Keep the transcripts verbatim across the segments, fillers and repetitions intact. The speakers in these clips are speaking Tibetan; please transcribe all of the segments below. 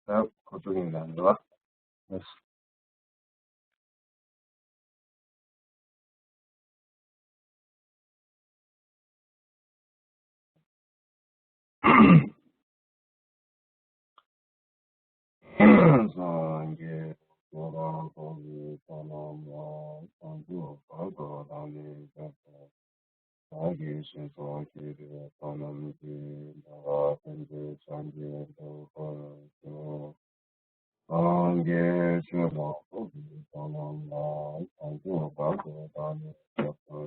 ད་ཁོ་ཚོ་ཡིན་ལ་འགྲོ་བ། སངས་རྒྱས་ཐོབ་པའི་བསོད་ནམས་ལ་བྱང་ཆུབ་བར་དུ་བདག་ནི་སྐྱབས་སུ། བདག་གིས་སྦྱིན་སོགས་བགྱིས་པའི་བསོད་ནམས་ཀྱིས། བདག་ལ་ཕན་ཕྱིར་བྱང་ཆུབ་ཐོབ་པར་ཤོག། སངས་རྒྱས་ཆོས་དང་ཐོབ་པའི་བསོད་ནམས་ལ་བྱང་ཆུབ་བར་དུ་བདག་ནི་སྐྱབས་སུ།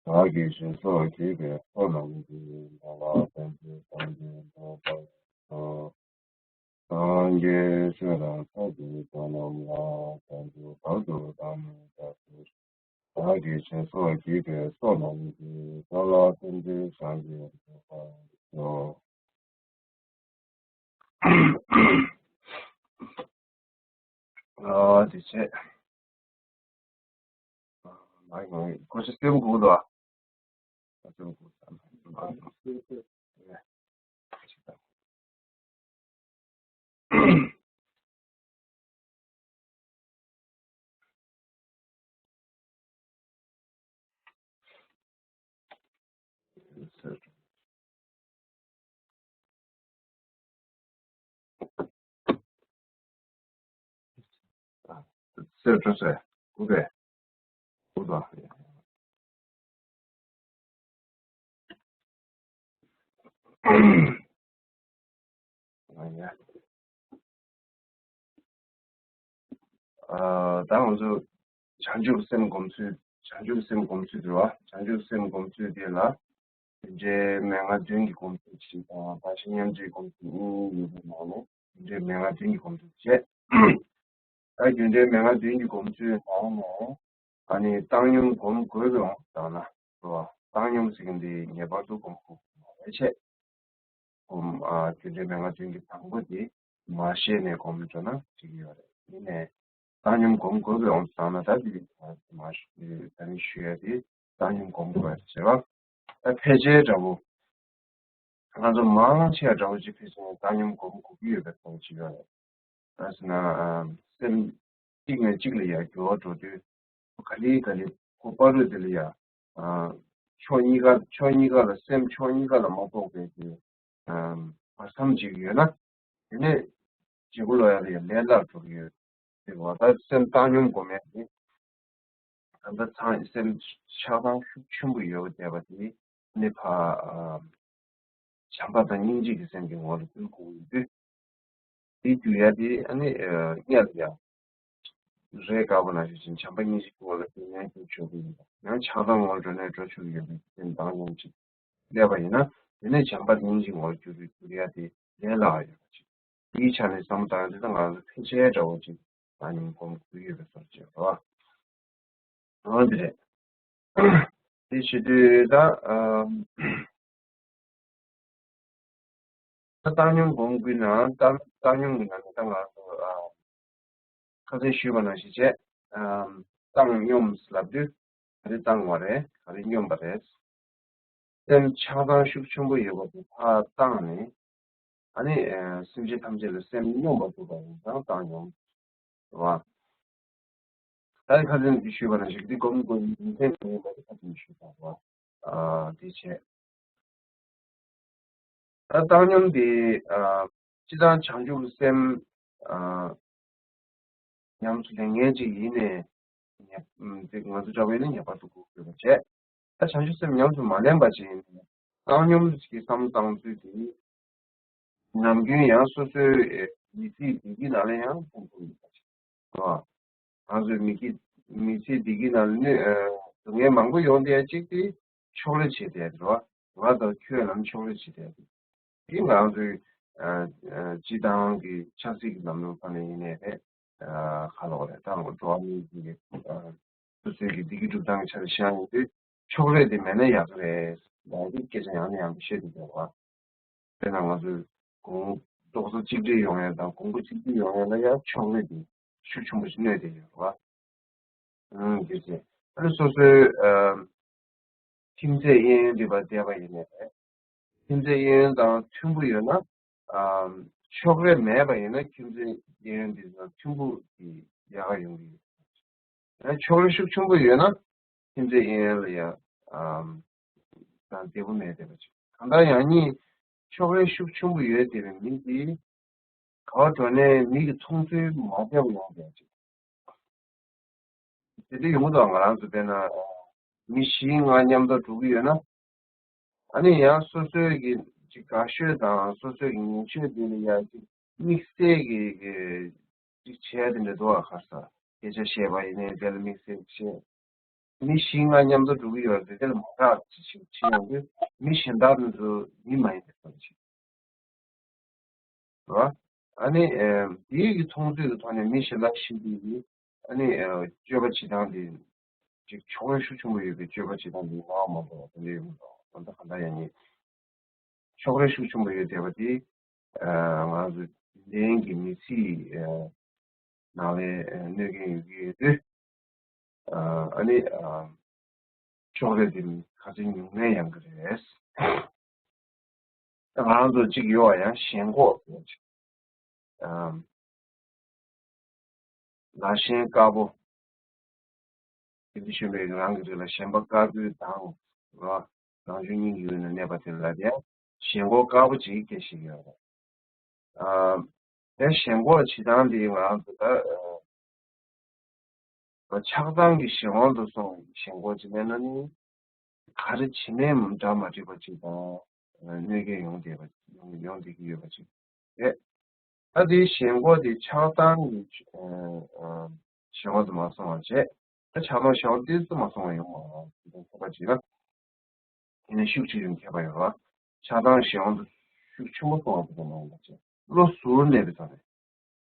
བདག་གིས་སྦྱིན་སོགས་བགྱིས་པའི་བསོད་ནམས་ཀྱིས། བདག་ལ་ཕན་ཕྱིར་བྱང་ཆུབ་ཐོབ་པར་ཤོག། སངས་རྒྱས་ཆོས་དང་ཐོབ་པའི་བསོད་ནམས་ལ་བྱང་ཆུབ་བར་དུ་བདག་ནི་སྐྱབས་སུ། བདག་གིས་སྦྱིན་སོགས་བགྱིས་པའི་བསོད་ནམས་ཀྱིས། བདག་ལ་ཕན་ཕྱིར་བྱང་ཆུབ་ཐོབ་པར་ཤོག། ཨ་དེ་བྱས། མ་ཡིན་མ་ཡིན། ཁོ་ཚོ་སེམས་དགུ་འདུག་ཨ། སེམས་དགུ་ཙམ། སེར་བྲོ་སེ་ཀུ་བེ་ཀུ་དོ། ཨ་ཡ། ཨ་ད་ང་ཚོ་བྱང་ཆུབ་སེམས་སྒོམ་ཚུལ། བྱང་ཆུབ་སེམས་སྒོམ་ཚུལ་དེ་རེད་བ། བྱང་ཆུབ་སེམས་སྒོམ་ཚུལ་དེ་ལ་རྒྱུ་འབྲས་མན་ངག་བདུན་གྱི་སྒོམ་ཚུལ་གཅིག་དང་། བདག་གཞན་མཉམ་བརྗེའི་སྒོམ་ཚུལ་གཉིས་ཡོད་པའི་ནང་ནས་རྒྱུ་འབྲས་མན་ངག་བདུན་གྱི་སྒོམ་ཚུལ་བྱས། ད་རྒྱུ་འབྲས་མན་ངག་བདུན་གྱི་སྒོམ་ཚུལ་ནང་ནས་ཨ་ནི་བཏང་སྙོམས་སྒོམ་དགོས་པའི་དབང་དུ་བཏང་ན་རེད་བ། བཏང་སྙོམས་ཟེར་མཁན་དེ་ངེས་པར་དུ་སྒོམ་དགོས་པ་རེད་བྱས། སྒོམ། ཨ་རྒྱུ་འབྲས་མན་ངག་བདུན་གྱི་དང་པོ་དེ་མ་བཤད་ནས་སྒོམ་འགྲོ་ན་འགྲིག་གི་ཡོད་རེད། ཡིན་ནའི་བཏང་སྙོམས་སྒོམ་དགོས་པའི་དབང་དུ་བཏང་ན་ད་དེ་མ་ད་ནི་ཞུ་ཡ་དེ་བཏང་སྙོམས་སྒོམ་དགོས་ཡ་དེ་བྱེད་པ། ད་ཕལ་ཆེར་འདྲ་པོ། ང་ཚོ་མང་ཆེ་བ་འདྲ་པོ་ཅིག་ཕལ་ཆེར་བཏང་སྙོམས་སྒོམ་དགོས་ཀྱི་ཡོད་པའི་ཚོར་བ་ཅིག་ཡོད་རེད། ད་ཟེར་ན་སེམས་གཅིག་ནས་གཅིག་ལ་ཡར་འགྱུར་བ་འགྲོ་དུས་ག་ལེ་ག་ལེ་ཁོ་བར་དུ་དེ་ལ་ཡ། ཕྱོགས་གཉིས་ཀ་ཕྱོགས་གཉིས་ཀ་ལ་སེམས་ཕྱོགས་གཉིས་ཀ་ལ་མ་ཕོག་པའི་གི་བར་མཚམས་ཅིག་ཡོད་ན། དེ་ནས་བྱེད་པོ་ལོ་ཡ་ལ་ཡ་ལས་སླ་འགྲོ་གི་ཡོད། དེ་བ་ད་སེམས་བཏང་སྙོམས་སྒོམ་ཡ་དེ། ད་ལྟ་ཚང་སེམས་ཆགས་སྡང་ཤུགས་ཆེན་པོ་ཡོད་པ་བསྡད་པ་དེ་ནི་ཕ། བྱམས་པ་དང་སྙིང་རྗེ་གི་སེམས་ཀྱི་ངོ་ལ་བསྐུལ་དགོས་ཡོད་དུས། དེའི་རྒྱུ་ཡ་དེ་ཨ་ནི་སྔར་ཡ་རེས་དཀར་པོ་ནང་བཞིན་བྱམས་པ་སྙིང་རྗེ་སྐུ་འོག་ལ་དེ་ནས་སྐྱོབ་ཆོག་གི་ཡིན་པ། ཡང་ཆགས་སྡང་ངོ་འགྲོ་ནས་འགྲོ་ཆོག་གི་ཡོད་པའི་སེམས་བཏང་སྙོམས་ཅིག་སླེབས་པ་ཡིན་ན། དེ་ནས་བྱམས་པ་སྙིང་རྗེ་ངོ་འགྱུར་བའི་འགྱུར་ཡ་དེ་ལས་སླ་བ་ཡོད་པ་ཅིག་དེའི་ཆ་ནས་བསམ་བློ་བཏང་ཡ་དེ་ད་ང་ཚོ་ཕལ་ཆེར་འདྲ་བོ་ཅིག་བཏང་སྙོམས་སྒོམ་དགོས་ཡོད་པའི་བཟོ་འདྲ་ཅིག་རེད་བ། འོ་འདི་རེད། དེ་བྱེད་དུས་ད་ཨམ། ད་བཏང་སྙོམས་སྒོམ་དགོས་ན་བཏང་བཏང་སྙོམས་ཀྱི་ནང་ནས་ད་ང་ཚོ་ཨམ། ཁ་སང་ཞུས་པ་ནང་བཞིན་བྱས། ཨམ། བཏང་སྙོམས་ལབ་དུས་ག་རེ་བཏང་བ་རེད། ག་རེ་སྙོམས་པ་རེད། སེམས་ཆགས་སྡང་ཤུགས་ཆེན་པོ་ཡོད་པ་དེ་ཕར་བཏང་ནས། ཨ་ནི་ཨ་སེམས་ཅན་ཐམས་ཅད་ལ་སེམས་སྙོམས་པ་ཐུབ་པ་ཡིན་ཙང་བཏང་སྙོམས། རེད་བ། ད་ཁ་སང་གི་ཞུས་པ་ནང་བཞིན་འདི་སྒོམ་དགོས་ཡིན་མཁན་དེ་ཡིན་པ་དེ་ཁ་སང་ཞུས་པ་རེད་བ། ཨ་དེ་བྱས། ད་བཏང་སྙོམས་དེ་ཨ་སྤྱིར་བཏང་བྱང་ཆུབ་ཀྱི་སེམས་ཨ་ཉམས་སུ་ལེན་མཁན་ཅིག་ཡིན་ནའི། ཉེ་ཨམ་དེ་ང་ཚོ་འདྲ་བོ་ཡིན་ན་ངེས་པར་དུ་སྒོམ་དགོས་པ་བྱས། ད་བྱང་ཆུབ་སེམས་ཉམས་སུ་མ་ལེན་པ་ཅིག་ཡིན་ན། བཏང་སྙོམས་ཀྱི་བསམ་བློ་བཏང་ཚུལ་དེ་ནི། ནམ་རྒྱུན་ཡང་སོ་སོའི་ཨེ་མི་ཚེའི་བདེ་སྐྱིད་ནང་ལ་ཡང་ཕན་ཐོགས་ཡོད་པ་ཞིག་རེད་བ། ང་ཚོའི་མི་སྐྱིད་མི་ཚེའི་བདེ་སྐྱིད་ནང་ལ་གནོད་ཨ་སྡུག་བསྔལ་མང་པོ་ཡོང་བསྡད་ཡ་གཅིག་དེ་ཕྱོགས་རིས་བྱས་བསྡད་རེད་བ། ང་དང་ཁྱོད་ལ་ཕྱོགས་རིས་བྱས་བསྡད་དེ། དེ་ང་ཚོའི་ཨ་ཨ་སྤྱིར་བཏང་གི་ཆབ་སྲིད་ཀྱི་ལམ་ལུགས་ཐོག་ནས་ཡིན་ནའི་རེད། ཨ་ཁ་ལོག་རེད། ད་འགྲོ་བ་མིའི་གི་ཨ་སོ་སོའི་གི་བདེ་སྐྱིད་སྒྲུབ་སྟངས་ཀྱི་ཆ་ནས་བཤད་ཡོང་དུས་ཕྱོགས་རིས་དེ་མེད་ན་ཡག་གི་རེད། ད་དེ་སྐད་ཆ་ཡང་ནས་ཡང་དུ་བཤད་དུ་འདུག་བ། དཔེར་ན་ང་ཚོས་གོང་རྡོག་རྩ་གཅིག་སྒྲིལ་ཡོང་ཡ་དང་གོང་བུ་གཅིག་སྒྲིལ་ཡོང་ཡ་ལ་ཡང་ཕྱོགས་རིས་དེ་ཤུགས་ཆེན་པོ་ཞིག་གནོད་བསྡད་ཡོད་རེད་བ། ཨང་། དེ་བྱས་ཨ་ནི་སོ་སོའི་ཨ་ཁྱིམ་མཚེས་གཡས་གཡོན་འདི་པར་བསྡད་པ་ཡིན་ནའི་རེད། ཁྱིམ་མཚེས་གཡས་གཡོན་དང་མཐུན་པོ་ཡོད་ན། ཨ་ ཕྱོགས་རིས་མེད་པ་ཡིན་ན་ཁྱིམ་མཚེས་གཡས་གཡོན་འདི་ཚོ་མཐུན་པོ་གི་ཡག་ག་ཡོང་གི་ཡོད། ཡང་ཕྱོགས་རིས་ཤུགས་ཆེན་པོ་ཡོད་ན་ཁྱིམ་མཚེས་གཡས་གཡོན་ལ་ཡང་ཨམ་དང་བདེ་པོ་མེད་བསྡད་པ་ཅིག་གང་ལྟར་ཡང་སྙིང་ཕྱོགས་རིས་ཤུགས་ཆེན་པོ་ཡོད་བསྡད་པའི་མི་དེ་ག་བ་འགྲོ་ནའི་མི་གི་མཐོང་ཚུལ་མ་བདེ་པོ་ཡོང་བསྡད་པ་ཅིག་དེ་འདྲ་ཡོང་གི་འདུག་ང་རང་ཚོ་དཔེར་ན་མི་བཞི་ལྔ་མཉམ་དུ་འགྲོ་གི་ཡོད་ན། ཨ་ནི་ཡང་སོ་སོའི་གི་ཅིག་དགའ་ཤོས་དང་སོ་སོའི་གི་ཉེ་ཤོས་དེ་ལ་ཡང་ཅིག་དམིགས་བསལ་གི་གི་ཅིག་བྱས་དེ་འདྲ་འདུག་ཨ་ཁ་ས་སྐད་ཆ་བཤད་པ་ཡིན་ནའི་དེ་ལ་དམིགས་བསལ་བཤད། མི་བཞི་ལྔ་མཉམ་དུ་འགྲོ་གི་ཡོད་རེད་དེ་ལ་མ་དགའ་ཅིག་ཅིག་བྱེད་ཡོང་དུས་མི་གཞན་དག་དེ་ཚོ་མི་མ་ཡིན་པའི་བསམ་ཅིག་རེད་བ། ཨ་ནི་ཨེམ་དེའི་གི་མཐོང་ཚུལ་གི་ཐོག་ནས་མི་གཞན་དག་ཤི་དུས་ཀྱི་ཨ་ནི་ཨེ་སྤྱོད་པ་བྱེད་སྟངས་དེ་ཅིག་ཕྱོགས་རིས་ཤུགས་ཆེན་པོ་ཡོད་པའི་སྤྱོད་པ་བྱེད་སྟངས་དེ་ངོ་མ་འདུག་དེ་འདྲ་ཡོད་མི་འདུག་ད་ལྟ་གང་ལྟར་ཡང་ཉིད་ཕྱོགས་རིས་ཤུགས་ཆེན་པོ་ཡོད་བསྡད་པ་དེ་ཨ་ང་ཚོ་ལྡན་གྱི་མི་ཚེའི་ཨ་ནང་ལ་ཨ་གནོད་སྐྱོན་ཡོད་ཀྱི་ཡོད་དུས། ཨ་ནི་ཨ་ཕྱོགས་རིས་དེ་ཁ་ཚིག་ཉུང་ངེས་ཡང་གི་རེད། ང་རང་ཚོ་གཅིག་ཡོད་པ་ཡང་ཞེན་ཁོག་ཟེར་ཅིག་ཨ་ལ་ཞེན་དཀར་པོ། དེ་འདི་ཞུས་པའི་རང་གི་རིགས་ལ་ཞེན་པ་དཀར་པོའི་མདངས་རོ། རང་བྱུང་སྙིང་གི་ཡུལ་ན་གནས་པ་དེ་ལ་དེ་ཡང་ཞེན་ཁོག་དཀར་པོ་ཅིག་སྐྱེ་ཞིག་ཡོད་རེད། ཨ་དེ་ཞེན་ཁོག་བྱེད་སྟངས་འདི་ང་རང་ཚོ་ད་ཨ་ཆགས་སྡང་གི་གཞན་དབང་དུ་སོང་བའི་ཞེན་ཁོག་ཅིག་མེད་ན་ནི་ག་རེ་བྱེད་མིན་འདྲ་མ་འགྲིག་པ་ཅིག་དང་གནོད་སྐྱོན་ཡོང་བསྡད་པ་ཡོང་བསྡད་ཀྱི་ཡོད་པ་ཅིག་རེད། ད་དེའི་ཞེན་ཁོག་དེ་ཆགས་སྡང་གི་ཨ་ཨ་ཞེན་ཁོག་དུ་མ་སོང་བ་བྱས། ད་ཆགས་སྡང་ཞེན་ཁོག་ཏོག་ཙམ་མ་སོང་བ་ཡོང་བ་རེད་ཁྱད་པར་ཅིག་ལ། དེ་ནས་ཤུགས་ཆེ་ཆུང་ཁྱད་པར་ཡོད་རེད་བ། ཆགས་སྡང་ཞེན་ཁོག་ཏུ་ཤུགས་ཆེན་པོ་སོང་བ་དེ་ཚོ་མང་བ་བྱས་བློ་ཟུར་གནས་པའི་ཐོག་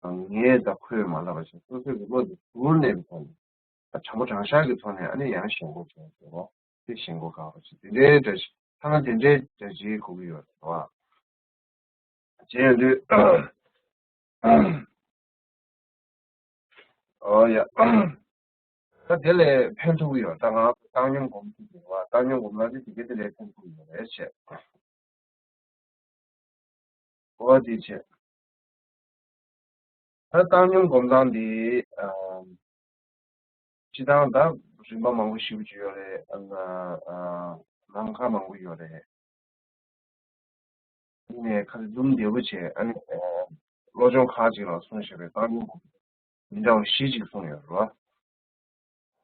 ནས། ངས་ད་ཁོས་མ་ལབ་པ་བྱས་སོ་སོའི་གི་བློ་དེ་ཟུར་གནས་པའི་ཐོག་ནས། ད་དྲང་པོ་དྲང་བཞག་གི་ཐོག་ནས་ཨ་ནི་ཡང་ཞེན་ཁོག་བྱུང་ཟེར་རོ། དེ་ཞེན་ཁོག་དཀར་པོ་ཅིག་དེ་འདྲའི་འདྲ་ཞིག་ཐ་ན་དེ་འདྲའི་འདྲ་ཅིག་གོ་གི་ཡོད་རེད་བ། བྱས་ཡོང་དུས། ཨོ་ཡ། ད་དེ་ལས་ཕན་ཐོགས་ཀྱི་ཡོད་ད་ང་བཏང་སྙོམས་སྒོམ་ཐུབ་ཀྱི་རེད་བ། བཏང་སྙོམས་སྒོམ་ན་དེ་དེ་ག་དེ་ལས་ཕན་ཐོགས་ཀྱི་ཡོད་རེད་བྱས། ཨོ་དེ་བྱས། ད་བཏང་སྙོམས་སྒོམ་སྟངས་འདི་ཨ་སྤྱི་བཏང་ད་རིམ་པ་མང་པོ་ཞིག་ཅིག་ཡོད་རེད། ཨ་ཨ་ལམ་ཁ་མང་པོ་ཡོད་རེད། ནས་ཁ་ཚིག་འཛུམ་བདེ་པོ་བྱས་ཨ་ནི་ཨ་བློ་སྦྱོང་ཁག་ཅིག་ལ་གསུངས་བཞག་པའི་བཏང་སྙོམས་སྒོམ་མི་འདྲ་བ་བཞི་ཅིག་གསུངས་ཡོད་རེད་བ།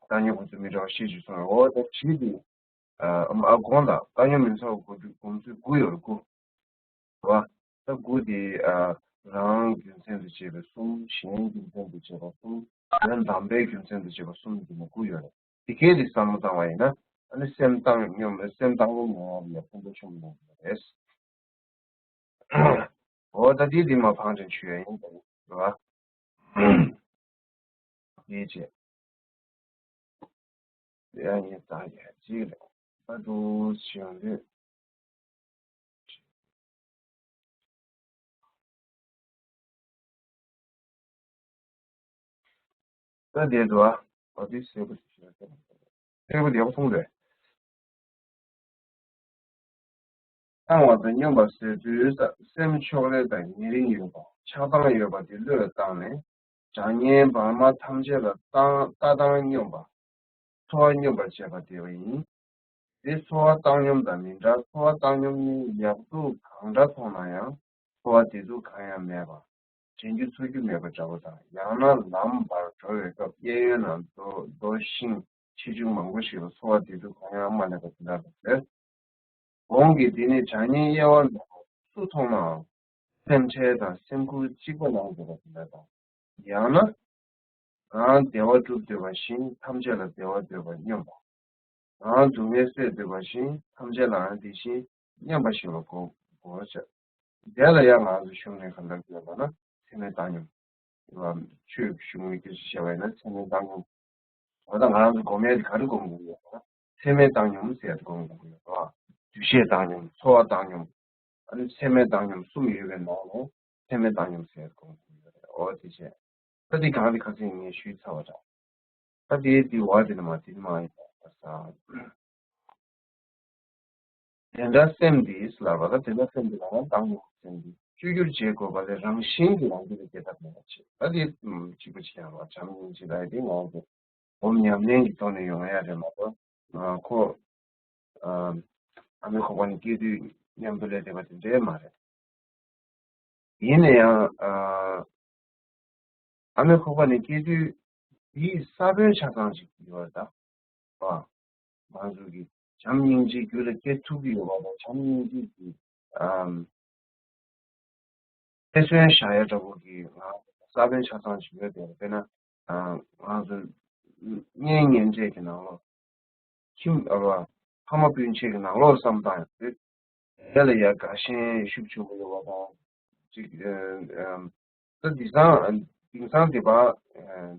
བཏང་སྙོམས་སྒོམ་ཚུལ་མི་འདྲ་བ་བཞི་ཅིག་གསུངས་ཡོད། འོ་ད་བཞི་དེ་ཨ་ཨ་དགོངས་དག་བཏང་སྙོམས་མི་འཚལ་བ་སྒོམ་ཚུལ་དགུ་ཡོད་རེད་དགུ། རེད་བ། ད་དགུ་དེ་ཨ་རང་རྒྱུ་མཚན་དུ་བྱས་པའི་གསུམ། གཞན་རྒྱུ་མཚན་དུ་བྱས་པ་གསུམ། དོན་དམ་པའི་རྒྱུ་མཚན་དུ་བྱས་པ་གསུམ་གྱི་ནི་དགུ་ཡོད་རེད། དེ་གས་དེ་བསམ་བློ་བཏང་བ་ཡིན་ན་ཨ་ནི་སེམས་བཏང་སྙོམས་སེམས་བཏང་སྙོམས་ཡོང་བ་ལ་ཕན་ཐོགས་ཆེན་པོ་ཡོང་གི་རེད། འོ་ད་དེ་དེ་མ་ཕངས་ཅན་ཆུ་ཡ་ཡིན་ད་ཡིན་རེད་བ། དེའི་རྗེས། དེ་ཡང་ཡིན་ད་ཡ་གཅིག་རེད། ད་འདུག་བྱུང་དུས། ད་དེ་འདུག་ཨ། འོ་དེ་སེ་པོ་ཞིག་ཞིག་ལ་སེ་པོ་བདེ་པོ་མཐོང་རེད། བཏང་བ་དང་སྙོམས་པ་ཟེར་དུས་སེམས་ཕྱོགས་རིས་དང་ཉེ་རིང་ཡོད་པ་ཆགས་སྡང་ཡོད་པ་དེ་བློས་བཏང་ནས་བྱ་ངན་བར་མ་ཐམས་ཅད་ལ་ལྟ་ལྟ་སྟངས་སྙོམས་པ། འཚོ་བ་སྙོམས་པར་བྱེད་པ་དེ་བ་ཡིན། དེ་འཚོ་བ་བཏང་སྙོམས་དང་མི་འདྲ། འཚོ་བ་བཏང་སྙོམས་ནི་ཡག་སྡུག་གང་འདྲ་མཐོང་ན་ཡང་འཚོ་བ་བདེ་སྡུག་གང་ཡང་མེད་པ། དྲན་རྒྱུ་ཚོར་རྒྱུ་མེད་པ་འདྲ་བོ་དང་། ཡང་ན་ལམ་བར་འགྲོ་བའི་སྐབས་གཡས་གཡོན་ན་རྡོ་རྡོ་ཤིང་ཆེ་ཆུང་མང་པོ་ཞིག་ལ་འཚོ་བ་བདེ་སྡུག་གང་ཡང་མ་སླེབས་པ་དེ་འདྲ་དང་ཟེར། གོང་གི་འདི་ནི་བྱ་ངན་གཡེལ་བ་མེད་པར་སུ་མཐོང་ནའང་སེམས་ཁྲལ་དང་སེམས་ཁུར་གཅིག་པ་ལངས་དགོས་པ་དེ་འདྲ་དང་། ཡང་ན། རང་བདེ་བ་སྒྲུབ་འདོད་པ་བཞིན་ཐམས་ཅད་ལ་བདེ་བ་འདོད་པ་སྙོམས་པ། རང་སྡུག་བསྔལ་སེལ་འདོད་པ་བཞིན་ཐམས་ཅད་ལའང་དེ་བཞིན་སྙོམས་པ་ཞིག་ལ་གོ་དགོས་བྱ། དེ་ལ་ཡང་ང་ཚོ་གཞུང་ནས་ག་འདྲ་བརྗོད་པ་ན་ཚད་མེད་བཏང་སྙོམས། ཆོས་ཀྱི་གཞུང་ནས་སྐད་ཆ་བཤད་པ་ཡིན་ན་ཚད་མེད་བཏང་སྙོམས། འོ་ད་ང་རང་ཚོ་སྒོམ་ཡས་དེ་ག་རེ་སྒོམ་དགོས་ཀྱི་ཡོད་ཟེར་ན། ཚད་མེད་བཏང་སྙོམས་ཟེར་ཡ་དེ་སྒོམ་དགོས་ཀྱི་ཡོད་རེད་བ། འདུ་ཤེས་བཏང་སྙོམས། ཚོར་བ་བཏང་སྙོམས། ཨ་ནི་ཚད་མེད་བཏང་སྙོམས་གསུམ་ཡོད་པའི་ནང་ནས་ཚད་མེད་བཏང་སྙོམས་ཟེར་ཡ་དེ་སྒོམ་དགོས་ཀྱི་ཡོད་རེད། འོ་དེ་བྱས། ད་དེ་གང་དེ་ཁ་སང་ངས་ཞུས་ཚར་བ་འདྲ། ད་དེ་དེ་བ་དེ་ནི་མ་དེ་ནི་མ་ཡིན་པ་ས། དེ་འདྲ་སེམས་འདི་ལབ་པ་ད་དེ་འདྲ་སེམས་འདི་ལ་ཡང་བཏང་སྙོམས་སེམས་འདི་ བཅོས་བསྒྱུར་བྱེད་དགོས་པ་ལས་རང་བཞིན་གྱིས་རང་རྒྱུད་ལ་སྐྱེ་ཐབས་མེད་པ་བྱེད། ད་དེ་གཅིག་པ་གཅིག་རྐྱང་རེད་བ། བྱམས་སྙིང་རྗེ་ལབ་ཡ་དེ་ང་ཚོ་སྒོམ་ཉམས་ལེན་གྱི་ཐོག་ནས་ཡོང་ཡ་རེད་མ་གཏོགས། ཁོ་ཨ་མའི་ཁོག་པ་ནས་སྐྱེས་དུས་མཉམ་དུ་སླེབས་བསྡད་པ་དེ་འདྲས་མ་རེད། ཡིན་ན་ཡང་ཨ་མའི་ཁོག་པ་ནས་སྐྱེས་དུས་དེའི་ས་བོན་ཆ་ཚང་ཞིག་ཡོད་རེད་ད། ང་ཚོ་གི་བྱམས་སྙིང་རྗེ་རྒྱུད་ལ་སྐྱེ་ཐུབ་ཀྱི་ཡོད་པ་དང་། བྱམས་སྙིང་རྗེ་གི་ཨམ་ཐེ་ཚོམ་བཞག་ཡ་འདྲ་པོ་གི་ང་ས་བོན་ཆ་ཚང་ཞིག་ཡོད་དེ། དཔེར་ན་ང་ཚོ་གཉེན་ཉེ་འབྲེལ་གྱི་ནང་ལོགས་ཁྱིམ་ཨ་ཕ་མ་སྤུན་མཆེད་ཀྱི་ནང་ལོགས་སམ་བཏང་ཡོང་དུས། དེ་ལ་ཡ་དགའ་ཞེན་ཤུགས་ཆེན་པོ་ཡོད་པ་དང་། ཅིག་ཨ་ཨམ་ད་དེང་སང་དེང་སང་དེ་བ་ཨ་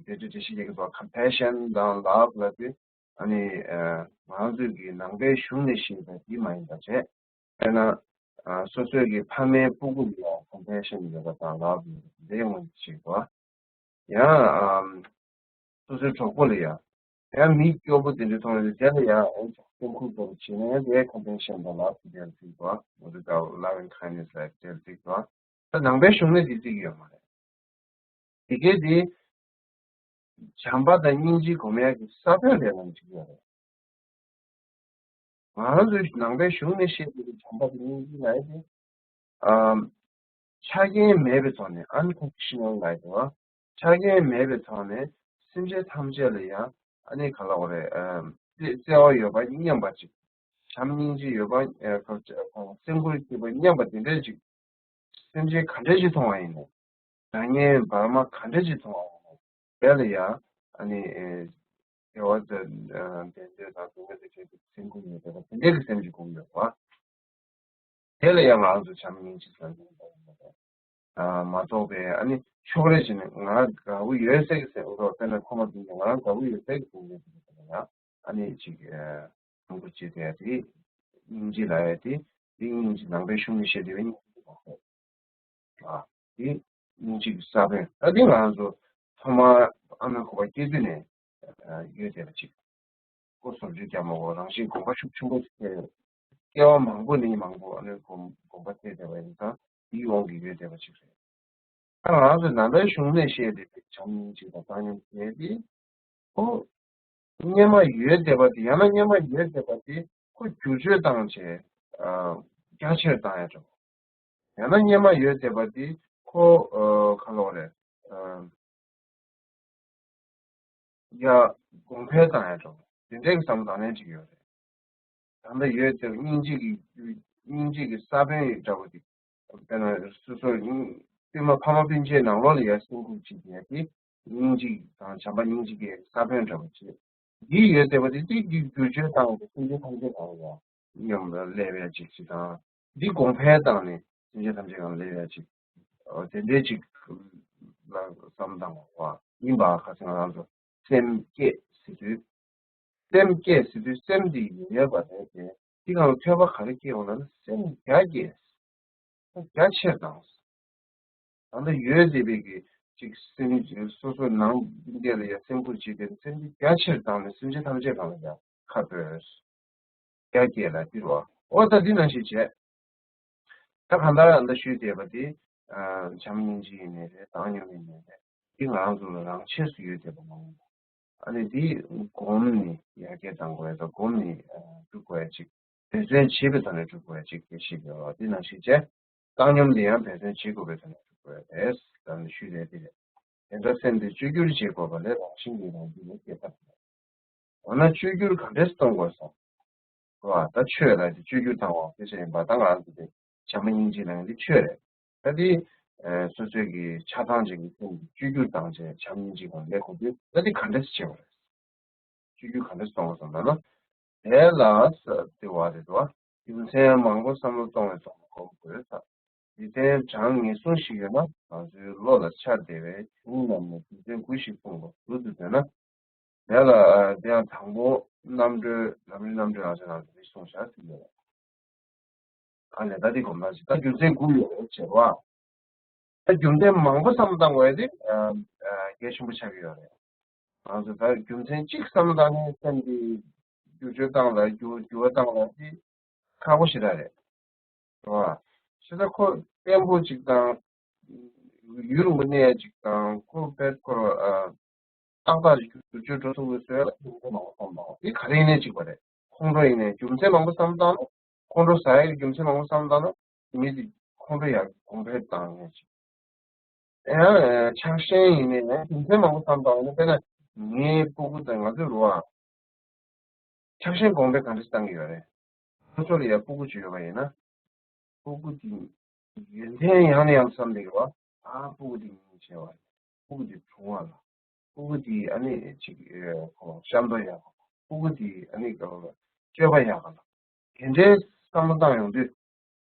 དེ་འདྲ་འདྲ་ཞིག་ཡོད་ཀྱི་འདུག། ཀམ་པེ་ཤན་དང་ལབ་ལབ་དུས། ཨ་ནི་ཨ་ང་ཚོས་ཀྱི་ནང་པའི་གཞུང་ནས་བཤད་པ་དེ་མ་ཡིན་པ་བྱས། དཔེར་ན་ཨ་སོ་སོའི་གི་ཕ་མའི་སྤུ་གུ་ལ་ཡ་ཀམ་པེ་ཤན་ཡོད་པ་དང་ལབ་ཡོད་པ་དེ་འདྲའི་ངོས་ནས་བཤད་ཀྱི་འདུག། ཡང་ཨམ་སོ་སོའི་གྲོགས་པོ་ལ་ཡ་ཡང་མི་སྐྱོ་པོ་དེ་འདྲ་མཐོང་ཡོང་དུས། དེ་ལ་ཡ་ཨེ་སེམས་ཁུར་དགོས་པ་བྱས་ན་ཡང་དེ་ཀམ་པེ་ཤན་དང་ལབ་དེ་འདྲ་བརྩི་གི་འདུག། ང་ཚོ་ཀ་ལབ་ཨེན་ཁའིན་ཌ་ནེས་ལབ་དེ་འདྲ་བརྩི་གི་འདུག། ད་ནང་པའི་གཞུང་ནས་དེ་བརྩི་གི་ཡོད་མ་རེད། དེ་གས་དེ་བྱམས་པ་དང་སྙིང་རྗེ་སྒོམ་ཡག་གི་ས་བོན་རེད་ལབ་ཀྱི་ཡོད་རེད། ང་རང་ཚོའི་ནང་པའི་གཞུང་ནས་བཤད་པའི་བྱམས་པ་དང་སྙིང་རྗེ་ལབ་ཡ་དེ། ཨམ། ཆ་རྐྱེན་མེད་པའི་ཐོག་ནས། ཨན་ཀོན་ཌི་ཤ་ནལ་ལབ་ཡ་དེ་བ། ཆ་རྐྱེན་མེད་པའི་ཐོག་ནས་སེམས་ཅན་ཐམས་ཅད་ལ་ཡང་ཨ་ནི་ག་ལབ་དགོས་རེད། ཨམ། བརྩེ་བ་ཡོད་པ་མཉམ་པ་ཅིག། བྱམས་སྙིང་རྗེ་ཡོད་པ། ཨ། སེམས་ཁུར་སྐྱེས་པ་མཉམ་པ་དེ་འདྲ་ཅིག། སེམས་ཅན་ག་འདྲ་ཅིག་མཐོང་བ་ཡིན་ནའི། རང་ཉིད་བར་མ་ག་འདྲ་ཅིག་མཐོང་བ་ཡིན་ནའི། དེ་ལ་ཡང་ཨ་ནི་ཨེ་དགེ་བ་དང་ཨ་བདེན་འབྲས་དང་སྡུག་བསྔལ་དང་བཅས་པའི་སེམས་ཁུར་ཡོད་པ་དེ་འདྲ་གི་སེམས་ཅིག་སྒོམ་ཡོད་པ། དེ་ལ་ཡང་ང་ཚོ་བྱམས་སྙིང་རྗེ་ཟེར་གྱི་ཡོད་པ་ཡིན་པ་རེད། ཨ་མ་གཏོགས་པའི་ཨ་ནི་ཕྱོགས་རེ་བྱས་ནས་ང་དགའ་པོ་ཡོད་ཟེར་གྱི་ཟེར་འུ་ཐོག་དཔེར་ན་ཁོ་མ་བྱུང་ན་ང་རང་དགའ་པོ་ཡོད་ཟེར་གྱི་འདུག་ཟེར་གྱི་འདུག་ན་ཡང་ཨ་ནི་ཅིག་ཨ་ཁོང་ཁྲོ་བྱེད་བསྡད་ཡ་དེ་སྙིང་རྗེ་ལབ་ཡ་དེ། དེ་སྙིང་རྗེ་ནང་པའི་གཞུང་ནས་བཤད་བསྡད་པའི་སྙིང་རྗེ་མ་རེད། ཨ་དེ་སྙིང་རྗེ་གི་ས་བོན། ད་དེ་ང་ཚོ་ཐོག་མར་ཨ་མའི་ཁོག་པ་སྐྱེས་དུས་ནས་ཡོད་བསྡད་པ་ཅིག། སྐུ་གཟུགས་ཅིག་ཀྱང་མང་པོ། རང་བཞིན་གོམས་པ་ཤུགས་ཆེན་པོ་ཞིག་སྐྱེ། སྐྱེ་བ་མང་པོ་ནས་མང་པོ་ཨ་ནི་གོམས་གོམས་པ་སྐྱེས་བསྡད་པ་ཡིན་ཙང་དེའི་དབང་གིས་ཡོད་བསྡད་པ་ཅིག་རེད། ད་ང་ཚོ་ནང་པའི་གཞུང་ནས་བཤད་བསྡད་པའི་བྱམས་སྙིང་རྗེ་དང་བཏང་སྙོམས་ཟེར་དེ། ཁོ་སྔོན་མ་ཡོད་བསྡད་པ་དེ། ཡང་ན་སྔོན་མ་ཡོད་བསྡད་པ་དེ་ཁོ་བསྒྱུར་བཅོས་བཏང་བྱས། ཨ། རྒྱ་ཆེར་བཏང་ཡ་འདྲ་པོ། ཡང་ན་སྔོན་མ་ཡོད་བསྡད་པ་དེ་ཁོ་ཨ་ག་ལབ་དགོས་རེད། ཨ། ཡ། གོང་འཕེལ་བཏང་ཡ་འདྲ་པོ་དེ་འདྲའི་བསམ་བློ་བཏང་ལེན་ཅིག་ཡོད་རེད། ད་ལྟ་ཡོད་དེ་སྙིང་རྗེ་གི་སྙིང་རྗེ་གི་ས་བོན་ཡི་འདྲ་པོ་དེ། དཔེར་ན་སོ་སོ་སྤུན་མ་ཕ་མ་སྤུན་མཆེད་ནང་ལོགས་ལ་ཡ་སེམས་ཁུར་བྱེད་ཀྱི་ཡ་དེ་སྙིང་རྗེ་དང་བྱམས་པ་སྙིང་རྗེ་གི་ས་བོན་འདྲ་པོ་བྱེད། འདི་ཡོད་བསྡད་པ་དེ་གཅིག་གིས་བསྒྱུར་བཅོས་བཏང་སྟེ་སེམས་ཅན་ཐམས་ཅད་གང་ལ་ཡང་མཉམ་ལ་སླེབས་ཡ་ཅིག་ཅིག་དང་། འདི་གོང་འཕེལ་བཏང་ནས་སེམས་ཅན་ཐམས་ཅད་གང་ལ་སླེབས་ཡ་ཅིག། ཨོ་དེ་འདྲའི་ཅིག་ལ་བསམ་བཏང་བ་ཡིན་པ། ཁ་སང་ང་རང་ཚོ་སེམས་བསྐྱེད་ཟེར་དུས། སེམས་བསྐྱེད་ཟེར་དུས་སེམས་འདི་ཡོད་པ་རེད་དེ། འདི་གང་ལ་ཐོས་པ་ག་རེ་སྐྱེ་འོང་ལབ་ན་སེམས་རྒྱ་བསྐྱེད། རྒྱ་ཆེར་བཏང་། ད་ལྟ་ཡོད་བསྡད་པའི་གི་ཅིག་སེམས་སོ་སོ་ནང་སྟེང་ལ་ཡ་སེམས་ཁུར་བྱེད་དེ་སེམས་འདི་རྒྱ་ཆེར་བཏང་ནས་སེམས་ཅན་ཐམས་ཅད་གང་ལ་ཡ་ཁ་སྤྲོད། རྒྱ་བསྐྱེད་ལ་འདི་རེད་བ། འོ་ད་འདི་ནང་བཞིན་བྱས། ད་གང་ལྟར་ཨ་ད་ཞུས་བསྡད་པ་འདི། ཨ་བྱམས་སྙིང་རྗེ་ཡིན་ནའི་རེད། བཏང་སྙོམས་ཡིན་ནའི་རེད། འདི་ང་རང་ཚོ་ལ་རང་ཆས་སུ་ཡོད་བསྡད་པ་མ་ཡིན་པ། ཨ་ནི་འདི་སྒོམ་ནས་ཡར་རྒྱས་གཏང་དགོས་ཡ་དང་། སྒོམ་ནས་ཨ་སྒྲུབ་དགོས་ཡ་ཅིག། འབད་བརྩོན་བྱེད་པའི་ཐོག་ནས་སྒྲུབ་དགོས་ཡ་ཅིག་དེ་ཤེས་དགོས་རེད་བ། འདི་ནང་བཞིན་བྱས། བཏང་སྙོམས་འདི་ཡང་འབད་བརྩོན་བྱེད་དགོས་པའི་ཐོག་ནས་སྒྲུབ་དགོས་ཡ་རེད་ལབ་ནས་ཞུས་རེད། འདི་རེད། དེ་འདྲ་སེམས་དེ་བཅོས་བསྒྱུར་བྱེད་དགོས་པ་ལས་རང་བཞིན་གྱིས་རང་རྒྱུད་ལ་སྐྱེ་ཐབས་མེད། འོ་ན་བཅོས་བསྒྱུར་ག་འདྲས་གཏོང་དགོས་སམ། རེད་བ། ད་ཆོས་ལ་དེ་བཅོས་བསྒྱུར་བཏང་བ་དཔེ་ཆ་ཡིན་པ། ད་ང་རང་ཚོ་དེ་བྱམས་པ་སྙིང་རྗེ་ལབ་མཁན་དེ་ཆོས་རེད། ད་དེ་ཨ་སོ་སོའི་གི་ཆགས་སྡང་ཅན་གྱི་སེམས་དེ་བཅོས་བསྒྱུར་བཏང་བྱས་བྱམས་སྙིང་རྗེ་སྒང་སླེབས་དགོས་དུས། ད་དེ་ག་འདྲས་བྱེད་དགོས་རེད། བཅོས་བསྒྱུར་ག་འདྲས་གཏོང་དགོས་སམ་ལབ་ན། དེ་ལ་ས་དེ་བ་རེད་བ། རྒྱུ་མཚན་མང་པོ་བསམ་བློ་གཏོང་བའི་ཐོག་ནས་སྒོམ་དགོས་ས། འཇིག་རྟེན་གྲངས་ངེས་བཟུང་ཞིག་ཡོད་ན། ང་ཚོའི་བློ་ལ་འཆར་བདེ་བའི་གཞུང་རྣམས་ནས་རྒྱུ་མཚན་དགུ་ཞིག་གསུངས་པ་ཟུར་དུ་འདོན་ན། དེ་ལ་དེ་ཡང་དང་པོ་རྣམ་གྲོལ། ལམ་རིམ་རྣམ་གྲོལ་ལ་སོགས་ནང་དུ་མི་གསུངས་བཞག་ཟེར་གྱི་ཡོད་རེད། ཨ་ནི་ད་འདི་སྒོམ་སྟངས་ཤིག། ད་རྒྱུ་མཚན་དགུ་ཡོད་རེད་ཟེར་བ། ད་རྒྱུ་མཚན་མང་པོ་བསམ་བློ་བཏང་དགོས་ཡ་དེ་ཨ་ཨ་གལ་ཆེན་པོ་ཆགས་ཀྱི་ཡོད་རེད། ང་ཚོ་ད་རྒྱུ་མཚན་གཅིག་བསམ་བློ་བཏང་ནས་སེམས་ཀྱི་བསྒྱུར་བཅོས་བཏང་ལ་འགྱུར་འགྱུར་བ་བཏང་ལ་དེ་ཁག་པོ་ཞེ་དྲག་རེད། རེད་བ། ཤེས་ད་ཁོ་བརྟན་པོ་ཅིག་དང་། ཡུན་རིང་པོ་གནས་ཡ་ཅིག་དང་ཁོ་བེད་ཁོ་ཨ། ཏག་ཏག་ཅིག་བསྒྱུར་བཅོས་འགྲོ་ཐུབ་པའི་བཟོས་ལ་ཡོང་སྒོ་མང་པོ་བསམ་པའོ། དེ་ག་རེ་ཡིན་ནའི་གཅིག་པ་རེད། ཁོང་ཁྲོ་ཡིན་ནའི་རྒྱུ་མཚན་མང་པོ་བསམ་བཏང་ན། ཁོང་ཁྲོ་ཟ་ཡའི་རྒྱུ་མཚན་མང་པོ་བསམ་བཏང་ན། མི་དེ་ཁོང་ཁྲོ་ཡར་གོང་འཕེལ་བཏང་ངེས་ཅིག་ཡང་ཆགས་ཞེན་ཡིན་ནའི་ཡང་རྒྱུ་མཚན་མང་པོ་བསམ་བཏང་ན། དཔེར་ན་ངའི་སྤུ་གུ་དང་ང་ཚོའི་རུ་བ། ཆགས་ཞེན་གོང་འཕེལ་ག་འདྲ་བཏང་གི་ཡོད་རེད། སོ་སོ་ལ་ཡང་སྤུ་གུ་ཅིག་ཡོད་པ་ཡིན་ན། སྤུ་གུ་དེ་ཡོན་ཏན་ཡང་ནས་ཡང་དུ་བསམ་བསྡད་ཀྱི་བ། ཨ་སྤུ་གུ་དེ་སྙིང་རྗེ་བ། སྤུ་གུ་དེ་གྲུང་བ་ལ། སྤུ་གུ་དེ་ཨ་ནི་ཅིག་ཁོ་ཤ་མདོག་ཡག་པ། སྤུ་གུ་དེ་ཨ་ནི་སྤྱོད་པ་ཡག་ག་ལ། དེ་འདྲའི་བསམ་བློ་བཏང་ཡོང་དུས།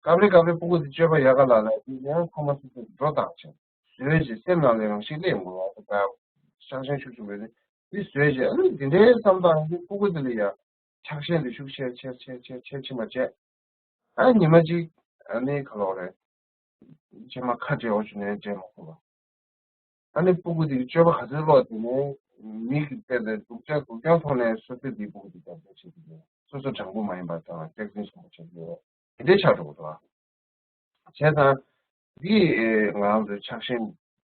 སྐབས་རེ་སྐབས་རེ་སྤུ་གུ་དེ་སྤྱོད་པ་ཡག་ག་ལ་ལ་དེ་ཡང་ཁོ་མ་སོ་སོ་འགྲོ་དང་བྱས། བཟོས་རྗེས་སེམས་ནང་ལ་རང་ཤིག་སླེབས་ཡོང་གི་བ། ཆགས་ཞེན་ཤུགས་ཆེན་པོ་ཡོད་དེ། དེ་བཟོས་རྗེས་ཨ་ནི་དེ་འདྲའི་བསམ་བློ་བཏང་ཡོང་དུས་སྤུ་གུ་དེ་ལ་ཡང་ཆགས་ཞེན་དེ་ཤུགས་ཆེར་ཆེར་ཆེར་ཆེར་ཆེར་ཕྱིན་པ་བྱས། ཨ་ཉི་མ་གཅིག་ཨ་ནི་ག་ལོག་རེད། རྗེས་མ་ཁ་བྲལ་བ་བྱུང་ནས་བྲལ་མ་ཐུབ་པ། ཨ་ནི་སྤུ་གུ་དེ་གི་སྤྱོད་པ་ག་ཚོད་ལོག་དེ་ནས་མི་གི་དཔེ་ལ་སྡུག་ཅག་སྡུག་ཅག་ཐོག་ནས་སོ་སོའི་དེ་སྤུ་གུ་དེ་རྒྱབ་སྐྱོར་བྱེད་ཀྱི་ཡོད། སོ་སོ་དྲང་པོ་མ་ཡིན་པ་དང་སྐྱག་རྫུན་ཆེན་པོ་བྱེད་ཀྱི་ཡོད། དེ་འདྲའི་ཆགས་འགྲོ་གི་འདུག་ཨ། བྱས་ཙང་། འདི་ང་རང་ཚོའི་ཆགས་ཞེན་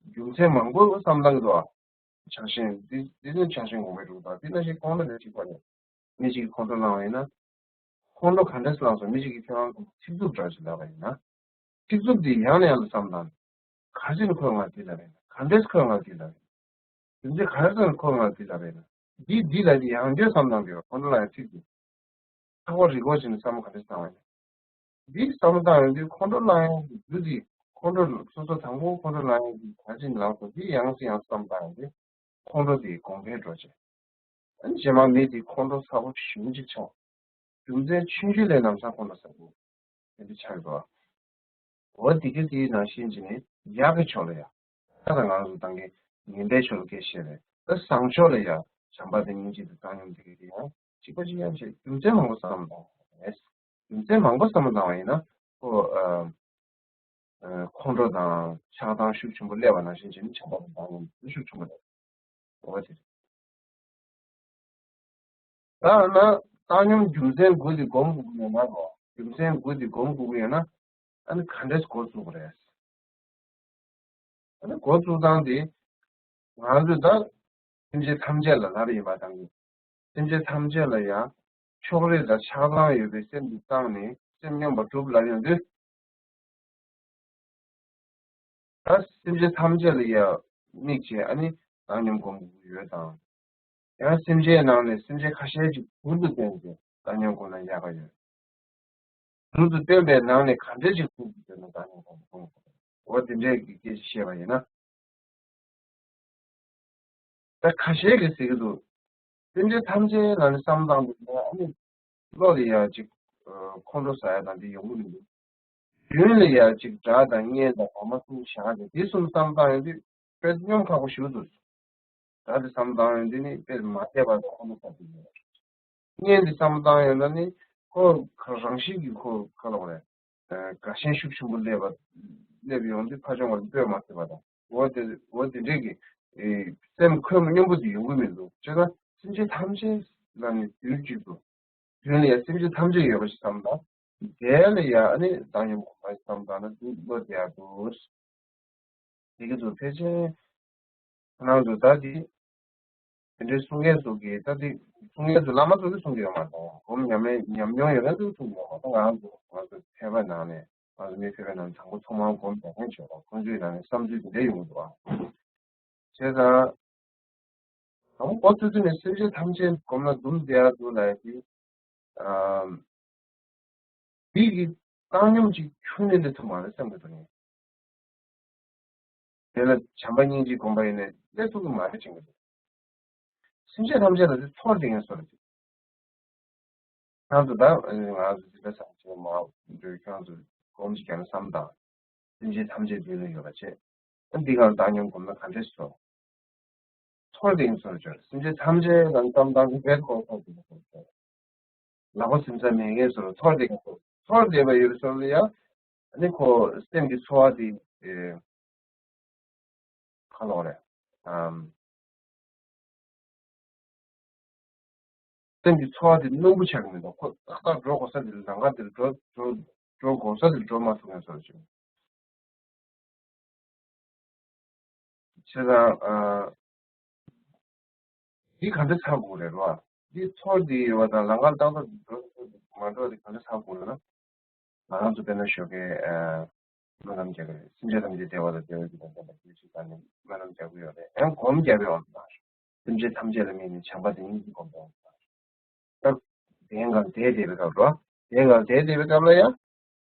རྒྱུ་མཚན་མང་པོ་བསམ་བཏང་གི་འདུག་ཨ། ཆགས་ཞེན་འདི་འདི་ཚོ་ཆགས་ཞེན་གོང་འཕེལ་འགྲོ་གི་འདུག་ཨ། འདི་ནང་བཞིན་ཁོང་ཁྲོ་ལ་གཅིག་པ་ནས། མི་གཅིག་གིས་ཁོང་ཁྲོ་ལངས་པ་ཡིན་ན། ཁོང་ཁྲོ་ག་འདྲས་ལངས་སོང་། མི་གཅིག་གིས་ཁྱོད་རང་ཚིག་རྩུབ་འདྲ་ཞིག་ལབ་པ་ཡིན་ན། ཚིག་རྩུབ་འདི་ཡང་ནས་ཡང་དུ་བསམ་བཏང་། ག་ཅི་ནས་ཁོས་ང་འདི་ལབ་པ་ཡིན་ན། ག་འདྲས་ཁོས་ང་འདི་ལབ་པ་ཡིན་ན། རྒྱུ་མཚན་ག་རེ་ཟེར་ན་ཁོས་ང་འདི་ལབ་པ་ཡིན་ན། འདི་འདི་ལབ་འདི་ཡང་བསྐྱར་བསམ་བཏང་གི་ཡོད། ཁོང་ཁྲོ་ལངས་ཡ་ཚིག་འདི། ཐག་པ་རི་མགོ་ཅིག་ནས་བསམ་བློ་ག་འདྲས་བཏང་བ་ཡིན་ན། འདི་བསམ་བློ་བཏང་ཡོང་དུས་ཁོང་ཁྲོ་ལངས་ཡ་གི་རྒྱུ་འདི། ཁོང་ཁྲོ་སོ་སོ་དང་པོ་ཁོང་ཁྲོ་ལངས་ཡ་གི་ག་ཅི་ནས་ལངས་སོང་། འདི་ཡང་སེ་ཡང་བསམ་བཏང་ཡོང་དུས། ཁོང་ཁྲོ་དེ་གོང་འཕེལ་འགྲོ་བྱས། ཨ་ནི་རྗེས་མ་མི་དེ་ཁོང་ཁྲོ་ཚ་པོ་ཞེ་པོ་ཅིག་ཆགས། རྒྱུ་མཚན་ཆུང་ཆུང་ལས་ལམ་སང་ཁོང་ཁྲོ་ཚ་པོ་དེ་འདྲ་ཆགས་འགྲོ། འོ་དེ་ག་དེའི་ནང་བཞིན་བྱས་ནས་ཡག་གི་ཕྱོགས་ལ་ཡ། ད་ལྟ་ང་ཚོ་ཏང་གི་ངན་པའི་ཕྱོགས་ལ་སྐད་བཤད་རེད། ད་བཟང་ཕྱོགས་ལ་ཡ་བྱམས་པ་དང་སྙིང་རྗེ་དང་བཏང་སྙོམས་དེ་ག་དེ་ཡང་གཅིག་པ་གཅིག་ཡང་བྱས་རྒྱུ་མཚན་མང་པོ་བསམ་བློ་བཏང་བ་རེད། རྒྱུ་མཚན་མང་པོ་བསམ་བློ་བཏང་བ་ཡིན་ན་ཁོ་ཨ། ཁོང་ཁྲོ་དང་ཆགས་སྡང་ཤུགས་ཆེན་པོ་སླེབས་པ་ནང་བཞིན་བྱས་ནས་བྱམས་པ་དང་བཏང་སྙོམས་ཤུགས་ཆེན་པོ་སླེབས། འོ་དེ་རེད། ད་ན་བཏང་སྙོམས་རྒྱུ་མཚན་དགུ་དེ་སྒོམ་དགོས་ཀྱི་ཡོད་ན་རོ། རྒྱུ་མཚན་དགུ་དེ་སྒོམ་དགོས་ཀྱི་ཡོད་ན། ཨ་ནི་ག་འདྲས་འགོ་བཙུགས་པ་རེད། ཨ་ནི་འགོ་བཙུགས་སྟངས་དེ། ང་ཚོས་ད་སེམས་ཅན་ཐམས་ཅད་ལ་ལབ་ཡིན་པ་དང་། སེམས་ཅན་ཐམས་ཅད་ལ་ཡང་ཕྱོགས་རིས་དང་ཆགས་སྡང་ཡོད་པའི་སེམས་དེ་བཏང་ནས་སེམས་སྙོམས་པར་སྒྲུབ་ལབ་ཡོང་དུས། ད་སེམས་ཅན་ཐམས་ཅད་ལ་ཡང་དམིགས་བྱས་ཨ་ནི་བཏང་སྙོམས་སྒོམ་དགོས་ཀྱི་ཡོད་དང་། ཡང་སེམས་ཅན་ནང་ནས་སེམས་ཅན་ཁ་ཤས་ཅིག་ཟུར་དུ་བཏོན་ཏེ་བཏང་སྙོམས་སྒོམ་ན་ཡག་ག་ཡོད། ཟུར་དུ་བཏོན་པའི་ནང་ནས་ག་འདྲས་ཅིག་ཟུར་དུ་བཏོན་ན་བཏང་སྙོམས་སྒོམ་དགོས། འོ་དེ་འདྲས་ཀྱི་སྐད་ཆ་བཤད་པ་ཡིན་ན། ད་ཁ་ཤས་ཀྱིས་ཟེར་གྱི་འདུག་སེམས་ཅན་ཐམས་ཅད་ལ་ནི་བསམ་བཏང་འདུག་ན་ཨ་ནི། བློ་ལ་ཡ་ཅིག་ཁོང་ཁྲོ་ཟ་ཡ་དང་འདི་ཡོང་གི་མི་འདུག་རྒྱུན་ལ་ཡ་ཅིག་དགྲ་དང་གཉེན་དང་བར་མ་གསུམ་བཞག་སྟེ་འདི་གསུམ་བསམ་བཏང་ཡོང་དུས་དཔེ་སྙོམས་ཁག་པོ་ཞིག་འདུག་དགྲ་དེ་བསམ་བཏང་ཡོང་དུས་ནི་དཔེ་མ་བསྡད་པ་དང་ཁོང་ཁྲོ་ཟ་གི་ཡོད། གཉེན་དེ་བསམ་བཏང་ཡོང་ན་ནི་ཁོ་རང་བཞིན་གྱིས་ཁོ་ག་ལབ་དགོས་རེད། དགའ་ཞེན་ཤུགས་ཆེན་པོ་སླེབས་པ། སླེབས་ཡོང་དུས་ཕར་བྱུང་བ་ལ་ལྟོས་མ་ཐུབ་པ་དང་། འོ་དེ་འོ་དེ་འདྲས་ཀྱི་ཨེ་སེམས་ཁོམ་སྙོམས་པོ་དེ་ཡོང་གི་མི་འདུག་བྱས་ཙང་སེམས་ཅན་ཐམས་ཅད་ལ་ནི་དུས་གཅིག་ཏུ། དུས་ལ་ཡ་སེམས་ཅན་ཐམས་ཅད་ཡོད་པ་ཞིག་བསམ་དང་། དེ་ལ་ཡ་ཨ་ནི་བཏང་སྙོམས་སྒོམ་པ་ཞིག་བསམ་དང་ན་འདུག་བློ་བདེ་ཡག་འདུག་དེ་གི་ཚོ་ཕལ་ཆེར་ཁོ་རང་ཚོ་ད་དེ་དེ་འདྲའི་གསུང་མཁན་ཚོ་གིས་ད་དེ་གསུང་མཁན་ཚོ་བླ་མ་ཚོ་གིས་གསུང་གི་ཡོད་མ་རེད། སྒོམ་ཉམས་ལེན་ཉམས་མྱོང་ཡོད་མཁན་ཚོ་གིས་གསུང་གི་ཡོད་མ་རེད། ད་ང་རང་ཚོ་ང་ཚོ་ཕལ་པ་ནང་ནས་ང་ཚོ་མི་ཕལ་པའི་ནང་ནས་དང་པོ་ཐོག་མར་སྒོམ་རྒྱག་མཁན་ཚོ་ཡོད་པ་ཁོང་ཚོའི་ནང་ནས་བསམ་ཚུལ་དེ་འདྲ་ཡོང་གི་འདུག་ཨ། བྱས་ཙང་། དང་པོ་འགོ་ཚུགས་ཚུགས་ནས་སེམས་ཅན་ཐམས་ཅད་སྒོམ་ལ་འདུམ་བསྡད་ཡག་འདུག་ལབ་ཡག་དེ། ཨམ། མི་གིས་བཏང་སྙོམས་ཅིག་ཁྱོན་ནས་སླེབས་ཐུབ་མ་རེད་བསམ་གྱི་འདུག་ངས། དེ་ལ་བྱམས་པ་སྙིང་རྗེ་སྒོམ་པ་ཡིན་ནའི་སླེབས་ཐུབ་ཀྱི་མ་རེད་དྲན་གྱི་འདུག་སེམས་ཅན་ཐམས་ཅད་ལ་དེ་ཚོར་བསྡད་མཁན་བཟོ་འདྲ་ཅིག་ཁྱེད་རང་ཚོ་ད་ང་ཚོ་འཛིན་གྲྭ་ཚང་ཆེན་མོ་འགྲོ་ཁྱེད་རང་ཚོ་སྒོམ་ཅིག་རྒྱག་ན་བསམ་དང་། སེམས་ཅན་ཐམས་ཅད་མདུན་ལ་ཡོད་པ་བྱས། ཨ་འདི་གང་བཏང་སྙོམས་སྒོམ་ན་ག་འདྲས་སོ། ཚོར་བསྡད་མཁན་བཟོ་འདྲ་ཅིག་སེམས་ཅན་ཐམས་ཅད་ལ་བསམ་བཏང་གི་བེད་ཁོ་ཚོར་བསྡད་མཁན་བཟོ་འདྲ་ཅིག་ལག་པ་འཛིན་ས་མེད་མཁན་བཟོ་འདྲ་ཚོར་བསྡད་མཁན་བཟོ། ཚོར་བསྡད་པ་ཡོད་པའི་བཟོ་འདྲ་ཡ། ཨ་ནི་ཁོ་སེམས་ཀྱི་ཚོར་བ་དེ་ཨེ། ག་ལབ་དགོས་རེད། ཨམ། སེམས་ཀྱི་ཚོར་བ་དེ་རྣོན་པོ་ཆགས་ཀྱི་མི་འདུག་ཁོ་ཏག་ཏག་འགྲོ་དགོས་ས་དེ་ལམ་ཁ་དེར་འགྲོ་འགྲོ། འགྲོ་དགོས་ས་དེ་འགྲོ་མ་ཐུབ་མཁན་བཟོ་འདྲ་བྱུང་། བྱས་ཙང་། ཨ། འདི་ག་འདྲ་ཚར་དགོས་རེད་རོ། འདི་ཚོར་འདི་ཡོད་པ་དང་ལམ་ཁ་ཏག་ཏག་འགྲོ་མ་འགྲོ་འདི་ག་འདྲ་ཚར་དགོས་རེད་ན། ང་རང་ཚོ་དཔེར་ན་ཞོགས་ཀའི། ཨ། སྨོན་ལམ་རྒྱག་གི་རེད། སེམས་ཅན་ཐམས་ཅད་བདེ་བ་དང་བདེ་བའི་རྒྱུ་དང་ལྡན་པ་གྱུར་ཅིག་དང་ནི་སྨོན་ལམ་རྒྱག་གི་ཡོད་རེད། ཡང་སྒོམ་རྒྱབ་པའི་འོག་ཏུ་དང་། སེམས་ཅན་ཐམས་ཅད་ལ་དམིགས་ནས་བྱམས་པ་དེ་ཉིད་ཀྱིས་སྒོམ་པའི་འོག་ཏུ་དང་། སྐབས་གདན་སྒང་དེ་བསྡད་པའི་སྐབས་ལ། གདན་སྒང་དེ་བསྡད་པའི་སྐབས་ལ་ཡང་།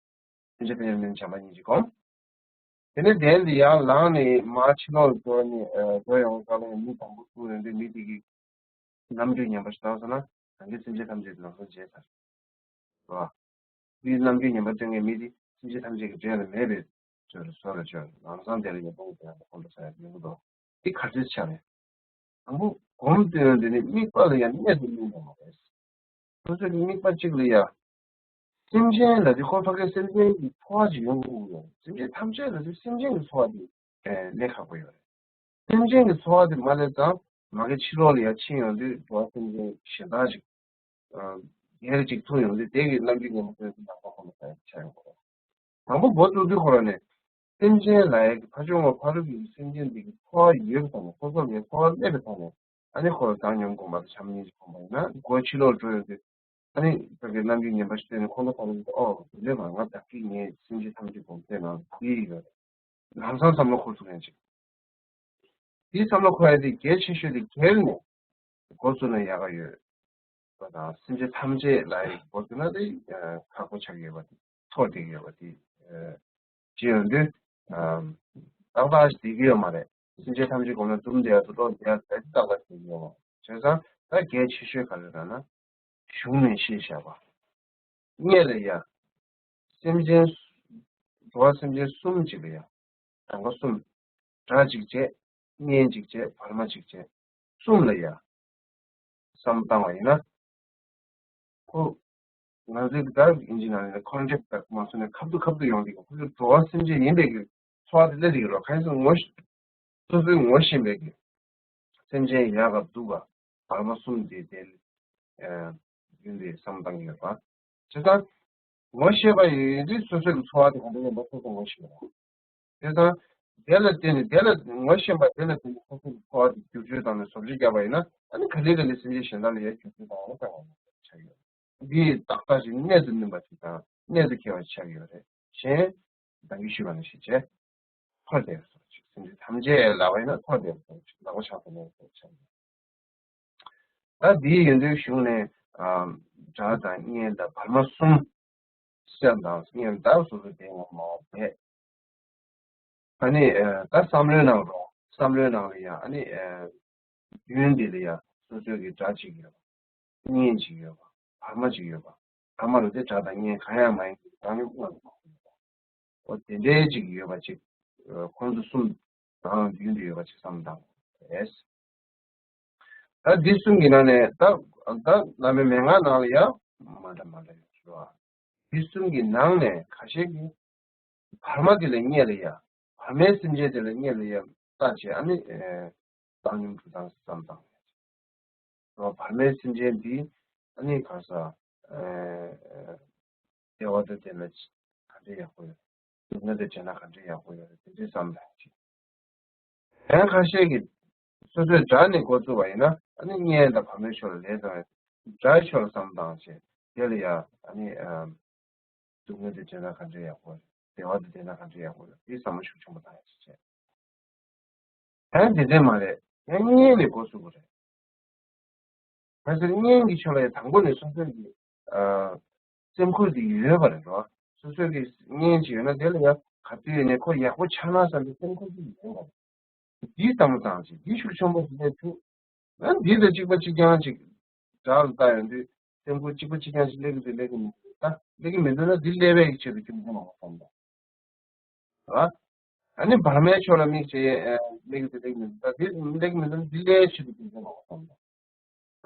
སེམས་ཅན་ཕན་ཡོན་མིན་བྱམས་པ་ཉིད་ཀྱིས་སྒོམ། དེ་ནས་གདན་འདི་ཡར་ལངས་ནས་མར་ཕྱི་ལོགས་ལ་འགྲོ་ནས། ཨ། འགྲོ་ཡོང་སྐབས་ལ་ཡང་མི་དང་པོ་སུ་རེད་འདི་མི་དེ་གི་རྣམ་འགྱུར་ངན་པ་ཞིག་བཏང་སོང་ན་གང་གི་སེམས་ཅན་ཐམས་ཅད་ལམ་སང་བརྗེད་ཚར། རོ། དེའི་རྣམ་འགྱུར་ངན་པ་སྟོན་མཁན་མི་དེ་སེམས་ཅན་ཐམས་ཅད་ཀྱི་འབྲས་ལ་མེད་པའི་ཚོད་ལ་བཟོ་ར་ཆོག་ལམ་སང་དེ་ལ་ཡང་སྤོང་དེ་ཡང་ཁོང་དུ་ས་ཡ་ཡོང་གི་འདུག་འདི་ག་ཚོད་ཆགས་རེད། དང་པོ་སྒོམ་སྟོན་དེ་ནི་དམིགས་པ་ལ་ཡང་གནས་སུ་བསྣུན་པ་མ་རེད། སོ་སོའི་དམིགས་པ་གཅིག་ལ་ཡ། སེམས་ཅན་ལ་དེ་ཁོ་ཕ་གིའི་སེམས་ཅན་གྱི་འཚོ་བ་ཅིག་ཡོང་དགོས་ཀྱི་ཡོད་རེད། སེམས་ཅན་ཐམས་ཅད་ལ་དེ་སེམས་ཅན་གྱི་འཚོ་བ་དེ་ཨེ་སླེབས་ཁག་པོ་ཡོད་རེད། སེམས་ཅན་གྱི་འཚོ་བ་དེ་མ་སླེབས་ཙང་མ་གི་ཕྱི་ལོགས་ལ་ཡ་ཕྱིན་ཡོང་དུས་འགྲོ་བ་སེམས་ཅན་གཞན་དག་ཅིག་ཨ་སྒེར་ཅིག་ཐུག་ཡོང་དུས་དེ་གི་རྣམ་འགྱུར་ངན་པ་ཁོ་ཚོ་ནང་པ་ཁོ་ན་ས་ཡ་ཆགས་ཡོང་གི་རེད། དང་པོ་འགོ་བཙུགས་དུས་ཁོ་རང་ནས་སེམས་ཅན་ལ་ཡ་གི་ཕ་ཆུང་བ་ཕ་རུ་གི་སེམས་ཅན་དེ་གི་འཚོ་བ་ཡོད་པའི་ཐོག་ནས་ཁོ་ཚོ་ལ་འཚོ་བ་སླེབས་པའི་ཐོག་ནས་ཨ་ནི་ཁོ་ལ་བཏང་སྙོམས་སྒོམ་པ་དང་བྱམས་སྙིང་རྗེ་སྒོམ་པ་ཡིན་ན་སྒོ་ཕྱི་ལོགས་འགྲོ་ཡོང་དུས་ཨ་ནི་ཕ་གི་རྣམ་འགྱུར་ངན་པ་ཞིག་བསྟན་ནས་ཁོ་ལ་ཕ་རུ་གི་ཨོ་དེ་འདྲས་མ་ང་བདག་གིས་ངའི་སེམས་ཅན་ཐམས་ཅད་སྒོམ་བསྟན་ན་དེ་ཡི་ཡོད་རེད། ལམ་སང་བསམ་བློ་འཁོར་ཐུབ་མཁན་ཅིག་དེའི་བསམ་བློ་འཁོར་ཡ་དེ་གལ་ཆེ་ཤོས་དེ་སྒེར་ནས་འགོ་བཙུགས་ན་ཡག་ག་ཡོད་པ་དང་སེམས་ཅན་ཐམས་ཅད་ལ་ཡི་འགོ་བཙུགས་ན་དེ་ཁག་པོ་ཆགས་ཡོད་པ་དེ་ཐོག་བསྡད་ཀྱི་ཡོད་པ་དེ་བྱེད་ཡོང་དུས་ཏག་ཏག་ཞིག་བསྡད་ཀྱི་ཡོད་མ་རེད། སེམས་ཅན་ཐམས་ཅད་སྒོམ་ན་འཛུམ་བསྡད་ཡ་དུ་ཏོག་བསྡད་ཡ་ཏག་ཏག་བསྡད་ཀྱི་ཡོད་མ་རེད། བྱས་ཙང་ད་གལ་ཆེ་ཤོས་ག་རེ་རེད་ན། གཞུང་ནས་བཤད་བཞག་པ། སྔོན་ལ་ཡ། སེམས་ཅན། འགྲོ་བ་སེམས་ཅན་གསུམ་གཅིག་ལ་ཡ། གྲངས་ཀ་གསུམ། དགྲ་གཅིག་བྱས། གཉེན་གཅིག་བྱས། བར་མ་གཅིག་བྱས། གསུམ་ལ་ཡ། བསམ་བཏང་བ་ཡིན་ན། ཁོ། ང་ཚོའི་ད་ཨིན་ཇི་ནང་ནས་ཁོན་ཊེག་སི་ལྟར་མ་སོང་ནས་ཁ་ཐུག་ཁ་ཐུག་ཡོང་དུས་ཁོ་ཚོ་འགྲོ་བ་སེམས་ཅན་ཡིན་པའི་གི་འཚོ་བ་དེ་སླེབས་ཀྱི་རོ། གང་ཡིན་ཟེར་ན་ངོ་ཤེས། སོ་སོའི་ངོ་ཤེས་པའི་གི་སེམས་ཅན་ཡག་ག་སྡུག་ག་བར་མ་གསུམ་དེ་དེ་ཡིན་པའི་བསམ་བཏང་གི་ཡོད་པ། བྱས་ཙང་ངོ་ཤེས་པ་ཡིན་དུས་སོ་སོའི་གི་འཚོ་བ་དེ་ག་འདྲ་ཡིན་པ་སོ་སོ་ངོ་ཤེས་པ། བྱས་ཙང་དེ་ལ་བརྟེན་ནས་དེ་ལ་ངོ་ཤེས་པ་དེ་ལ་བརྟེན་ནས་སོ་སོའི་གི་འཚོ་བ་དེ་བསྒྱུར་བཅོས་བཏང་ནས་བཟོ་བཅོས་བརྒྱབ་པ་ཡིན་ན་ཨ་ནི་ག་ལེ་ག་ལེ་སེམས་ཅན་གཞན་དག་ལ་ཡང་བསྒྱུར་བཅོས་བཏང་བ་ལ་བཏང་བ་ཆགས་ཡོད། འདི་ཏག་ཏག་ཅིག་གནས་སུ་བསྣུན་པ་ཅིག་དང་གནས་སུ་འཁེལ་བ་ཆགས་ཡོད་རེད། གཞན་ད་གིན་ཞུས་པ་ནང་བཞིན་བྱས། ཐོར་དེ་སོགས་ཅིག་སེམས་ཅན་ཐམས་ཅད་ལབ་པ་ཡིན་ན་ཐོར་དེ་སོགས་ཅིག་ལག་པ་ཆགས་ཐུབ་མེད་སོགས་ཆགས་ཡོད། ད་འདི་ཡིན་དུས་གཞུང་ནས་དགྲ་དང་གཉེན་དང་བར་མ་གསུམ། སེམས་དང་གཉེན་དང་སོ་སོ་དེ་ངོ་མ་བས། ཨ་ནི་ད་བསམ་བློའི་ནང་རོ། བསམ་བློའི་ནང་ལ་ཡང་ཨ་ནི་མདུན་འདི་ལ་ཡང་སོ་སོའི་གི་དགྲ་གཅིག་ཡོད་པ། གཉེན་གཅིག་ཡོད་པ། བར་མ་གཅིག་ཡོད་པ། བར་མ་ལ་དེ་དགྲ་དང་གཉེན་གང་ཡང་མ་ཡིན་པའི་རང་ཉིད་དངོས་སུ་མ་ཡིན་པ། འོ་དེ་འདྲའི་གཅིག་ཡོད་པ་གཅིག་ཁོང་ཚོ་གསུམ་རང་མདུན་དུ་ཡོད་པ་གཅིག་བསམ་བཏང་རེད། ད་འདི་གསུམ་གྱི་ནང་ནས་ད་ད་བླ་མའི་མན་ངག་ནང་ལ་ཡང་མ་འདྲ་མ་འདྲ་ཡོད་ཞུ་བ། འདི་གསུམ་གྱི་ནང་ནས་ཁ་ཤས་ཀྱིས་བར་མ་དེ་ལ་གཉེན་ལ་ཡ། བར་མའི་སེམས་ཅན་དེ་ལ་གཉེན་ལ་ཡ་ལྟ་བྱས་ཨ་ནི་བཏང་སྙོམས་གྲུབ་སྟངས་བསམ་བཏང་། བར་མའི་སེམས་ཅན་འདི་ཨ་ནི་ག་ས་བདེ་བ་དང་ལྡན་ན་ག་འདྲའི་ཡག་པོ་ཡོད། སྡུག་བསྔལ་དང་བྲལ་ན་ག་འདྲའི་ཡག་པོ་ཡོད་དེ་འདྲའི་བསམ་བཏང་ཅིག་ཡང་ཁ་ཤས་ཀྱིས་སོ་སོའི་དགྲ་ནས་འགོ་བཙུགས་པ་ཡིན་ན་ཨ་ནི་གཉེན་དང་བར་མའི་ཕྱོགས་ལ་ལས་བཏང་བས་དགྲའི་ཕྱོགས་ལ་བསམ་བཏང་བྱས་དེ་ལ་ཡ་ཨ་ནི་སྡུག་བསྔལ་དེ་བྲལ་ན་ག་འདྲའི་ཡག་པོ་རེད། བདེ་བ་དེ་བྲལ་ན་ག་འདྲའི་ཡག་པོ་རེད། དེའི་བསམ་བློ་ཤུགས་ཆེན་པོ་བཏང་ཡ་ཞིག་བྱས། ཡང་དེ་འདྲས་མ་རེད། ཡང་གཉེན་ནས་འགོ་བཙུགས་པ་རེད། ག་ཚོད་གཉེན་གྱི་ཕྱོགས་ལ་ཡང་དང་པོ་ནས་སོ་སོའི་གི་སེམས་ཁུར་དེ་ཡོད་པ་རེད་རོ། སོ་སོའི་གི་གཉེན་ཅིག་ཡོད་ན་དེ་ལ་ཡང་ག་དུས་ཡིན་ནའི་ཁོ་ཡག་པོ་ཆགས་ན་བསམ་པའི་སེམས་ཁུར་དེ་ཡོད་པ་རེད། འདིའི་བསམ་བློ་བཏང་ཅིག་འདི་ཤུགས་ཆེན་པོ་ཞིག་སླེབས་ཐུབ། ཡང་འདི་དང་གཅིག་པ་གཅིག་རྐྱང་ཅིག་དགྲ་ལ་ལྟ་ཡོང་དུས་སེམས་ཁུར་གཅིག་པ་གཅིག་རྐྱང་ཞིག་སླེབས་ཀྱི་འདུག་སླེབས་ཀྱི་མི་འདུག་ད་སླེབས་ཀྱི་མི་འདུག་ན་འདི་སླེབས་པའི་ཆེད་དུ་རྒྱུ་མཚན་མང་པོ་བསམ་པ། ར། ཨ་ནི་བར་མའི་ཕྱོགས་ལ་དམིགས་བྱས་སླེབས་ཀྱི་འདུག་སླེབས་ཀྱི་མི་འདུག་ད་འདི་སླེབས་ཀྱི་མི་འདུག་ན་འདི་སླེབས་ཆེད་དུ་རྒྱུ་མཚན་མང་པོ་བསམ་པ།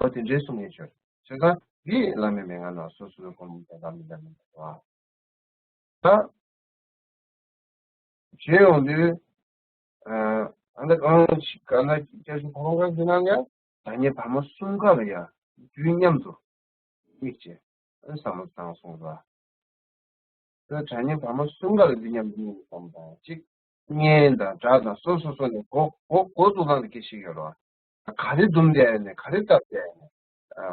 ཨོ་དེ་འདྲའི་གསུང་ཡས་ཆོས། བྱས་ཙང་འདི་བླ་མའི་མན་ངག་ནང་སོ་སོའི་སྒོམ་དེ་འདྲ་མི་འདྲ་མི་འདྲ་བ། ད། བྱེད་ཡོང་དུས། ཨ་ད་གང་ཞིག་ག་ན་སྐྱབས་སུ་ཁོང་ཁ་ཟིན་ན་ཡང་དང་ཉེ་བར་མ་གསུམ་ཀ་ལ་ཡང་རྒྱུད་མཉམ་དུ་དམིགས་བྱས་བསམ་བློ་བཏང་སོང་ལ། དེ་སྒྲ་སྙན་བར་མ་གསུམ་ཀ་ལ་འདི་མཉམ་དུ་གཉིས་ནས་བསམ་བློ་བཏང་ཡ་གཅིག་སྙན་དང་སྒྲ་དང་སོ་སོ་སོ་ནས་གོ་གོ་གོ་ཚུགས་སྟངས་དེ་སྐད་ཤེས་ཡོད་རེད་བ། ག་རེ་བཟླུམ་བསྡད་ཡ་ནས་ག་རེ་བཏབ་བསྡད་ཡ་ནས། ཨ།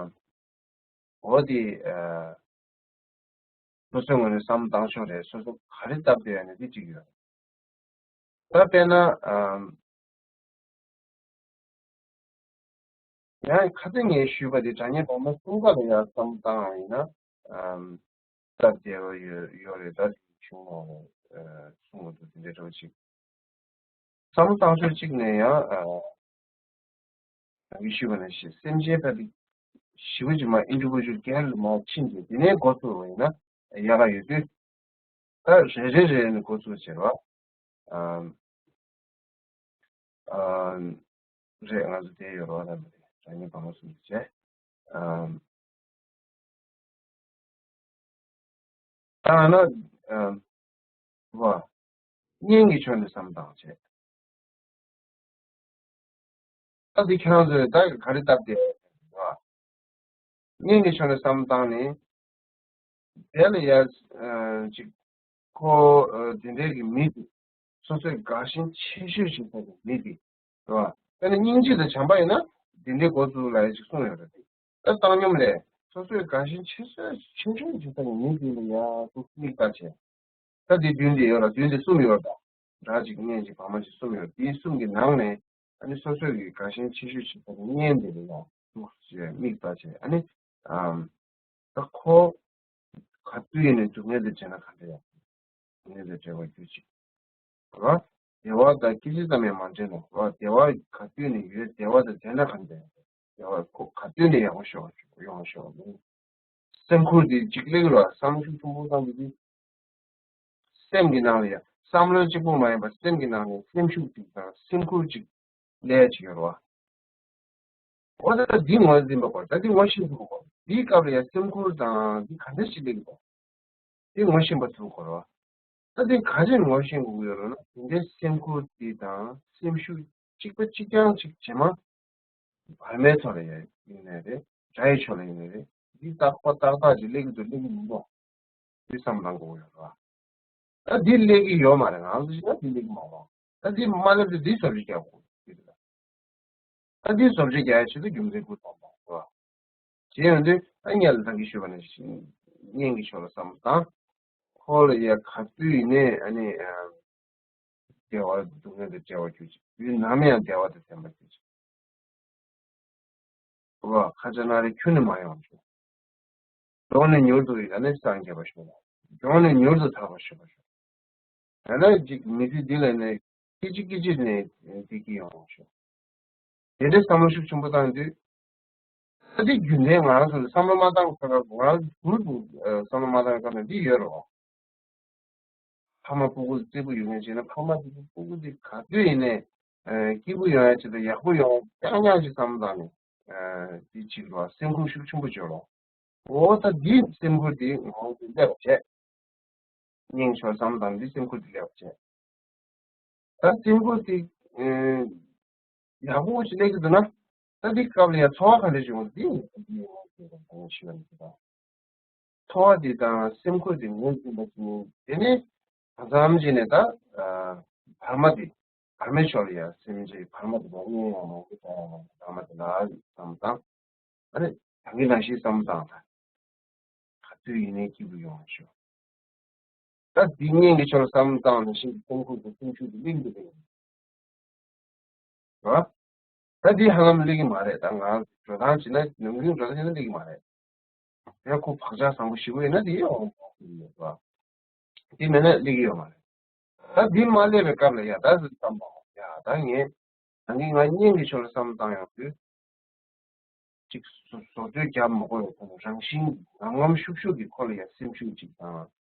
འོ་དེ། ཨ། སོ་སོའི་ངོས་ནས་བསམ་བློ་བཏང་ཕྱོགས་རེད། སོ་སོ་ག་རེ་བཏབ་བསྡད་ཡ་ནས་དེ་གཅིག་ཡོད། ད་དཔེར་ན། ཨམ། ཡང་ཁ་སང་ངས་ཞུས་པ་དེ་སྒྲ་སྙན་བར་མ་གསུམ་ཀ་ལ་ཡང་བསམ་བློ་བཏང་བ་ཡིན་ན། ཨམ། སྟབས་བདེ་བ་ཡོད་ཡོད་རེད། ད་དེ་བྱུང་བ་རེད། ཨ། གསུང་མ་ཐུབ་དེ་འདྲའི་འདྲ་བོ་ཅིག་བསམ་བློ་བཏང་ཕྱོགས་གཅིག་ནས་ཡང་། ཨ། ད་གིན་ཞུས་པ་ནང་བཞིན་སེམས་ཅན་ཕལ་པའི་ཞི་བ་ཅིག་མ་ཨིན་དྲུ་བུ་ཅུ་རྒྱལ་ལ་མ་ཕྱིན་ཏེ་དེ་ནས་འགོ་ཚུགས་པ་ཡིན་ན་ཡག་ག་ཡོད་དུས། ད་རེ་རེ་རེ་ནས་འགོ་ཚུགས་བྱས་པ། ཨམ། ཨམ། རེད། ང་ཚོ་དེ་ཡོད་རོགས་ལ་མི་རེད། སྒྲ་སྙན་བར་མ་གསུམ་བྱས། ཨམ། ད་ན། ཨམ། བ། སྙན་གྱི་ཕྱོགས་ནས་བསམ་བཏང་བྱས། ད་འདི་ཁྱེད་རང་ཚོས་ད་ག་རེ་བཏབ་བསྡད་རེད་བ། སྙན་གྱི་ཕྱོགས་ནས་བསམ་བཏང་ནས། དེ་ལ་ཡ། ཨ། ཅིག་ཁོ། ཨ། དེ་འདྲའི་གི་མི་དེ། སོ་སོའི་དགའ་ཞེན་ཆེ་ཤོས་ཤིག་ས་གི་མི་དེ། རེད་བ། དཔེར་ན་སྙིང་རྗེ་དང་བྱམས་པ་ཡིན་ན་དེ་འདྲའི་འགོ་ཚུགས་ལ་ཡ་ཅིག་གསུངས་ཡོད་རེད་དེ། ད་བཏང་སྙོམས་ལས་སོ་སོའི་དགའ་ཞེན་ཆེ་ཤོས་ཆེ་ཤོས་ཅིག་ས་གི་མི་དེ་ལ་ཡ་ཏོག་མིག་ལྟ་བྱས། ད་འདི་བདུན་དེ་ཡོད་ལ་བདུན་དེ་གསུམ་ཡོད་ད། སྒྲ་གཅིག་སྙན་གཅིག་བར་མ་གཅིག་གསུམ་ཡོད། དེའི་གསུམ་གྱི་ནང་ནས་ཨ་ནི་སོ་སོའི་གི་དགའ་ཞེན་ཆེ་ཤོས་ཤིག་ད་སྙན་དེ་ལ་ཡང་ཐུགས་ཞེས་མིག་ལྟ་བྱས། ཨ་ནི། ཨམ། ད་ཁོ་ག་དུས་ཡིན་ནའི་སྡུག་བསྔལ་དེ་དྲན་ན་ག་འདྲ་ཡོང་། སྡུག་བསྔལ་དེ་བྲལ་བར་གྱུར་ཅིག་རེད་བ། བདེ་བ་དང་སྐད་ཅིག་ཙམ་ཡང་མ་དྲན་ན་རེད་བ། བདེ་བ་ག་དུས་ནས་ཡོད། བདེ་བ་དང་ལྡན་ན་ག་འདྲ་ཡོང་། བདེ་བ་ཁོ་ག་དུས་ནས་ཡག་པོ་ཤོག་ཡོང་ཤོག་སེམས་ཁུར་དེ་གཅིག་ལེགས་ར་བསམ་ཤུགས་ཆུང་པོ་བཏང་གི་དུས། སེམས་ཀྱི་ནང་ལ་ཡང་བསམ་བློ་གཅིག་པུ་མ་ཡིན་པར་སེམས་ཀྱི་ནང་ནས་སེམས་ཤུགས་གཅིག་དང་སེམས་ཁུར་གཅིག་སླེབས་ཡ་ཅིག་ཡོད་རེད་བ། འོ་ད་འདི་ངོས་འཛིན་པ་དགོས། ད་འདི་ངོ་ཤེས་དགོས་པ། འདིའི་སྐབས་ལ་ཡང་སེམས་ཁུར་དང་འདི་ག་འདྲ་ཞིག་སླེབས་ཀྱི་འདུག་འདི་ངོ་ཤེས་པ་ཐུབ་དགོས་རེད་བ། ད་འདི་ག་རེ་ངོ་ཤེས་དགོས་ཀྱི་ཡོད་རེད་ན། དེ་འདྲའི་སེམས་ཁུར་འདི་དང་སེམས་ཤུགས་གཅིག་པ་གཅིག་རྐྱང་གཅིག་རྗེས་མ། བར་མའི་ཐོག་ལ་ཡ་ཡིན་ནའི་རེད། སྒྲ་ཡི་ཕྱོགས་ལ་ཡིན་ནའི་རེད། འདི་ཏག་ཏག་ཏག་ཏག་ཅིག་སླེབས་ཀྱི་འདུག་སླེབས་ཀྱི་མི་འདུག་འདི་བསམ་བློ་བཏང་དགོས་ཡོད་རེད་བ། ད་འདི་སླེབས་ཀྱི་ཡོད་མ་རེད། ང་ཚོ་ཞིག་ན་འདི་སླེབས་ཀྱི་མ་རེད། ད་འདི་མ་སླེབས་དུས་འདི་བཟོ་བཅོས་རྒྱག་དགོས་ཀྱི་རེད། ད་འདི་བཟོ་བཅོས་རྒྱག་ཡ་ཆེད་དུ་རྒྱུ་མཚན་དགུ་ཙམ་དང་རེད་བ། བྱས་ཡོང་དུས་ཨ་སྔོན་ལ་ད་གིན་ཞུས་པ་ནང་བཞིན་སྙན་གྱི་ཕྱོགས་ལ་བསམ་བློ་བཏང་། ཁོ་ལ་ཡ་ག་དུས་ཡིན་ནའི་ཨ་ནི། བདེ་བ་སྡུག་བསྔལ་དང་བྲལ་བར་གྱུར་ཅིག་དུས་ནམ་ཡང་བདེ་བ་དང་ལྡན་པར་གྱུར་ཅིག་རེད་བ། ཁ་ཆེ་ན་རེ་ཁྱོན་ནས་མ་ཡོང་ཅིག་གྲོངས་ནས་མྱུར་དུ་ཡང་ནི་སངས་རྒྱས་པར་ཤོག་གྲོངས་ནས་མྱུར་དུ་ཐར་པར་ཤོག་པར་ཤོག་ཡང་ན་ཅིག་མི་ཚེ་འདི་ལ་ནི་སྐད་ཅིག་སྐད་ཅིག་ནས་བདེ་སྐྱིད་ཡོང་བར་ཤོག་དེ་འདྲའི་བསམ་བློ་ཤུགས་ཆེན་པོ་བཏང་དུས། ད་འདི་རྒྱུན་ལྡན་ང་རང་ཚོ་ལ་བསམ་བློ་མ་བཏང་ཁ་ཁ་ང་རང་ཚོ་བུ་ཚོ་བསམ་བློ་མ་བཏང་ཁ་ན་འདི་ཡོད་རེད་བ། ཕ་མ་སྤུ་གུ་རྩེད་པོ་ཡོད་མཁན་བྱས་ན་ཕ་མ་དེ་ཚོ་སྤུ་གུ་དེ་ག་དུས་ཡིན་ནའི། ཨ། སྐྱིད་པོ་ཡོང་ཡ་ཆེད་དུ་ཡག་པོ་ཡོང་རྐྱང་རྐྱང་ཅིག་བསམ་བློ་བཏང་ནས། ཨ། དེ་གཅིག་རེད་བ། སེམས་ཁུར་ཤུགས་ཆེན་པོ་བྱོས་རོགས། འོ་ད་འདི་སེམས་ཁུར་འདི་ངོ་བོ་འདི་སླེབས་པ་བྱས། སྙིང་ཆོག་བསམ་བློ་བཏང་འདི་སེམས་ཁུར་འདི་སླེབས་པ་བྱས། ད་སེམས་ཁུར་འདི། ཨ། ཡག་པོ་ཞིག་སླེབས་ཀྱི་འདུག་ན། ད་འདི་སྐབས་ལ་ཡང་ཚོར་བ་ག་འདྲ་བྱུང་འདི་འདི་ཡིན་ཞུ་བ་འདི་ད། ཚོར་བ་འདི་དང་སེམས་ཁུར་འདི་ངོས་འཛིན་པ་ཞིག་ནི་དེ་ནི་ད་མཚམས་ཅིག་ནས་ད། ཨ། བར་མ་འདི་བར་མའི་ཕྱོགས་ལ་ཡང་སེམས་ཅན་བར་མ་འདི་ལ་གཉིད་ཡང་མ་འགུལ་ད་ཡང་མ་འགུལ་བར་མ་འདི་ལ་བསམ་བཏང་། ཨ་ནི་ད་གིན་ནང་བཞིན་བསམ་བཏང་ད། ག་དུས་ཡིན་ནའི་སྐྱིད་པོ་ཡོང་བ་ཤོག་ད་འདི་སྙན་གྱི་ཕྱོགས་ལ་བསམ་བཏང་ནས་ཤིན་ཏུ་སེམས་ཁུར་དང་སེམས་ཤུགས་ཀྱི་གླིང་དུ་སླེབས་ཡོང་། རེད་བ། ད་འདི་ཧ་ལམ་སླེབས་ཀྱི་མ་རེད། ད་ང་འགྲོ་སྟངས་བྱས་ན་ནམ་རྒྱུན་འགྲོ་སྟངས་བྱས་ན་སླེབས་ཀྱི་མ་རེད། ཡང་ཁོ་བག་ཆགས་བཟང་པོ་ཞེ་པོ་ཡིན་ན་དེ་ཡང་འོང་ཐོག་ཡོད་རེད་བ། དེ་མེད་ན་སླེབས་ཀྱི་ཡོད་མ་རེད། ད་འདི་མ་སླེབས་པའི་སྐབས་ལ་ཡ་ད་ཟེར་བསམ་པ་ཡ་ད་ངས་ད་ངས་ང་སྙན་གྱི་ཕྱོགས་ལ་བསམ་བཏང་ཡོང་དུས། ཅིག་བཟོ་བཟོ་བཅོས་རྒྱབ་མ་དགོས་པའི་ཐོག་ནས་རང་བཞིན་ངམ་ངམ་ཤུགས་ཤུགས་ཀྱིས་ཁོ་ལ་ཡ་སེམས་ཤུགས་ཅིག་དང་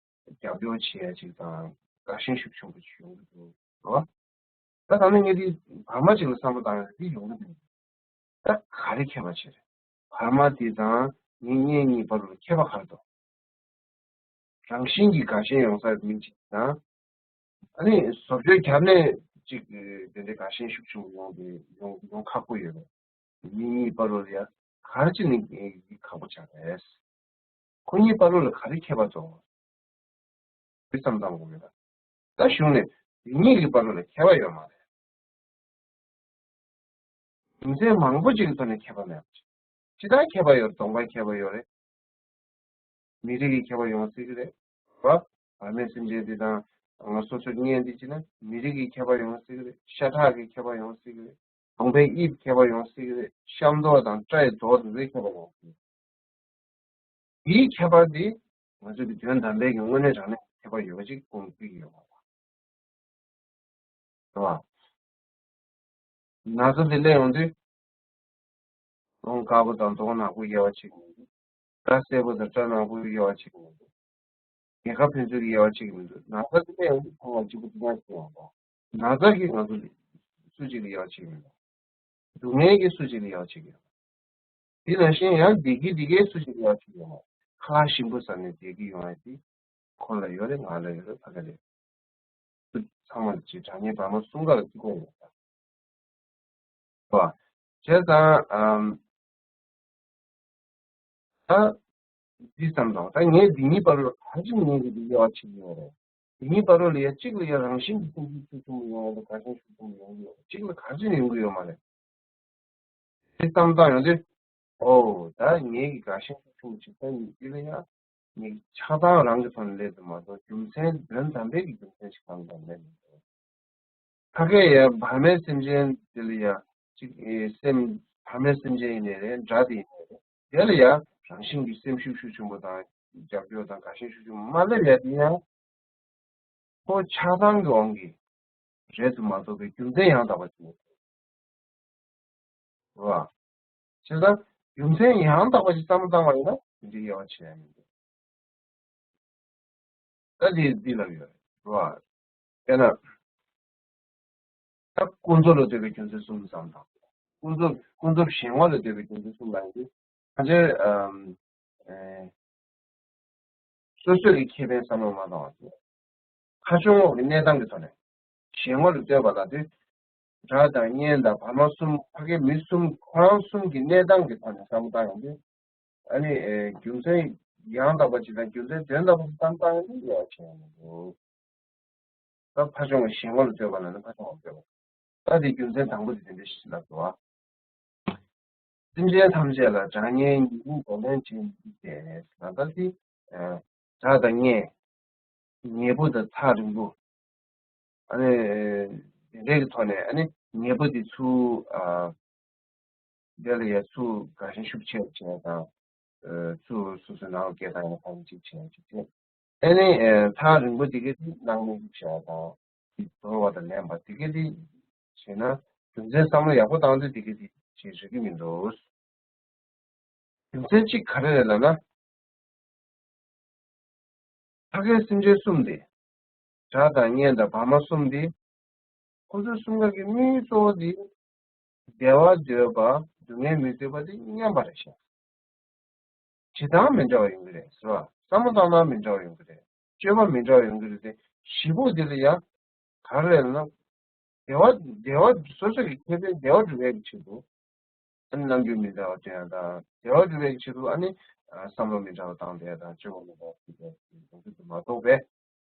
རྒྱབ་སྐྱོར་བྱེད་ཡ་ཅིག་དང་དགའ་ཞེན་ཤུགས་ཆེན་པོ་ཅིག་ཡོང་གི་འདུག་རོ། ད་ད་ནི་ངས་འདི་བར་མ་ཅིག་ལ་བསམ་བློ་བཏང་ཡ་འདི་ཡོང་གི་འདུག་ད་ག་རེ་ཁྱད་པར་ཆེ་རེད། བར་མ་འདི་དང་ངའི་སྙན་གཉིས་བར་ལ་ཁྱད་པར་ག་རེ་འདུག་རང་བཞིན་གྱིས་དགའ་ཞེན་ཡོང་ས་མི་གཅིག་དང་། ཨ་ནི་བཟོ་བཅོས་བརྒྱབ་ནས་གཅིག་དེ་འདྲའི་དགའ་ཞེན་ཤུགས་ཆེན་པོ་ཡོང་དེ་ཡོང་ཡོང་ཁག་པོ་ཡོད་པས། མི་གཉིས་བར་ལ་ཡ་ག་རེ་བྱས་ནས་ཁག་པོ་ཆགས་རེད། ཁོ་གཉིས་བར་ལ་ག་རེ་ཁྱད་པར་འདུག་དེ་བསམ་བཏང་དགོས་མེད་ད། ད་གཞུང་ནས་དེ་གཉིས་ཀྱི་བར་ལ་ཁྱད་པར་ཡོད་མ་རེད། རྒྱུ་མཚན་མང་པོ་ཅིག་གི་ཐོག་ནས་ཁྱད་པར་མེད་པ་ཅིག་ཇི་ལྟར་ཁྱད་པར་ཡོད་རེད། གདོང་པའི་ཁྱད་པར་ཡོད་རེད། མི་རིགས་ཀྱི་ཁྱད་པར་ཡོང་སྲིད་ཀྱི་རེད། བ། བར་མའི་སེམས་ཅན་འདི་དང་ང་སོ་སོའི་གཉེན་འདི་བྱས་ན་མི་རིགས་ཀྱི་ཁྱད་པར་ཡོང་སྲིད་ཀྱི་རེད། ཤ་ཁྲག་གི་ཁྱད་པར་ཡོང་སྲིད་ཀྱི་རེད། གདོང་པའི་དབྱིབས་ཁྱད་པར་ཡོང་སྲིད་ཀྱི་རེད། ཤམ་ཐབས་དང་སྐྲ་ཡི་རྡོག་དེ་ཚོའི་ཁྱད་པར་ཡོང་སྲིད་ཀྱི་རེད། དེའི་ཁྱད་པར་འདི་ང་ཚོ་གི་དོན་དམ་པའི་གི་དངོས་གནས་དྲང་གནས་ཁྱད་པར་ཡོད་པ་ཅིག་སྐོང་སྲིད་ཀྱི་ཡོད་པ་རེད་བ། ན་ཚ་འདི་སླེབས་ཡོང་དུས། གདོང་དཀར་པོ་དང་གདོང་ནག་པོ་དབྱེ་བ་ཕྱེ་གི་མི་འདུག་སྐྲ་སེར་པོ་དང་སྐྲ་ནག་པོ་དབྱེ་བ་ཕྱེ་གི་མི་འདུག་རྒྱལ་ཁབ་ཕན་ཚུན་གྱི་དབྱེ་བ་ཕྱེ་གི་མི་འདུག་ན་ཚ་འདི་སླེབས་ཡོང་དུས་ཁོང་ལ་གཅིག་པུ་གཅིག་རྐྱང་ཞིག་ཡོང་དང་། ན་ཚ་གིས་ང་ཚོ་སུ་གཅིག་ལ་དབྱེ་བ་ཕྱེ་གི་མི་འདུག་སྡུག་བསྔལ་གྱིས་སུ་གཅིག་ལ་དབྱེ་བ་ཕྱེ་གི་ཡོད། དེ་ནང་བཞིན་ཡང་བདེ་སྐྱིད་འདི་གས་སུ་ཞིག་ལ་ཡོད་ཅིག་ཡོད་མ། ཁ་ལག་ཞིམ་པོ་ཟ་ནས་བདེ་སྐྱིད་ཡོང་ཡ་དེ་ཁོ་ལ་ཡོད་རེད། ང་ལ་ཡོད་རེད། ཕ་ག་རེད། ཚང་མ་ལ་ཅིག་དྲང་ངེས་བར་མ་གསུམ་ཀ་ལ་བརྩི་དགོས་ཡོད་པ། བྱས་ཙང་ཨམ། ད་འདི་བསམ་དང་ད་ངས་འདི་གཉིས་བར་ལ་ག་ཅིག་ངས་ཀྱི་འདི་དབྱེ་བ་ཕྱེ་གི་ཡོད་རེད། འདི་གཉིས་བར་ལ་ཡ་གཅིག་ལ་ཡ་རང་བཞིན་གྱི་སེམས་ཤུགས་ཆུང་ཆུང་ཡོང་ཡ་ལ་དགའ་ཞེན་ཤུགས་ཆུང་ཡོང་གི་ཡོད་རེད། གཅིག་ལ་ག་ཅིག་ཡོང་གི་ཡོད་མ་རེད། དེ་བསམ་སྟངས་ཡོང་དུས། ཨོ། ད་ངེད་ཀྱི་དགའ་ཞེན་ཤུགས་ཆུང་ཆེ་ས་ཡིན་དེ་ལ་ཡང་། ངེད་ཀྱི་ཆགས་སྡང་རང་གི་ཐོག་ནས་སླེབས་དུ་མ་གཏོགས་རྒྱུ་མཚན་དོན་དམ་པའི་གི་རྒྱུ་མཚན་ཞིག་གང་ལ་མེད་མི་འདུག་ཕ་གིར་ཡང་བར་མའི་སེམས་ཅན་དེ་ལ་ཡང་གཅིག་ཨེ་སེམས་བར་མའི་སེམས་ཅན་ཡིན་ནའི་རེད། དགྲ་དེ་ཡིན་ནའི་རེད། དེ་ལ་ཡང་རང་བཞིན་གྱི་སེམས་ཤུགས་ཤུགས་ཆེན་པོ་དང་རྒྱབ་སྐྱོར་དང་དགའ་ཞེན་ཤུགས་ཆེན་པོ་མ་སླེབས་ཡ་དེ་ཡང་། ཁོ་ཆགས་སྡང་གི་དབང་གིས་རེད་དུ་མ་གཏོགས་པའི་རྒྱུ་མཚན་ཡང་དག་པ་ཅིག་མེད། རེད་བ། བྱས་ཙང་རྒྱུ་མཚན་ཡང་དག་པ་ཅིག་བསམ་བློ་བཏང་བ་ཡིན་ན་དེ་འདྲའི་དབྱེ་བ་ཕྱེ་ཡ་མི་འདུག་ད་འདི་འདི་ལབ་ཡོད་རེད་བ། དཔེར་ན། ད་ཀུན་རྫོབ་ལ་ལྟོས་པའི་རྒྱུ་མཚན་གསུམ་བསམ་དང་། ཀུན་རྫོབ་ཀུན་རྫོབ་གཞན་ངོ་ལ་ལྟོས་པའི་རྒྱུ་མཚན་གསུམ་ལབ་ཡོང་དུས། ང་ཚོས་ཨམ། ཨེ། སོ་སོས་ཀྱི་ཁེ་ཕན་བསམ་བློ་མ་བཏང་བ་ཞིག་ཁ་ཕྱོགས་ངོས་ཀྱི་གནས་སྟངས་ཀྱི་ཐོག་ནས། གཞན་ངོ་ལ་ལྟོས་པ་ལ་དུས། དགྲ་དང་གཉེན་དང་བར་མ་གསུམ་ཕ་གི་མི་གསུམ་ཁོ་རང་གསུམ་གྱི་གནས་སྟངས་ཀྱི་ཐོག་ནས་བསམ་བློ་བཏང་ཡོང་དུས། ཨ་ནི་ཨེ་རྒྱུ་མཚན་ཡང་དག་པ་ཅིག་དང་རྒྱུ་མཚན་དོན་དག་པ་ཅིག་བསམ་བཏང་ཡོང་དུས་ཡོད་ཆེ་ཡོང་གི་འདུག་ད་ཕ་ཕྱོགས་ཀྱི་གཞན་ངོ་ལ་ལྟོས་པ་ལ་ནི་ཕ་ཕྱོགས་ངོ་ལ་ལྟོས་པ། ད་དེ་རྒྱུ་མཚན་དང་པོ་དེ་དེ་འདྲ་ཞིག་ལབ་འདུག་ཨ། སེམས་ཅན་ཐམས་ཅད་ལ་དགྲ་གཉེན་ཉེ་རིང་གདོང་ལེན་བྱེད་ཀྱི་ཟེར་ནས་ད་ལྟ་དེ། དགྲ་དང་གཉེན། ཉེ་པོ་དང་ཐག་རིང་པོ། ཨ་ནི། དེ་འདྲའི་གི་ཐོག་ནས་ཨ་ནི་ཉེ་པོ་དེ་ཚུར། དེ་ལ་ཡ་ཚུར་དགའ་ཞེན་ཤུགས་ཆེ་བྱས་དང་། ཚུར་སོ་སོའི་ནང་སྐད་བཏང་ཡ་ཕར་ཅིག་བྱས་ཅིག་བྱས། ཨ་ནི། ཐག་རིང་པོ་དེ་ག་དེ་སྣང་མེད་ཅིག་བྱས་དང་། དེ་དོར་བ་དང་ལེན་པ་དེ་ག་དེ་བྱས་ན། རྒྱུ་མཚན་བསམ་བློ་ཡག་པོ་བཏང་དུས་དེ་ག་དེ་བྱེད་རིགས་ཀྱི་མི་འདུག་རྒྱུ་མཚན་གཅིག་ག་རེ་རེད་ལབ་ན། ཕ་གིའི་སེམས་ཅན་གསུམ་དེ། དགྲ་དང་གཉེན་དང་བར་མ་གསུམ་དེ། ཁོ་ཚོ་གསུམ་ཀ་གི་དམིགས་ཡུལ་གཙོ་བོ་དེ། བདེ་བ་འདོད་པ་སྡུག་བསྔལ་མི་འདོད་པ་དེ་མཉམ་པ་རེད་ཤག་བྱེད་སྟངས་མི་འདྲ་བ་ཡོང་གི་རེད་ཟེར་བ། བསམ་བློ་བཏང་སྟངས་མི་འདྲ་བ་ཡོང་གི་རེད། སྤྱོད་པ་མི་འདྲ་བ་ཡོང་གི་རེད་དེ། བཞི་པོ་དེ་ལ་ཡང་། ག་རེ་རེད་ལབ་ན། བདེ་བ་བདེ་བ་སོ་སོ་གི་ཁེ་ཕན་བདེ་བ་སྒྲུབ་པའི་ཆེད་དུ། ཨ་ནི་རྣམ་འགྱུར་མི་འདྲ་བ་སྟོན་ཡ་དང་བདེ་བ་སྒྲུབ་པའི་ཆེད་དུ་ཨ་ནི། བསམ་བློ་མི་འདྲ་བ་བཏང་བསྡད་ཡ་དང་སྤྱོད་པ་མི་འདྲ་བ་སྒྲུབ་པའི་ཆེད་དུ་མ་གཏོགས་པའི།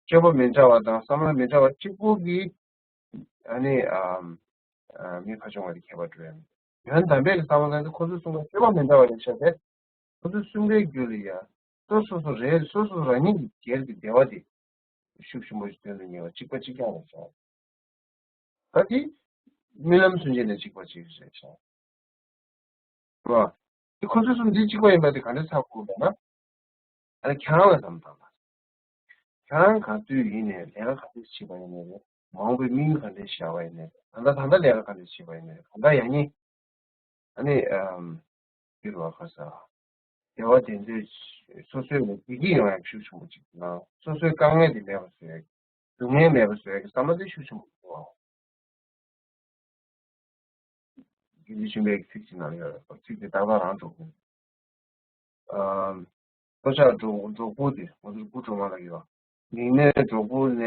སྤྱོད་པ་མི་འདྲ་བ་དང་བསམ་བློ་མི་འདྲ་བ་གཅིག་པུ་གིས་ཨ་ནི། མི་ཁ་ཆུང་བ་དེ་ཁྱད་པར་འགྲོ་ཡ་མི་འདུག་དོན་དམ་པའི་གི་བསམ་བློ་བཏང་དུས་ཁོ་ཚོ་གསུམ་ཀ་སྤྱོད་པ་མི་འདྲ་བ་རེད་ཤག་པས། ཁོ་ཚོ་གསུམ་ཀའི་རྒྱུད་ལ་ཡ། སོ་སོ་སོ་རེ་སོ་སོ་རང་ཉིད་ཀྱི་སྒེར་གྱི་བདེ་བ་དེ། ཤུགས་ཆེན་པོ་ཞིག་དོན་དུ་གཉེར་བ་གཅིག་པ་གཅིག་རྐྱང་རེད་ཤག་ད་དེ། རྨི་ལམ་སུན་འབྱིན་ནས་གཅིག་པ་གཅིག་རེད་ཤག་རེད་བ། དེ་ཁོ་ཚོ་གསུམ་འདི་གཅིག་པ་ཡིན་པ་དེ་ག་འདྲས་ཚར་དགོས་པ་ན། ཨ་ནི་ཁྱེད་རང་ལ་བསམ་བཏང་ན། ཁྱེད་རང་ག་དུས་ཡིན་ནའི་ལས་ཀ་ག་འདྲས་བྱེད་པ་ཡིན་ནའི་རེད། མ་འོངས་པའི་དམིགས་ཡུལ་ག་འདྲས་བཞག་པ་ཡིན་ནའི་རེད། ད་ལྟ་ད་ལྟ་ལས་ཀ་ག་འདྲས་བྱེད་པ་ཡིན་ནའི་རེད། ད་ལྟ་ཡང་སྙིང་། ཨ་ནི། ཨམ། འགྱུར་བ་ཁ་ས། བདེ་བ་དེ་ཚོས་སོ་སོའི་ལ་བདེ་སྐྱིད་ཡོང་ཡག་ཤུགས་ཆེན་པོ་ཅིག་གནང་། སོ་སོའི་དཀའ་ངལ་དེ་མེད་པ་བཟོ་ཡག་སྡུག་བསྔལ་མེད་པ་བཟོ་ཡག་གི་བསམ་བློ་དེ་ཤུགས་ཆེན་པོ་གཏོང་བ། རྒྱུད་སྡེ་ཆེན་པོའི་ཚིག་ཅིག་ནང་ཡོད་རེད། ཚིག་དེ་ཏག་ཏག་རང་འགྲོ་གི་མི་འདུག་ཨམ། ལྷོ་བྲག་འབྲོག་འབྲོག་ཕུག་དེ་ང་ཚོར་སྤུ་གྲོག་མ་ལ་ཡོད། མིག་སྨན་འབྲོག་ཕུག་ནས་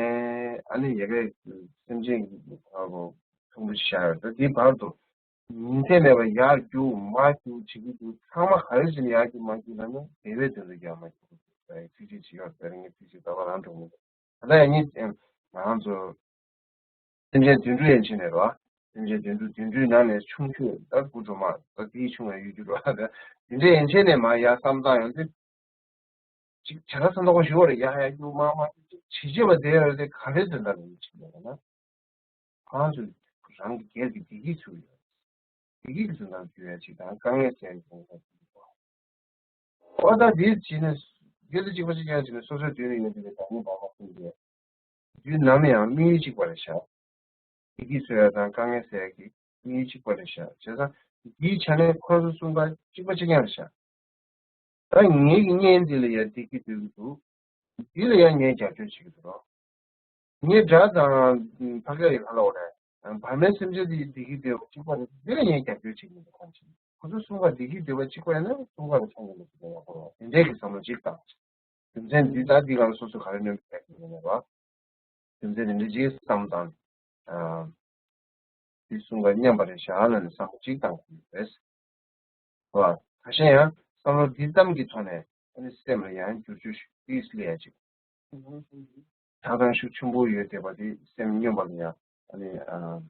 ཨ་ནི་ཡ་གའི་སེམས་ཅན་གྱི་ཁ་ལོ་ཐུང་པོ་ཞིག་བཞག་ཡོད། ད་དེའི་བར་དུ་ཉིན་མཚན་མེད་པར་ཡར་རྒྱུག་མར་རྒྱུག་བྱེད་ཀྱི་འདུག་ཚང་མ་ག་རེ་བྱས་ནས་ཡར་རྒྱུག་མར་རྒྱུག་ལབ་ན་བདེ་བའི་དོན་དུ་ཡར་མར་རྒྱུག་ཚིག་ཅིག་ཅིག་ཡོད་ཟེར། ངས་ཚིག་ཅིག་ད་བར་རང་འགྲོ་མི་འདུག་ད་ལྟ་ཡང་ཉིད་ང་རང་ཚོ་སེམས་ཅན་བདུན་ཕྲག་ཡན་ཆད་ནས་རེད་བ། སེམས་ཅན་བདུན་ཕྲག་བདུན་ཕྲག་ནང་ནས་ཆུང་ཤོས་ད་དགུ་གྲོ་མ་ད་དེའི་ཆུང་བའི་ཡུལ་རྒྱུ་རེད་བ། བདུན་ཕྲག་ཡན་ཆད་ནས་མར་ཡར་བསམ་བཏང་ཡོང་དུས། ཅིག་བྱ་ལ་ས་མདོག་ཞུ་བ་རེད། ཡ་ཡ་རྒྱུ་མ་མ་ཅིག་བྱེད་བྱེད་པ་དེ་རེད་དེ་ག་རེ་དོན་དག་ལ་ཡིན་ཕྱིན་པ་ན། ཁོ་རང་ཚོས་རང་གི་སྒེར་གྱི་བདེ་སྐྱིད་ཚུར་ཡོད། བདེ་སྐྱིད་ཀྱི་དོན་དག་བརྗོད་ཡ་ཅིག་དང་དཀའ་ངལ་སེལ་ཡ་ཅིག་ཡོང་ས་ཅིག་ཡོད། ཨོ་ད་དེ་བྱས་ནས་སྒེར་དུ་གཅིག་པ་གཅིག་རྐྱང་བྱས་ནས་སོ་སོའི་མདུན་ལ་ཡོད་པའི་བདག་ཉིད་བག་མ་ཁུམ་གྱི་དུས་ནམ་ཡང་དམིགས་ཡུལ་གཅིག་པ་རེད་ཤག་བདེ་སྐྱིད་འཚོལ་ཡ་དང་དཀའ་ངལ་སེལ་ཡ་གི་དམིགས་ཡུལ་གཅིག་པ་རེད་ཤག་བྱས་ཙང་འདིའི་ཆ་ནས་ཁོ་ཚོ་གསུམ་ཀ་གཅིག་པ་གཅིག་རྐྱང་རེད་ཤག་ད་ངེད་ཀྱི་གཉེན་འདི་ལ་ཡང་བདེ་སྐྱིད་འདོད་ཀྱི་འདུག་འདི་ལ་ཡང་ངས་རྒྱབ་སྐྱོར་བྱེད་ཀྱི་འདུག་རོ། ངས་དགྲ་དང་ཕ་སྐད་ཡི་ག་ལ་འོ་རེད། བར་མའི་སེམས་ཅན་འདི་བདེ་སྐྱིད་འདོད་པ་གཅིག་པ་རེད། འདི་ལ་ངས་རྒྱབ་སྐྱོར་བྱེད་ཀྱི་འདུག་ཁོང་ཚོ་ཁོ་ཚོ་གསུམ་ཀ་བདེ་སྐྱིད་འདོད་པ་གཅིག་པ་ཡིན་ན་གསུམ་ཀ་ལ་ཆ་ངེས་ལ་གཅིག་པ་ཡག་པོ་རོ། དེ་འདྲའི་གི་བསམ་བློ་གཅིག་བཏང་། རྒྱུ་མཚན་འདི་ལྟར་འདི་ག་ལ་སོ་སོ་ག་རེ་གནོད་པ་བསྐྱལ་གྱི་ཡོད་མེད་པ། རྒྱུ་མཚན་འདི་འདྲ་ཅིག་བསམ་བཏང་། ཨ། འདི་གསུམ་ཀ་མཉམ་པ་རེད་བཞག་ལབ་ནས་བསམ་བློ་གཅིག་བཏང་དགོས་རེད། ཧོ། ཁ་ཤས་ཡང་བསམ་བློ་འདི་ཙམ་གྱི་ཐོག་ནས་ཨ་ནི་སེམས་ལ་ཡང་བསྒྱུར་བཅོས་ཤིག་ཏིས་སླེབས་ཡ་ཅིག་ཆགས་སྡང་ཤུགས་ཆེན་པོ་ཡོད་བསྡད་པ་དེ་སེམས་སྙོམས་པ་ལ་ཡང་ཨ་ནི་ཨ།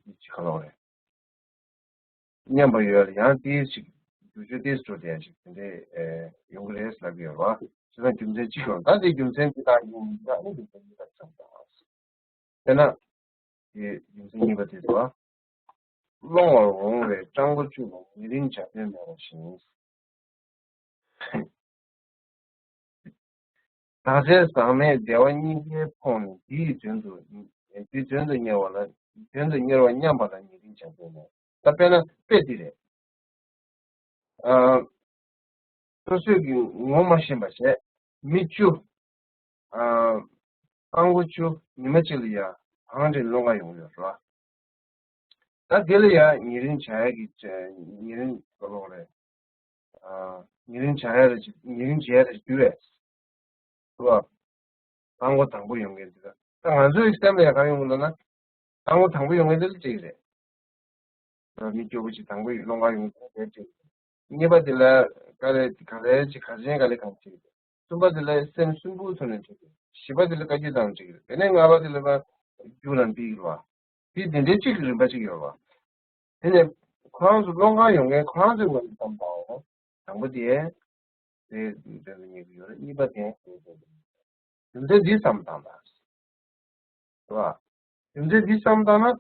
འདི་ཅི་ག་ལོག་རེད། མཉམ་པ་ཡོད་ལ་ཡང་ཏིས་ཅིག་བསྒྱུར་བཅོས་ཏིས་འགྲོ་བསྡད་ཡ་ཅིག་དེ་འདྲའི་ཨེ་ཡོང་གི་རེད་ལབ་ཀྱི་ཡོད་རེད་བ། བྱས་ཙང་རྒྱུ་མཚན་གཅིག་ཡོང་ད་དེ་རྒྱུ་མཚན་འདི་དག་ཡིན་ཡིན་ད་ཨ་ནི་རྒྱུ་མཚན་འདི་དག་ཙམ་དང་། དཔེར་ན། དེ་རྒྱུ་མཚན་གཉིས་པ་དེ་ཚོ། སློང་བར་འོང་བའི་སྤྲང་པོ་བཅུ་ལ་ཉེ་རིང་བྱ་དོན་མེད་པ་བཞིན། དག་ཆའི་ཟག་མེད་བདེ་བ་གཉིས་ཀའི་ཕོངས་ནས་འདི་ཡི་དོན་དུ་འདི་དོན་དུ་གཉེར་བ་ལ་དོན་དུ་གཉེར་བ་མཉམ་པ་ལ་ཉེ་རིང་བྱ་དོན་མེད། ད་དཔེར་ན་དཔེ་འདི་རེད། ཨ། སོ་སོས་ཀྱི་ངོ་མ་ཤེས་པ་བྱས། མི་བཅུ། ཨ། སྤྲང་པོ་བཅུ་ཉི་མ་གཅིག་ལ་ཡ་གང་དྲན་སློང་ག་ཡོང་ཡོད་རེད་བ། ད་དེ་ལ་ཡ་ཉེ་རིང་བྱ་ཡ་གི་ཉེ་རིང་ག་ལོག་རེད། ཨ། ཉེ་རིང་བྱ་ཡ་རེད་ཅིག་ཉེ་རིང་བྱ་ཡ་རེད་ཅིག་འདུག་བས། རེད་བ། སྤྲང་པོ་དང་པོ་ཡོང་མཁན་དེ་ད་ད་ང་ཚོའི་སེམས་ལ་ཡ་གང་ཡོང་གི་འདུག་ན། སྤྲང་པོ་དང་པོ་ཡོང་མཁན་དེ་ལ་གཅིག་རེད། མི་སྐྱོ་པོ་ཅིག་དང་པོ་ཡི་སློང་ག་ཡོང་དུས་དེ་གཅིག་གཉིས་པ་དེ་ལ་དཀའ་ལས་ག་ལས་ཅིག་ག་ཅན་ག་ལས་གང་ཅིག་གསུམ་པ་དེ་ལ་སེམས་སུན་པོའི་ཐོག་ནས་འགྲོ་དགོས། བཞི་པ་དེ་ལ་བཀའ་བཀྱོན་བཏང་ཅིག་རེད། དེ་ནས་ལྔ་པ་དེ་ལ་རྒྱུགས་ལ་འབིགས་རེད་བ། དེ་དེ་འདྲའི་གཅིག་གི་རིམ་པ་ཅིག་ཡོད་རེད་བ། དེ་ནས་ཁོ་རང་ཚོ་སློང་ག་ཡོང་མཁན་ཁོ་རང་ཚོའི་ངོས་ནས་བསམ་པའོ། དང་པོ་དེ། དེ་དོན་དུ་གཉེར་གྱི་ཡོད་རེད། གཉིས་པ་དེ་དེ་དོན་དུ་གཉེར་གྱི་ཡོད་རེད། རྒྱུ་མཚན་འདི་བསམ་བཏང་དང་། རེད་བ། རྒྱུ་མཚན་འདི་བསམ་བཏང་ན།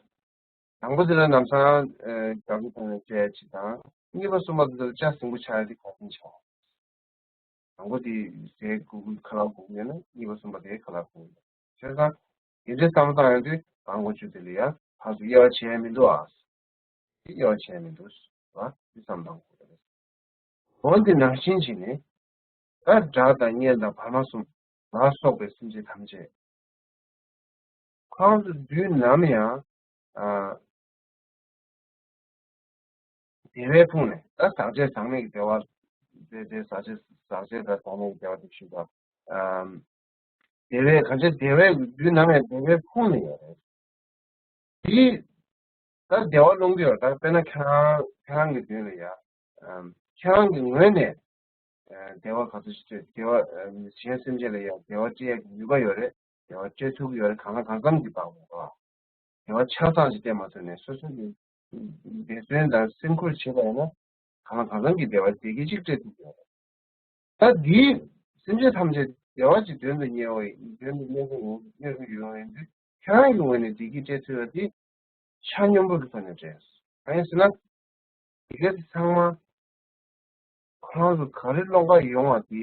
དང་པོ་དེ་ལ་ལམ་སང་རྒྱག་རྒྱུ་དང་སྤྲད་ཅིག་དང་། གཉིས་པ་གསུམ་པ་དེ་ལ་ལྕགས་ཟིང་པོ་ཆགས་ཡ་དེ་ག་དུས་ཆགས། དང་པོ་དེ་ཟས་དགོས་ཀྱི་ཁ་ལག་དགོས་ཀྱི་ཡོད་ན་གཉིས་པ་གསུམ་པ་དེ་ཁ་ལག་དགོས་ཀྱི་ཡོད། བྱས་ཙང་དེ་འདྲའི་བསམ་བཏང་ཡོང་དུས་དང་པོ་བཅུ་དེ་ལ་ཡ་ཕར་ཚུར་དབྱེ་བ་ཕྱེ་ཡ་མི་འདུག་ཨ། དེ་དབྱེ་བ་ཕྱེ་ཡ་མི་འདུག་ཨ། དེ་བསམ་བཏང་དགོས་རེད། འོན་ཏེ་ནང་བཞིན་བྱས་ནས། ད་དགྲ་དང་གཉེན་དང་བར་མ་གསུམ་ལ་སོགས་པའི་སེམས་ཅན་ཐམས་ཅད། ཁོང་ཚོ་དུས་ནམ་ཡང་། ཨ། བདེ་བའི་ཕུང་ནས་ད་ཟག་བཅས་ཟག་མེད་ཀྱི་བདེ་བ། དེ་དེ་ཟག་བཅས་ཟག་བཅས་དང་ཟག་མེད་ཀྱི་བདེ་བ་དེ་ཞུ་དགོས། ཨ། བདེ་བའི་གང་ཅི་བདེ་བའི་དུས་ནམ་ཡང་བདེ་བའི་ཕུང་ནས་ཡོད་རེད། དེ། ད་བདེ་བ་སློང་གི་ཡོད་ད་དཔེར་ན་ཁྱེད་རང་ཁྱེད་རང་གི་མདུན་ལ་ཡ། ཨམ། ཁྱེད་རང་གི་ངོས་ནས། ཨ། བདེ་བ་ག་ཚོད་ཞིག་སྤྲད་བདེ་བ། ཨམ། གཞན་སེམས་ཅན་ལ་ཡ་བདེ་བ་སྤྲད་ཡ་གི་ནུས་པ་ཡོད་རེད། བདེ་བ་སྤྲད་ཐུབ་ཀྱི་ཡོད་རེད། གང་ལ་གང་འཚམ་གྱི་བདག་པོ་རེད། བདེ་བ་ཆ་ཚང་ཞིག་སྤྲད་མ་ཐུབ་ནས་སོ་སོ་གི་འབད་བརྩོན་དང་སེམས་ཁུར་བྱེད་པ་ཡིན་ན། གང་ལ་གང་འཚམ་གྱི་བདེ་བ་བདེ་སྐྱིད་ཅིག་སྤྲད་ཐུབ་ཀྱི་ཡོད་རེད། ད་འདིས་སེམས་ཅན་ཐམས་ཅད་བདེ་བ་ཅིག་དོན་དུ་གཉེར་བ་ཡིན། དོན་དུ་གཉེར་གྱི་ཡོང་གཉེར་གྱི་ཡོང་ཡོང་དུས་ཁྱེད་རང་གི་ངོས་ནས་བདེ་སྐྱིད་སྤྲད་ཐུབ་ཡ་དེ་ཆ་སྙོམས་པོ་གི་ཐོག་ནས་སྤྲད། གང་ཡིན་ཟེར་ན། དེ་ག་དེ་ཚང་མ་ཁོ་རང་ཚོ་ག་རེ་སློང་ག་ཡོང་བ་དེ།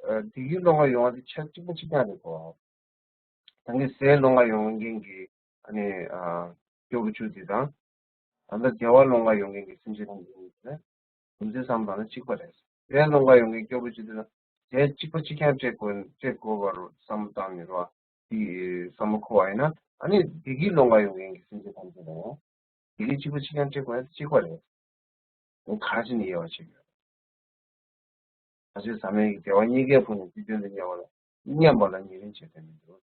ཨ། བདེ་སྐྱིད་སློང་ག་ཡོང་བ་དེ་ཆ་གཅིག་པ་གཅིག་རྐྱང་རེད་གོ། ད་གིན་ཟས་སློང་ག་ཡོང་མཁན་གྱི་ཨ་ནི། ཨ། སྐྱོ་པོ་བཅུ་དེ་དང་། ད་ལྟ་བདེ་བ་སློང་ག་ཡོང་མཁན་གྱི་སེམས་ཅན་ཐམས་ཅད་ནི་རྒྱུ་མཚན་བསམ་བཏང་ན་གཅིག་པ་རེད། ཟས་སློང་ག་ཡོང་མཁན་སྐྱོ་པོ་བཅུ་དེ་དང་ཟས་གཅིག་པ་གཅིག་རྐྱང་སྤྲད་དགོས་སྤྲད་དགོས་པ་རུ་བསམ་བཏང་ནས་རོ། དེ་བསམ་བློ་འཁོར་བ་ཡིན་ན་ཨ་ནི་བདེ་སྐྱིད་སློང་ག་ཡོང་མཁན་གྱི་སེམས་ཅན་ཐམས་ཅད་ལ་ཡང་བདེ་སྐྱིད་གཅིག་པ་གཅིག་རྐྱང་སྤྲད་དགོས་ཡ་གཅིག་པ་རེད། ག་ཅི་ནས་དབྱེ་བ་ཕྱེ་དགོས། ད་ཆོས་ཟག་མེད་ཀྱི་བདེ་བ་གཉིས་ཀའི་ཕུང་ནས་དེ་དོན་དུ་གཉེར་བ་ལ་མཉམ་པ་ལ་ཉེ་རིང་བྱེད་དོན་མི་འདུག་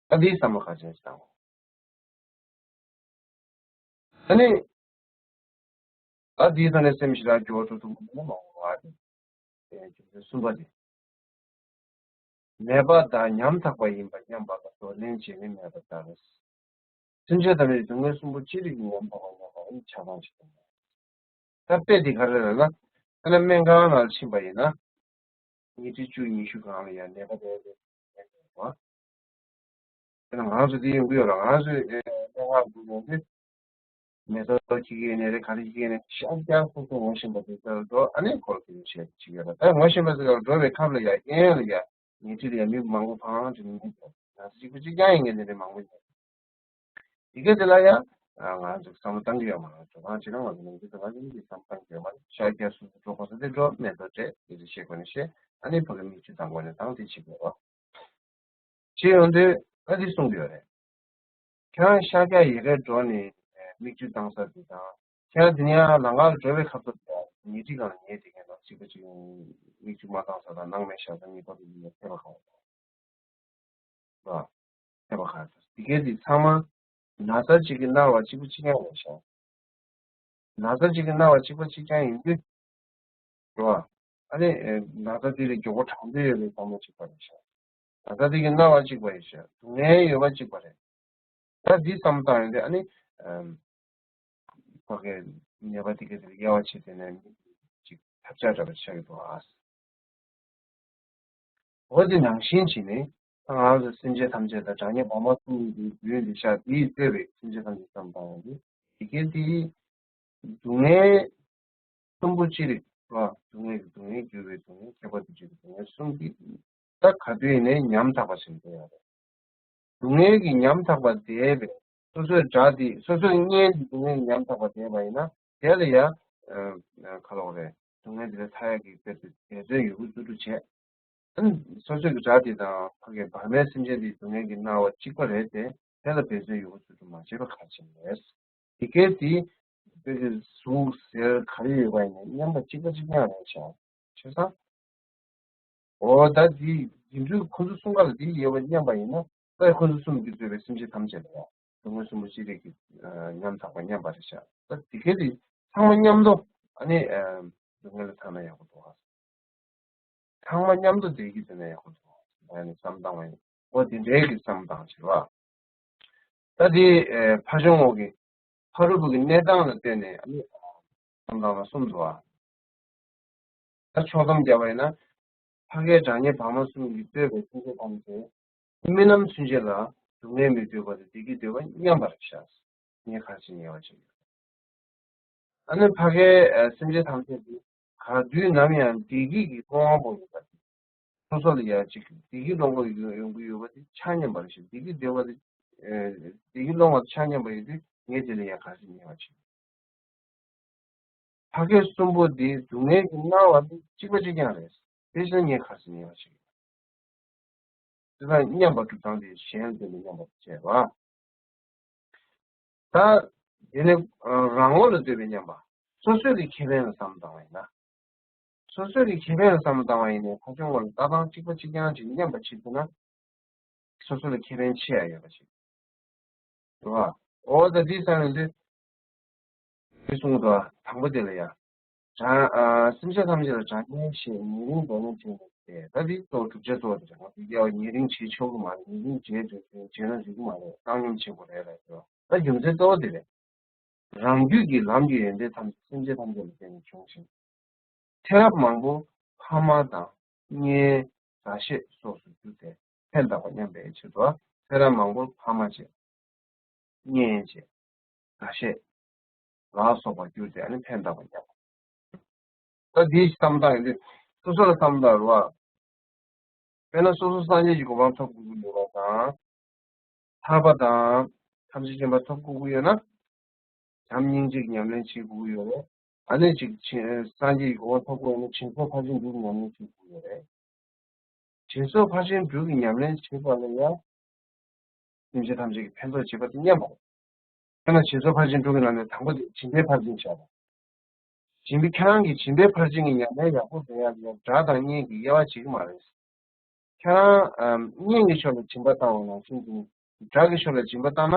ད་འདིའི་བསམ་བློ་ག་ཅན་ཞིག་བཏང་། ཨ་ནི། ད་འདིའི་ཐོག་ནས་སེམས་ཞེ་དྲག་འགྱུར་བ་འགྲོ་ཐུབ་མིན་ན་མ་འོངས་པ་དེ། རྒྱུ་མཚན་གསུམ་པ་དེ། མེད་པ་དང་ཉམ་ཐག་པ་ཡིན་པ་མཉམ་པ་ལ་གདོད་ལེན་བྱས་ནས་མེད་པ་ལྟར། སེམས་ཅན་ཐམས་ཅད་སྡུག་བསྔལ་གསུམ་པོ་ཅི་རིགས་ཀྱི་ཉམ་ཐག་པ་མཉམ་པ་ཡིན་ཆགས་སྡང་ཞེ་སྡང་། ད་དཔེ་འདི་ག་རེ་རེད་ལབ་ན། དཔེར་ན་སྨན་ཁང་ནང་ལ་ཕྱིན་པ་ཡིན་ན། ཉལ་ཁྲི་བཅུ་ཉི་ཤུ་སྒང་ལ་ཡང་ནད་པ་དེ་རེད་བ། དེ་ན་ང་ཚོ་དེ་ཡོང་གི་ཡོད་ར། ང་ཚོས་ཨེ་སྨན་ཁང་དུ་ཡོང་དུས། མེ་ཏོག་ཁྱི་གའི་ནས་རེད། ག་རེ་ཁྱི་གའི་ནས་ཤར་རྒྱག་སོ་སོ་ངོ་ཤེས་པ་དེ་ཚོར་འགྲོ། ཨ་ནི་སྐོར་གྱི་བཤད་ཅིག་ཡོད་ར། ད་ངོ་ཤེས་པ་ཚོ་ག་འགྲོ་བའི་ཁབ་ལ་ཡ་གཡས་ལ་ཡ་ཉལ་ཁྲི་ལ་ཡ་མི་མང་པོ་ཕང་ཅིག་མི་འདུག་ང་ཚོ་གཅིག་པུ་གཅིག་རྐྱང་ཡིན་ངེས་ནས་རེད་མང་པོ་ཡོད། དེ་ག་དེ་ལ་ཡ་ང་ཚོ་བསམ་བློ་གཏང་གི་ཡོད་མ་རེད། འགྲོ་སྟངས་ཅི་རང་ང་ཚོ་ནང་ཁུལ་དུ་ང་ཚོ་མི་གི་བསམ་བློ་གཏང་གི་ཡོད་མ་རེད། ཤར་རྒྱག་སོ་སོ་འགྲོ་དགོས་ས་དེ་འགྲོ། མེ་ཏོག་སྤྲད། དེ་ཚོ་བཤད་དགོས་ནས་བཤད། ཨ་ནི་ཕ་གི་མིག་ཆུ་བཏང་དགོས་ནས་བཏང་། དེ་བྱེད་དགོས་ར། ཅི་ཡོང་དུས་ཨ་འདི་གསུང་གི་ཡོད་རེད། ཁྱེད་རང་ཤར་རྒྱག་ཡི་གེར་འགྲོ་ནས་མིག་ཆུ་བཏང་ས་དེ་དང་། ཁྱེད་རང་དེ་ནས་ཡང་ལམ་ཁ་ལ་འགྲོ་བའི་སྐབས་སུ་ཉལ་ཁྲི་སྒང་ལ་ཉལ་བསྡད་མཁན་དང་གཅིག་པ་གཅིག་མིག་ཆུ་མ་བཏང་ས་དང་སྣང་མེད་བཞག་ས་གཉིས་པོ་དེ་ཡིན་ན་ཁྱད་པར་གང་ཡོད་པ། ཁྱད་པར་གང་ཡོད། དེ་གས་དེ་ཚང་མ་ན་ཚ་གཅིག་གིས་མནར་བ་གཅིག་པ་གཅིག་རྐྱང་རེད་ཤག་ན་ཚ་གཅིག་གིས་མནར་བ་གཅིག་པ་གཅིག་རྐྱང་ཡིན་དུས། རེད་བ། ཨ་ནི་ན་ཚ་དེ་ལས་མགྱོགས་པོ་དྲག་འདོད་ཡོད་པའི་བསམ་བློ་གཅིག་པ་རེད་ཤག་ན་ཚ་དེ་གིས་མནར་བ་གཅིག་པ་ཡིན་ཤག་སྡུག་བསྔལ་ཡོད་པ་གཅིག་པ་རེད། ད་འདི་བསམ་བཏང་ཡོང་དུས་ཨ་ནི། ཨམ། ཁོ་གའི་ཉེས་པ་དེ་གའི་དེ་ལ་དབྱེ་བ་ཕྱེ་དེ་ནས་ཅིག་ཐབས་ཆག་འདྲ་པོ་ཆགས་ཀྱི་འདུག་ཨ། འོ་དེ་ནང་བཞིན་བྱས་ནས་ད་ང་ཚོ་སེམས་ཅན་ཐམས་ཅད་དང་གྲངས་སྙེད་འབར་མ་གསུམ་གྱི་རྒྱུད་འདི་ཤ་དེས་གཙོས་པའི་སེམས་ཅན་ཐམས་ཅད་བསམ་བཏང་ཡོང་དུས་དེ་གའི་དེ་སྡུག་བསྔལ་གསུམ་པོ་ཅི་རེད་བ། སྡུག་བསྔལ་གྱི་སྡུག་བསྔལ། འགྱུར་བའི་སྡུག་བསྔལ། ཁྱད་པར་དུ་འབྱུང་བའི་སྡུག་བསྔལ་གསུམ་གྱི་ད་ག་དུས་ཡིན་ནའི་ཉམ་ཐག་པ་ཞིག་འདོད་ཡོད་རེད། སྡུག་བསྔལ་གྱི་ཉམ་ཐག་པ་འདས་པའི་སོ་སོའི་དགྲ་དེ་སོ་སོའི་གཉེན་གྱི་སྡུག་བསྔལ་གྱི་ཉམ་ཐག་པ་འདས་པ་ཡིན་ན་དེ་ལ་ཡང་ཁ་ལོག་རེད། སྡུག་བསྔལ་དེ་ལས་ཐར་ཡག་གི་དཔེ་དེ་འབད་བརྩོན་ཡོད་རྒུ་ཚུལ་དུ་བྱས། སོ་སོའི་གི་དགྲ་དེ་དང་ཕ་གི་བར་མའི་སེམས་ཅན་དེའི་སྡུག་བསྔལ་གྱིས་མནར་བ་གཅིག་པ་རེད་དེ། དེ་ལ་འབད་བརྩོན་ཡོད་རྒུ་ཚུལ་དུ་མ་བྱས་པ་ག་ཅི་མེད། དེ་གའི་དེ་དཔེ་གི་གཟུགས་ཟེར་ག་རེ་ཡོད་པ་ཡིན་ན་མཉམ་པ་གཅིག་པ་གཅིག་རྐྱང་རེད་ཤག་བྱས་ཙང་། འོ་ད་འདི་རྗེས་འཇུག་ཁོ་ཚོ་གསུམ་ཀ་ལ་འདི་ཡོད་པ་མཉམ་པ་ཡིན་ན་ད་ཁོ་ཚོ་གསུམ་གྱིས་གཙོས་པའི་སེམས་ཅན་ཐམས་ཅད་ལ་ཡང་སྡུག་བསྔལ་གསུམ་པོ་ཅི་རིགས་ཀྱི་ཉམ་ཐག་པ་མཉམ་པ་རེད་ཤག་ད་འདི་གའི་དེ་ཚང་མ་མཉམ་དུ་ཨ་ནི་སྡུག་བསྔལ་ལ་ཐར་ན་ཡག་པོ་འདུག་ཨ། ཚང་མ་མཉམ་དུ་བསྡད་ཀྱི་ཡོད་ན་ཡག་པོ་འདུག་ཨ་ནི་བསམ་བཏང་བ་ཡིན། འོ་དེ་འདྲའི་གི་བསམ་བཏང་བྱེད་པ། ད་དེ་ཕ་ཆུང་ངོ་གི་ཕ་རུ་བུ་གི་གནས་སྟངས་ལ་བལྟས་ནས་ཨ་ནི་བསམ་བཏང་བ་གསུམ་འདུག་ཨ། ད་ཕྱོགས་སྡོམ་བརྒྱབ་པ་ཡིན་ན། ཕ་གའི་གྲངས་སྙེད་འབར་མ་གསུམ་གྱིས་གཙོས་པའི་སེམས་ཅན་ཐམས་ཅད་རྨི་ལམ་ཚུན་ཆད་ལ་སྡུག་བསྔལ་མི་འདོད་པ་དང་བདེ་སྐྱིད་འདོད་པ་མཉམ་པར་ཤར། ངས་ག་རེ་བྱེད་ཉེ་བར་བྱེད། ཨ་ནི་ཕ་གའི་སེམས་ཅན་ཐམས་ཅད་དེ་ག་དུས་ནམ་ཡང་བདེ་སྐྱིད་ཀྱི་སྣང་བ་པོ་ཡོད་པ་དེ། སོ་སོ་ལ་ཡ་གཅིག་བདེ་སྐྱིད་སློང་གི་ཡོང་གི་ཡོད་པ་དེ་ཆ་མཉམ་པ་རེད་ཤག་བདེ་སྐྱིད་འདོད་པ་དེ། བདེ་སྐྱིད་སློང་བ་ཆ་མཉམ་པ་ཡོད་དུས་ངས་དེ་ལ་ཡ་ག་རེ་ཉེ་བར་བྱེད། ཕ་སྐད་གསུམ་པོ་འདི་སྡུག་བསྔལ་གྱི་སྣང་བ་འདི་གཅིག་པ་གཅིག་རྐྱང་རེད། དེ་བཞིན་ངས་ག་རེ་ཉེ་བར་བྱེད། དེ་དང་མཉམ་པ་སྒྲུབ་སྟངས་དེ་གཞན་ལ་བརྟེན་ནས་མཉམ་པར་བྱས་པ། ད་དེ་ནས་རང་ངོ་ལ་ལྟོས་པའི་མཉམ་པ། སོ་སོའི་གི་ཁེ་ཕན་ལ་བསམ་བཏང་བ་ཡིན་ན། སོ་སོའི་གི་ཁེ་ཕན་ལ་བསམ་བཏང་བ་ཡིན་ནའི་ཕ་ཆུང་ངོ་ལ་ལྟ་སྟངས་གཅིག་པ་གཅིག་རྐྱང་ཅིག་མཉམ་པ་བྱེད་ཐུབ་ན། སོ་སོ་ལ་ཁེ་ཕན་ཆེ་ཡ་ཡོད་པ་ཞིག་རེད་བ། འོ་ད་འདི་བསམ་ཡོང་དུས། འདི་གསུངས་འདུག་བ། དང་པོ་དེ་ལ་ཡ། གྲངས་ཨ་སེམས་ཅན་ཐམས་ཅད་ལ་གྲངས་སྙེད་བཞེས་ཉེ་རིང་གདོད་ལེན་བྱས་ནས་ཏེ། ད་འདི་གཙོ་བོ་བསྒྲུབ་བྱ་གཙོ་བོ་དེ་རེད། ང་ཚོ་དབྱེ་བ་ཉེ་རིང་བྱེད་ཆོག་གི་མ་རེད། ཉེ་རིང་བྱེད་འདོད་བྱེད་ན་འགྲིག་གི་མ་རེད། བཏང་སྙོམས་བྱེད་དགོས་རེད་ལབ་ཡོད། ད་རྒྱུ་མཚན་གཙོ་བོ་དེ་རེད། རང་རྒྱུད་ཀྱི་ལམ་གྱི་ཡོན་ཏན་ཐམས་ཅད་སེམས་ཅན་ཐམས་ཅད་ལ་བརྟེན་ནས་བྱུང་ཞིང་། ཚེ་རབས་མང་པོ་ཕ་མ་དང་གཉེན། མཛའ་བཤེས་སོགས་སུ་གྱུར་ཏེ་ཕན་བཏགས་པ་མཉམ་པའི་ཕྱིར་དུ། ཚེ་རབས་མང་པོར་ཕ་མ་བྱས། གཉེན་བྱས། མཛའ་བཤེས་ལ་སོགས་པར་གྱུར་ཏེ་ཨ་ནི་ཕན་བཏགས་པ་མཉམ་པ། ད་འདིའི་བསམ་སྟངས་ཡིན་དུས་སོ་སོ་ལ་བསམ་སྟངས་རེད་བ། དཔེར་ན་སོ་སོ་སངས་རྒྱས་ཀྱི་གོ་འཕང་ཐོབ་དགོས་ཀྱི་ཡོད་པ་དང་། ཐར་པ་དང་ཐམས་ཅད་མཁྱེན་པ་ཐོབ་དགོས་ཀྱི་ཡོད་ན། བྱམས་སྙིང་རྗེ་གི་ཉམས་ལེན་བྱེད་དགོས་ཀྱི་ཡོད་རེད། ཨ་ནི་ཅིག་སངས་རྒྱས་ཀྱི་གོ་འཕང་ཐོབ་དགོས་ཡོད་ན་སྦྱིན་སོགས་ཕར་ཕྱིན་དྲུག་གི་ཉམས་ལེན་བྱེད་དགོས་ཀྱི་ཡོད་རེད། སྦྱིན་སོགས་ཕར་ཕྱིན་དྲུག་གི་ཉམས་ལེན་བྱེད་པ་ལ་ཡང་། སེམས་ཅན་ཐམས་ཅད་ཀྱི་ཕན་ཐོགས་བྱེད་པ་དེ་མཉམ་པ་རེད། དཔེར་ན་སྦྱིན་སོགས་ཕར་ཕྱིན་དྲུག་གི་ནང་ནས་དང་པོ་དེ་སྦྱིན་པའི་ཕར་ཕྱིན་བྱ་བ། སྦྱིན་པའི་ཁྱེད་རང་གིས་སྦྱིན་པའི་ཕར་ཕྱིན་གྱི་ཉམས་ལེན་ཡག་པོ་བྱེད་ཡག་ལ་དགྲ་དང་གཉེན་གྱི་དབྱེ་བ་འབྱེད་ཀྱི་མ་རེད། ཁྱེད་རང་གཉེན་གྱི་ཕྱོགས་ལ་སྦྱིན་པ་བཏང་བ་ནང་བཞིན་དུ་དགྲ་གི་ཕྱོགས་ལ་སྦྱིན་པ་བཏང་ན།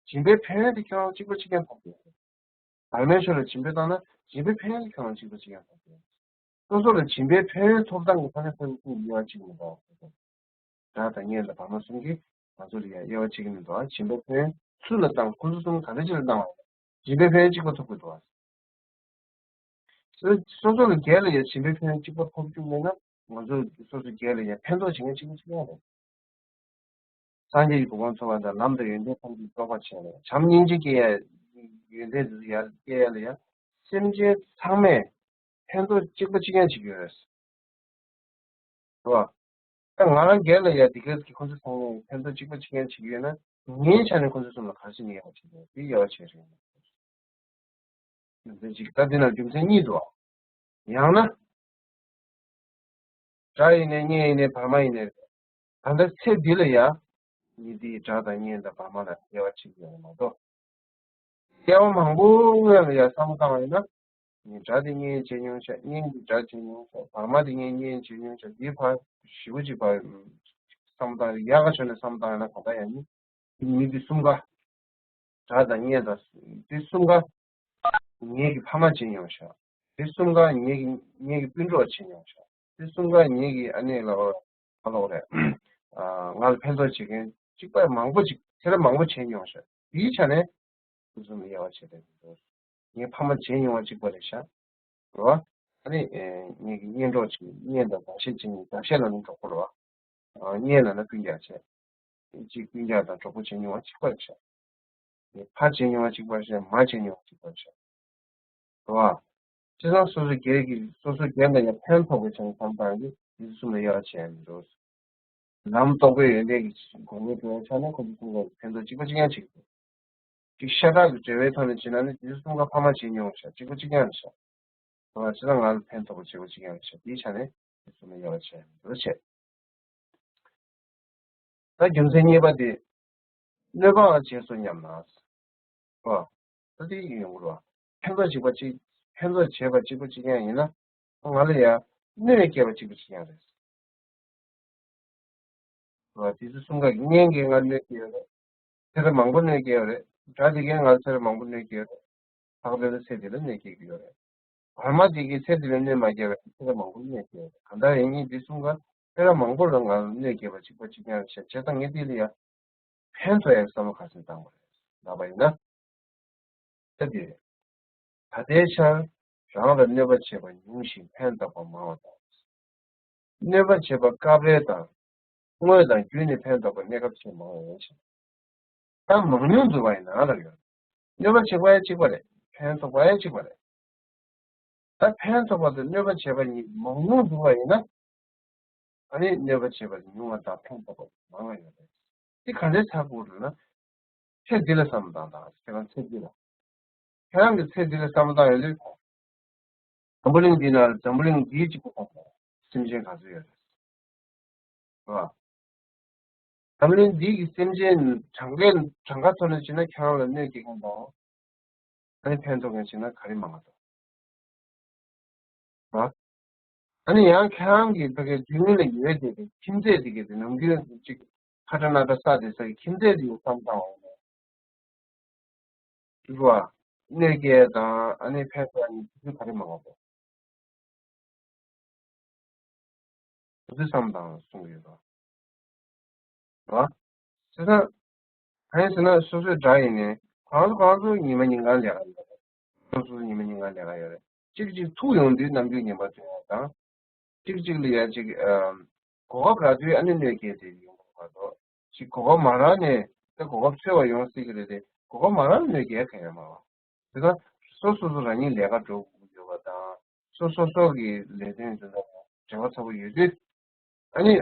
སྦྱིན་པའི་ཕན་ཡོན་དེ་ཁྱེད་རང་གཅིག་པ་གཅིག་རྐྱང་ཐོབ་ཀྱི་ཡོད་རེད། བར་མའི་ཕྱོགས་ལ་སྦྱིན་པ་བཏང་ན་སྦྱིན་པའི་ཕན་ཡོན་དེ་ཁྱེད་རང་གཅིག་པ་གཅིག་རྐྱང་ཐོབ་ཀྱི་ཡོད་རེད། སོ་སོ་ལ་སྦྱིན་པའི་ཕན་ཡོན་ཐོབ་སྟངས་ཀྱི་ཕ་མའི་ཕ་ཡུལ་ཀུན་དབྱེ་བ་གཅིག་མི་འདྲ་བ། སྒྲ་དང་བརྙན་དང་བར་མ་གསུམ་གྱིས་ང་ཚོ་ལ་ཡང་དབྱེ་བ་ཕྱེ་གི་མི་འདུག་སྦྱིན་པའི་ཕན་ཡོན་སུ་ལ་བཏང་། ཁོ་ཚོ་གསུམ་ག་འདྲ་ཅིག་ལ་བཏང་བ། སྦྱིན་པའི་ཕན་ཡོན་གཅིག་པ་ཐོབ་ཀྱི་འདུག་སོ་སོ་སོ་སོ་ལ་སྒེར་ལ་ཡང་སྦྱིན་པའི་ཕན་ཡོན་གཅིག་པ་ཐོབ་བཅུག་མེད་ན། ང་ཚོ་སོ་སོ་སྒེར་ལ་ཡང་ཕན་ཐོགས་བྱེད་མཁན་གཅིག་པ་གཅིག་རྐྱང་རེད། སངས་རྒྱས་ཀྱི་གོ་འཕང་ཐོབ་པ་དང་ལམ་དང་ཡོན་ཏན་ཐམས་ཅད་རྟོགས་པར་བྱས་ནས། བྱམས་སྙིང་རྗེ་སྐྱེ་ཡ། ཡོན་ཏན་དེ་ཚོ་ཡར་སྐྱེ་ཡ་ལ་ཡང་སེམས་ཅན་ཚང་མས་ཕན་ཐོགས་གཅིག་པ་གཅིག་རྐྱང་བྱེད་ཀྱི་ཡོད་རེད། རེད་བ། ད་ང་རང་སྒེར་ལ་ཡ་དེ་ག་གི་ཁོ་ཚོ་ཚང་མས་ཕན་ཐོགས་གཅིག་པ་གཅིག་རྐྱང་བྱེད་ཀྱི་ཡོད་ན། ངའི་ཆ་ནས་ཁོ་ཚོ་གསུམ་ལ་ག་རེ་བྱེད་ནས་དབྱེ་བ་ཕྱེ་དགོས། དེ་དབྱེ་བ་ཕྱེ་རེད། རྒྱུ་མཚན་གཅིག་ད་འདི་ན་རྒྱུ་མཚན་གཉིས་འདུག་ཡང་ན། སྒྲ་ཡིན་ནའི་བརྙན་ཡིན་ནའི་བར་མ་ཡིན་ནའི་རེད། ད་ལྟ་ཚེ་འདི་ལ་ཡ། ཉིད་དེའི་སྒྲ་དང་བརྙན་དང་བར་མ་ལ་དབྱེ་བ་ཕྱེ་གི་ཡོད་མ་གཏོགས། སྐྱེ་བ་མང་པོ་སྔོན་ལ་ཡ་བསམ་བློ་བཏང་བ་ཡིན་ན། ངས་སྒྲ་དེ་བརྙན་བྱས་མྱོང་ཤག་བརྙན་གྱིས་སྒྲ་བྱས་མྱོང་ཤག་བར་མ་དེ་ངས་བརྙན་བྱས་མྱོང་ཤག་འདིའི་བར་ཞེ་པོ་ཅིག་བར་བསམ་བློ་བཏང་ཡག་ག་ཆོད་ནས་བསམ་བློ་བཏང་ཡ་ན་ག་ད་ཡང་ནི། མི་འདི་གསུམ་ཀ། སྒྲ་དང་བརྙན་དང་དེ་གསུམ་ཀ་ངེད་ཀྱི་ཕ་མ་བྱས་མྱོང་ཤག་དེ་གསུམ་ཀ་ངེད་ཀྱི་ངེད་ཀྱི་སྤུན་གྲོགས་བྱས་མྱོང་ཤག་དེ་གསུམ་ཀ་ངེད་ཀྱི་ཨ་ནེ་ལགས་ཨ་ལོག་རེད། ང་ལ་ཕན་ཐོགས་བྱེད་མཁན་གཅིག་པ་མང་པོ་ཅིག་ཚེ་རབས་མང་པོ་བྱས་མྱོང་ཤག་དེའི་ཆ་ནས་ཁོ་ཚོ་ལ་དབྱེ་བ་ཕྱེ་བསྡད་ཀྱི་འདུག་ངའི་ཕ་མ་བྱས་མྱོང་བ་གཅིག་པ་རེད་ཤག་རེད་བ། ཨ་ནི་ངེད་ཀྱི་གཉེན་གྲོགས་ཅིག་གཉེན་དང་མཛའ་བཤེས་བྱས་ནས་མཛའ་བཤེས་ལབ་ན་གྲོགས་པོ་རེད་བ། གཉེན་ལབ་ན་སྤུན་ཀྱག་བྱས། གཅིག་སྤུན་ཀྱག་དང་གྲོགས་པོ་བྱས་མྱོང་བ་གཅིག་པ་རེད་ཤག་ངའི་ཕ་བྱས་མྱོང་བ་གཅིག་པ་རེད་ཤག་མ་བྱས་མྱོང་བ་གཅིག་པ་རེད་ཤག་རེད་བ། བྱས་ཙང་སོ་སོ་སྒེར་གྱི་སོ་སོ་སྒེར་ལ་ཡང་ཕན་ཐོགས་པའི་ཆ་ནས་བསམ་བཏང་གི་འདི་ཚོ་གསུམ་ལ་དབྱེ་བ་ཕྱེ་ཡ་མི་འགྲོ། ལམ་རྟོགས་པའི་ཡོན་ཏན་གྱི་སྒོ་ནས་འགྲོ་བའི་ཆ་ནས་ཁོ་ཚོ་གསུམ་ལ་ཕན་ཐོགས་གཅིག་པ་གཅིག་རྐྱང་བྱེད་དགོས། གཅིག་ཤ་ཁྲག་གི་འབྲེལ་བའི་ཐོག་ནས་བྱས་ན་ནི་དེ་ཚོ་གསུམ་ཀ་ཕ་མ་བྱས་མྱོང་ཤག་གཅིག་པ་གཅིག་རྐྱང་རེད་ཤག་བྱས་ཙང་ང་ལ་ཕན་ཐོགས་པ་གཅིག་པ་གཅིག་རྐྱང་རེད་ཤག་དེའི་ཆ་ནས་དེ་ཚོ་ལ་དབྱེ་བ་ཕྱེ་ཡ་མི་འགྲོ་བྱས། ད་རྒྱུ་མཚན་གཉིས་པ་དེ། གནོད་པའང་བྱས་སོ་སྙམ་ན། ཨོ། ད་དེ་ཡིན་ཡོང་གི་རེད་བ། ཕན་ཐོགས་བྱེད་པ་གཅིག་ཕན་ཐོགས་བྱེད་པ་གཅིག་པ་གཅིག་རྐྱང་ཡིན་ན། ང་ལ་ཡང་གནོད་སྐྱེལ་བ་གཅིག་པ་གཅིག་རྐྱང་རེད། ཨོ། དེ་ཚོ་གསུམ་ཀ་གི་གཉེན་གྱིས་ང་གནོད་སྐྱེལ་ཡོད་རེད། ཚེ་རབས་མང་པོ་གནོད་སྐྱེལ་ཡོད་རེད། དགྲ་དེ་གས་ང་ཚེ་རབས་མང་པོ་གནོད་སྐྱེལ་ཡོད་རེད། ལྷག་པར་དུ་ཚེ་འདི་ལ་གནོད་སྐྱེལ་གྱི་ཡོད་རེད། བར་མ་དེ་གིས་ཚེ་འདི་ལ་གནོད་མ་སྐྱེལ་བའི་ཚེ་རབས་མང་པོར་གནོད་སྐྱེལ་ཡོད་རེད། གང་ལྟར་ཡིན་གཉིས་འདི་གསུམ་ཀ་ཚེ་རབས་མང་པོ་ལ་ང་ལ་གནོད་སྐྱེལ་བ་གཅིག་པ་གཅིག་རྐྱང་རེད་ཤག་བྱས་ཙང་ངས་འདི་ལ་ཡང་ཕན་ཐོགས་ཡག་བསམ་བློ་ག་ཚོད་བཏང་བ་རེད་ལབ་པ་ཡིན་ན། ད་འདི་རེད། ད་ལྟའི་ཆར་རང་ལ་གནོད་པ་བྱེད་པ་ཉུང་ཞིང་ཕན་བཏགས་པ་མང་བ་དང་། གནོད་པ་བྱེད་པ་སྐབས་རེ་དང་། དངོས་དང་བརྒྱུད་ནས་ཕན་བཏགས་པ་གནས་སྐབས་ཆེས་མང་བ་ཡིན་ཞིང་། ད་མང་ཉུང་འཛོམས་པ་ཡིན་ན་ལབ་ཡོད། གནོད་པ་བྱེད་པ་ཡང་གཅིག་པ་རེད། ཕན་ཐོགས་པ་ཡང་གཅིག་པ་རེད། ད་ཕན་ཐོགས་པ་དང་གནོད་པ་བྱེད་པ་གཉིས་མང་ཉུང་འཛོམས་པ་ཡིན་ན། ཨ་ནི་གནོད་པ་བྱེད་པ་ཉུང་བ་དང་ཕན་ཐོགས་པ་མང་བ་ཡོད་རེད། འདི་ག་འདྲའི་ཚ་དགོས་རེད་ན། ཚེ་འདི་ལ་བསམ་བློ་བཏང་དང་ཁྱེད་རང་ཚེ་འདི་ལ། ཁྱེད་རང་གི་ཚེ་འདི་ལ་བསམ་བློ་བཏང་ཡོང་དུས། འཛམ་བུ་གླིང་འདི་ན་འཛམ་བུ་གླིང་འདིའི་གཅིག་པུ་དང་སེམས་ཅན་ག་ཚོད་ཡོད་རེད། རེད་བ། འཛམ་བུ་གླིང་འདི་གི་སེམས་ཅན་གྲངས་ཀའི་གྲངས་ཀ་ཐོག་ནས་བྱས་ན་ཁྱེད་རང་ལ་གནོད་སྐྱེལ་མཁན་དང་། ཨ་ནི་ཕན་ཐོགས་མཁན་བྱས་ན་ག་རེ་མང་བ་འདུག་རེད་བ། ཨ་ནི་ཡང་ཁྱེད་རང་གི་ཕ་གིའི་དུས་ཡུན་ལ་ཡོད་བསྡད་པའི་ཁྱིམ་མཚེས་དེ་གི་དེ་ནམ་རྒྱུན་གཅིག་ཁ་བྲལ་སྣ་བྲལ་ས་དེ་ས་གི་ཁྱིམ་མཚེས་དེ་ཡོད་བསམ་བཏང་བ་ཡིན་ན། རེད་བ། གནོད་སྐྱེལ་དང་ཨ་ནི་ཕན་ཐོགས་ནི་དེ་ཚོ་ག་རེ་མང་བ་འདུག་དེ་ཚོ་བསམ་བཏང་གསུང་གི་ཡོད་པ། རེད་བ། བྱས་ཙང་། གང་ཡིན་ཟེར་ན་སོ་སོའི་དགྲ་ཡིན་ནའི་ཁོ་རང་ཚོ་ཁོ་རང་ཚོ་ཉི་མ་ཉིན་གང་ལས་ཀ་ཡོད་རེད། སོ་སོ་ཉི་མ་ཉིན་གང་ལས་ཀ་ཡོད་རེད། གཅིག་གཅིག་ཐུག་ཡོང་དུས་རྣམ་འགྱུར་ངན་པ་སྟོན་ཡ་དང་། གཅིག་གཅིག་ལ་ཡ་གཅིག་ཨམ། གོ་སྐབས་རག་དུས་ཨ་ནི་གནོད་སྐྱེལ་དེ་ཡོང་གི་མ་གཏོགས། གཅིག་གོ་སྐབས་མ་རག་ནས་ད་གོ་སྐབས་འཚོལ་བ་ཡོང་སྲིད་ཀྱི་རེད་དེ་གོ་སྐབས་མ་རག་ནས་གནོད་སྐྱེལ་ག་ཡ་མ་རེད། དེ་ལྟར་སོ་སོ་སོ་རང་ཉིད་ལས་ཀ་འགྲོ་དགོས་ཀྱི་ཡོད་པ་དང་། སོ་སོ་སོ་གི་ལས་དོན་དེ་དག་ལ་འབྲེལ་བ་ཚ་པོ་ཡོད་དུས། ཨ་ནི།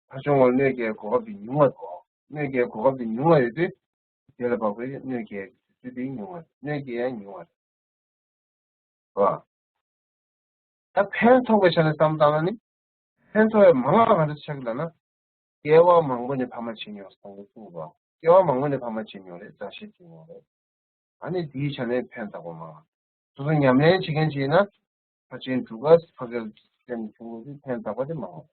ཕར་ཕྱོགས་ལ་གནོད་སྐྱེལ་གོ་སྐབས་དེ་ཉུང་བ་དང་། གནོད་སྐྱེལ་གོ་སྐབས་དེ་ཉུང་བ་ཡོད་དུས། དེ་ལ་བབ་པའི་གནོད་སྐྱེལ་གྱི་དུས་ཚོད་དེ་ཉུང་བ་རེད། གནོད་སྐྱེལ་ཡང་ཉུང་བ་རེད། རེད་བ། ད་ཕན་ཐོགས་པའི་ཆ་ནས་བསམ་བཏང་ན་ནི། ཕན་ཐོགས་པའི་མ་ལག་ག་འདྲ་ཆགས་ལབ་ན། སྐྱེ་བ་མང་པོ་ནས་ཕ་མ་བྱེད་མྱོང་བསམ་གྱི་འདུག་བ། སྐྱེ་བ་མང་པོ་ནས་ཕ་མ་བྱེད་མྱོང་རེད། མཛའ་བཤེས་བྱེད་མྱོང་རེད། ཨ་ནི་དེའི་ཆ་ནས་ཕན་ཐོགས་པ་མ་ལག་སོ་སོ་ཉམས་ལེན་བྱེད་མཁན་ཅིག་ཡིན་ན། ཕར་ཕྱིན་དྲུག་ག་ཕ་གིར་སེམས་བྱུང་བ་དེ་ཕན་ཐོགས་པ་དེ་མ་ལག་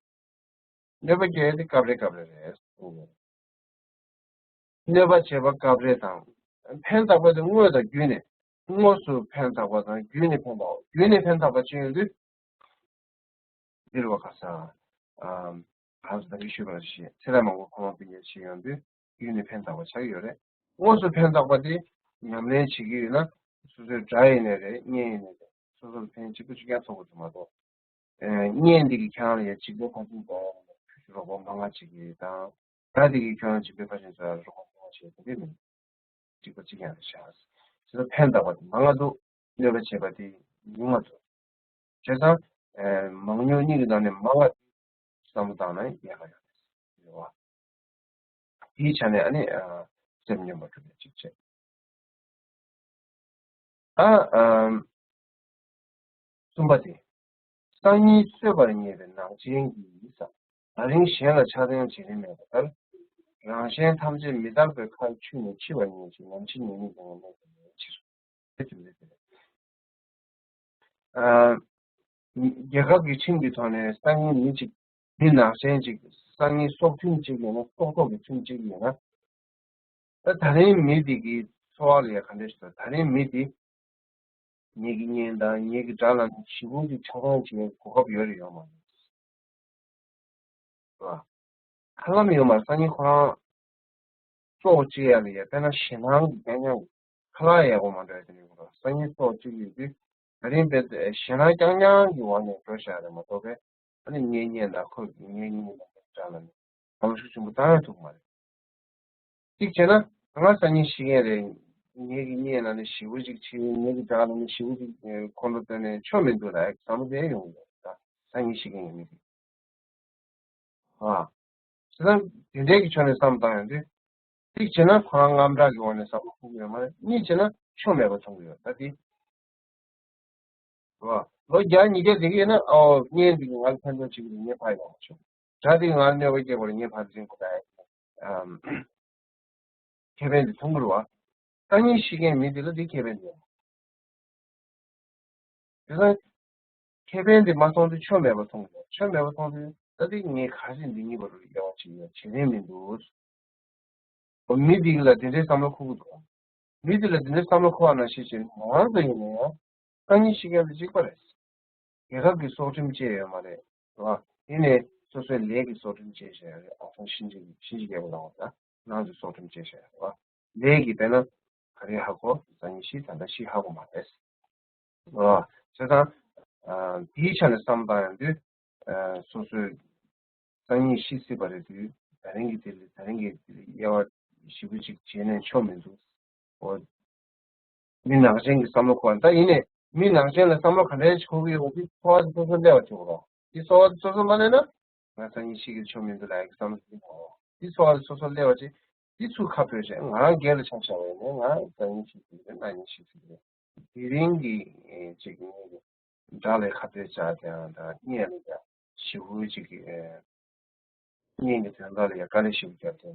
གནོད་པ་སྐྱེལ་ཡ་དེ་སྐབས་རེ་སྐབས་རེ་རེད། གནོད་པ་བྱེད་པ་སྐབས་རེ་དང་། ཕན་བཏགས་པ་དེ་དངོས་དང་བརྒྱུད་ནས། དངོས་སུ་ཕན་བཏགས་པ་དང་བརྒྱུད་ནས་ཕན་བཏགས་པ། བརྒྱུད་ནས་ཕན་བཏགས་པ་ཅི་ཡོང་དུས། འདིར་བ་ཁ་ས། ཨམ། གང་ཟག་ད་གིན་ཞུས་པ་ནང་བཞིན་ཚེ་ཐར་མང་པོ་ཁོ་རང་སྤུན་ཀྱག་བྱེད་ཡོང་དུས་རྒྱུད་ནི་ཕན་བཏགས་པ་ཆགས་ཀྱི་ཡོད་རེད། དངོས་སུ་ཕན་བཏགས་པ་དེ་ཉམས་ལེན་བྱེད་ཀྱི་ཡོད་ན་སོ་སོའི་དགྲ་ཡིན་ནའི་རེད། གཉེན་ཡིན་ནའི་རེད། སོ་སོ་ལ་ཕན་གཅིག་པུ་གཅིག་རྐྱང་ཐོགས་དགོས་ཀྱི་མ་གཏོགས། ཨེ། གཉེན་འདི་གིས་ཁྱེད་རང་ལ་ཡ་འཇིགས་པའི་ཕན་ཚུན་དང་རོགས་པ་མང་བ་བྱེད་ཀྱི་དང་། དགྲ་འདི་གིས་ཁྱེད་རང་འཇིགས་པའི་ཕན་ཚུན་དང་རོགས་པ་མང་བ་བྱེད་ཀྱི་དེ་འདྲ་མིན། གཅིག་པ་གཅིག་རྐྱང་རེད་ཤག། བྱས་ཙང་ཕན་བཏགས་པ་དེ་མང་ང་འདུག། གནོད་པ་བྱེད་པ་དེ་ཉུང་ང་འདུག། བྱས་ཙང་། ཨེ། མང་ཉུང་གཉིས་ཀྱི་ནང་ནས་མང་ང་བསམ་བློ་བཏང་ན་ཡག་ག་ཡོད་རེད་བ། དེའི་ཆ་ནས་ཨ་ནི། ཨ། སེམས་སྙོམས་པར་འགྲོ་བའི་གཅིག་བྱས། ཨ། ཨམ། གསུམ་པ་དེ། སང་ཉིན་གསོད་པར་ངེས་པའི་ནག་ཅན་གྱིས་ཟེར། ད་རིང་གཞན་ལ་ཆགས་སྡང་བྱེད་རིན་མེད་པ་ལྟར། རང་གཞན་ཐམས་ཅད་མི་རྟག་པའི་ཁར་ཆུད་ནས་འཆི་བར་ངེས་ཤིང་། ནམ་འཆི་ཉེས་དམིགས་དང་ནི་མེད་པའི་ཕྱིར། ཨ། རྒྱལ་ཁབ་ཀྱི་ཁྲིམས་ཀྱི་ཐོག་ནས་སང་ཉིན་མི་གཅིག། མི་ནག་ཅན་གཅིག་སང་ཉིན་སྲོག་ཁྲིམས་གཅིག་ཡིན་ན། སྲོག་ཐོག་གི་ཁྲིམས་གཅིག་ཡིན་ན། ད་ད་རིང་མི་འདི་གི་འཚོ་བ་ལ་ཡ་ག་འདྲ་ཞིག་འདུག། ད་རིང་མི་འདི་ངེད་ཀྱི་གཉེན་དང་ངེད་ཀྱི་དགྲ་ལ་ཞེ་པོ་ཅིག་ཆགས་སྡང་བྱེད་གོ་སྐབས་ཡོད་རེད་ཡོད་མ་རེད། ཁ་ལམ་ཡོད་མ་རེད། སང་ཉིན་ཁོ་རང་སྲོག་བཅད་ཡ་ལ་ཡ་དཔེར་ན་ཞེད་སྣང་གི་རྐྱང་རྐྱང་གི་ཁ་ལག་ཡག་པོ་མ་འགྲོ་ཡ་དེ་འདྲ་ཡོད་མ་རེད། སང་ཉིན་སྲོག་བཅད་ཡོད་དུས་ད་རིང་དཔེ་ཞེད་སྣང་རྐྱང་རྐྱང་གི་འོག་ནས་འགྲོ་བཞག་རེད་མ་གཏོགས་པས། ཨ་ནི་ངའི་གཉེན་དང་ཁོ་ངའི་གཉེན་དང་ངའི་དགྲ་ལ་ནི་བྱམས་ཤུགས་ཆེན་པོ་བཏང་ཡ་ཐུབ་མ་རེད། གཅིག་བྱས་ན་ང་སང་ཉིན་ཤི་མཁན་རེད། ངེད་ཀྱི་གཉེན་ལ་ནི་ཞེ་པོ་ཅིག་བྱེད། ངེད་ཀྱི་དགྲ་ལ་ནི་ཞེ་པོ་ཅིག་ཁོང་ཁྲོ་བཏོན་ནས་ཆོ་མི་འདུག་ལ་བསམ་བློ་དེ་ཡོང་གི་ཡོད། ད་སང་ཉིན་ཤི་མཁན་ཡིན་མི་དེ། ཨ། བྱས་ཙང་དེ་འདྲའི་གི་ཕྱོགས་ནས་བསམ་བཏང་ཡོང་དུས། གཅིག་བྱས་ན་ཁོ་རང་དངངས་སྐྲག་གི་འོག་ནས་བསམ་བློ་འཁོར་གི་ཡོད་མ་རེད། གཉིས་བྱས་ན་ཆོ་མེད་པ་མཐོང་གི་ཡོད། ད་དེ། རེད་བ། ལོ་བརྒྱ་ཉིས་བརྒྱ་དེ་གི་ཡིན་ན། ཨོ། གཉེན་འདི་གིས་ང་ལ་ཕན་ཐོགས་བྱེད་ཀྱི་འདུག། ངས་ཕར་ཡོང་མ་ཆོག། དགྲ་འདི་གིས་ང་ལ་གནོད་པ་སྐྱེལ་དགོས་རེད། ངས་ཕར་འཛིང་དགོས་ད། ཨམ། ཁེ་ཕན་འདི་མཐོང་གི་རེད་བ། སང་ཉིན་ཤི་མཁན་མི་འདི་ལ་འདི་ཁེ་ཕན་འདི་ཡོད། དེ་ཙང་ཁེ་ཕན་འདི་མ་མཐོང་དུས་ཆོ་མེད་པ་མཐོང་གི་འདུག། ཆོ་མེད་པ་མཐོང་དུས་ད་འདི་ངས་ག་རེ་འདི་གཉིས་བར་དུ་དབྱེ་བ་ཕྱེ་ཡ་བྱེད་རིན་མི་འདུག། མི་འདི་ལ་དེ་འདྲའི་བསམ་བློ་འཁོར་གི་འདུག། མི་འདི་ལ་དེ་འདྲའི་བསམ་བློ་འཁོར་བ་ནང་བཞིན་བྱས་ནས་ང་རང་ཚོ་ཡིན་ན་ཡང་སང་ཉིན་ཤི་མཁན་དང་གཅིག་པ་རེད། རྒྱལ་ཁབ་ཀྱི་སྲོག་ཁྲིམས་བཅད་ཡོད་མ་རེད། རེད་བ། ཡིན་ནའི་སོ་སོའི་ལས་ཀྱི་སྲོག་ཁྲིམས་བཅད་བཞག་ཡོད་རེད། ཨ་ཁོང་གཤིན་རྗེ་གཤིན་རྗེ་རྒྱལ་པོ་ལབ་དགོས་རེད། ང་ཚོའི་སྲོག་ཁྲིམས་བཅད་བཞག་ཡོད་རེད་བ། ལས་ཀྱི་དཔེར་ན་ག་རེ་ཧ་གོ། སང་ཉིན་ཤི། ད་ལྟ་ཤི་ཧ་གོ་མ་རེད། རེད་བ། བྱས་ཙང་། ཨ། དེའི་ཆ་ནས་བསམ་བཏང་ཡོང་དུས། ཨ། སོ་སོའི་སང་ཉིན་ཤི་སྲིད་པ་རེད་དུས་ད་རིང་གི་དེ་ལ་ད་རིང་གི་དབྱེ་བ་ཞིབ་པོ་ཅིག་བྱས་ནས་ཆོ་མི་འདུག། འོ། མི་ནག་ཅན་གྱི་བསམ་བློ་འཁོར་བ་ད་ཡིན་ནའི་མི་ནག་ཅན་ལ་བསམ་བློ་ག་འདྲ་ཞིག་འཁོར་གྱི་ཡོད་པ་དེ་ཚོར་བ་དེ་སོ་སོ་སླེབས་པ་བྱེད་དགོས་རེད། དེ་ཚོར་བ་དེ་སོ་སོ་མ་སླེབས་ན་ང་སང་ཉིན་ཤི་གི་ཆོ་མི་འདུག་ལབ་ཡག་གི་བསམ་བློ་དེ་འཁོར། དེ་ཚོར་བ་དེ་སོ་སོ་སླེབས་པ་བྱེད། དེ་ཚུར་ཁ་ཕོད་བྱས། ང་རང་སྒེར་ལ་ཆ་བཞག་པ་ཡིན་ན་ང་སང་ཉིན་ཤི་གི་རེད། གནངས་ཉིན་ཤི་གི་རེད། དེ་རིང་གི་ཅིག་ངེད་ཀྱི་དགྲ་ལ་ཁ་གཏད་བཅག་དེའང་དང་གཉེན་ལ་ཡང་ཞེ་པོ་ཅིག་གི་གཉེན་གྱི་དོན་དག་ལ་ཡང་དཀའ་ལས་ཞེ་པོ་བརྒྱབ་དེ་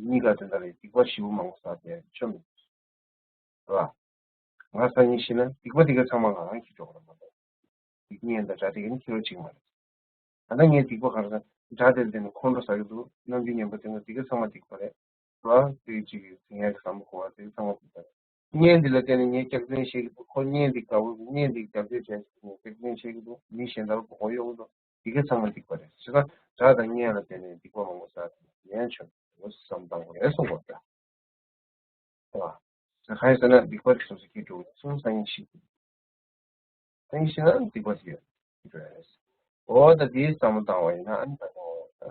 གཉིས་ཀ་དོན་དག་ལ་སྡིག་པ་ཞེ་པོ་མང་པོ་བསགས་དེ་ཆོ་མི་འདུག་ར། ང་སང་ཉིན་ཤི་ན་སྡིག་པ་དེ་ག་ཚང་མ་ང་རང་གིས་འཇོག་ར་མ་གཏོགས་སྡིག་གཉེན་དང་དགྲ་དེ་ག་ནི་ཁྱེར་བ་ཅིག་མ་རེད། ད་ལྟ་ངས་སྡིག་པ་ག་རེ་ཟ། དགྲ་དེར་བརྟེན་ནས་ཁོང་ཁྲོ་ཟ་གི་འདུག། ནམ་རྒྱུན་ངན་པ་དེ་ང་སྡིག་པ་ཚང་མ་སྡིག་པ་རེད། ར། དེ་གཅིག་གིས་འཛིང་ཡག་གི་བསམ་བློ་འཁོར་བ་དེ་ཚང་མ་སྡིག་པ་རེད། གཉེན་འདི་ལ་བརྟེན་ནས་ངས་སྐྱག་རྫུན་བཤད་ཀྱི་འདུག། ཁོ་གཉེན་འདི་རྒྱབ་སྐྱོར་བྱས་ནས་ངས་སྐྱག་རྫུན་བཤད་ཀྱི་འདུག། མི་གཞན་དག་མགོ་སྐོར་གཡོག་གི་འདུག། འདི་ག་ཚང་མ་སྡིག་པ་རེད། བྱས་ཙང་དགྲ་དང་གཉེན་ལ་བརྟེན་ནས་སྡིག་པ་མང་པོ་བསགས་ཏེ་ཡན་ཆོད་དོ་བསམ་བཏང་དགོས་རེད་གསུངས་པ་རེད། ཨ། ཟེར་གང་ཡིན་ཟེར་ན་སྡིག་པ་དེ་སོ་སོ་སྐྱེ་འགྲོ་གསུངས། སང་ཉིན་ཤི། སང་ཉིན་ཤི་ན་སྡིག་པ་དེ་ཡོད་རེད། འོ་ད་དེའི་བསམ་བློ་བཏང་བ་ཡིན་ན་ཨ་ནི་ད་ནི་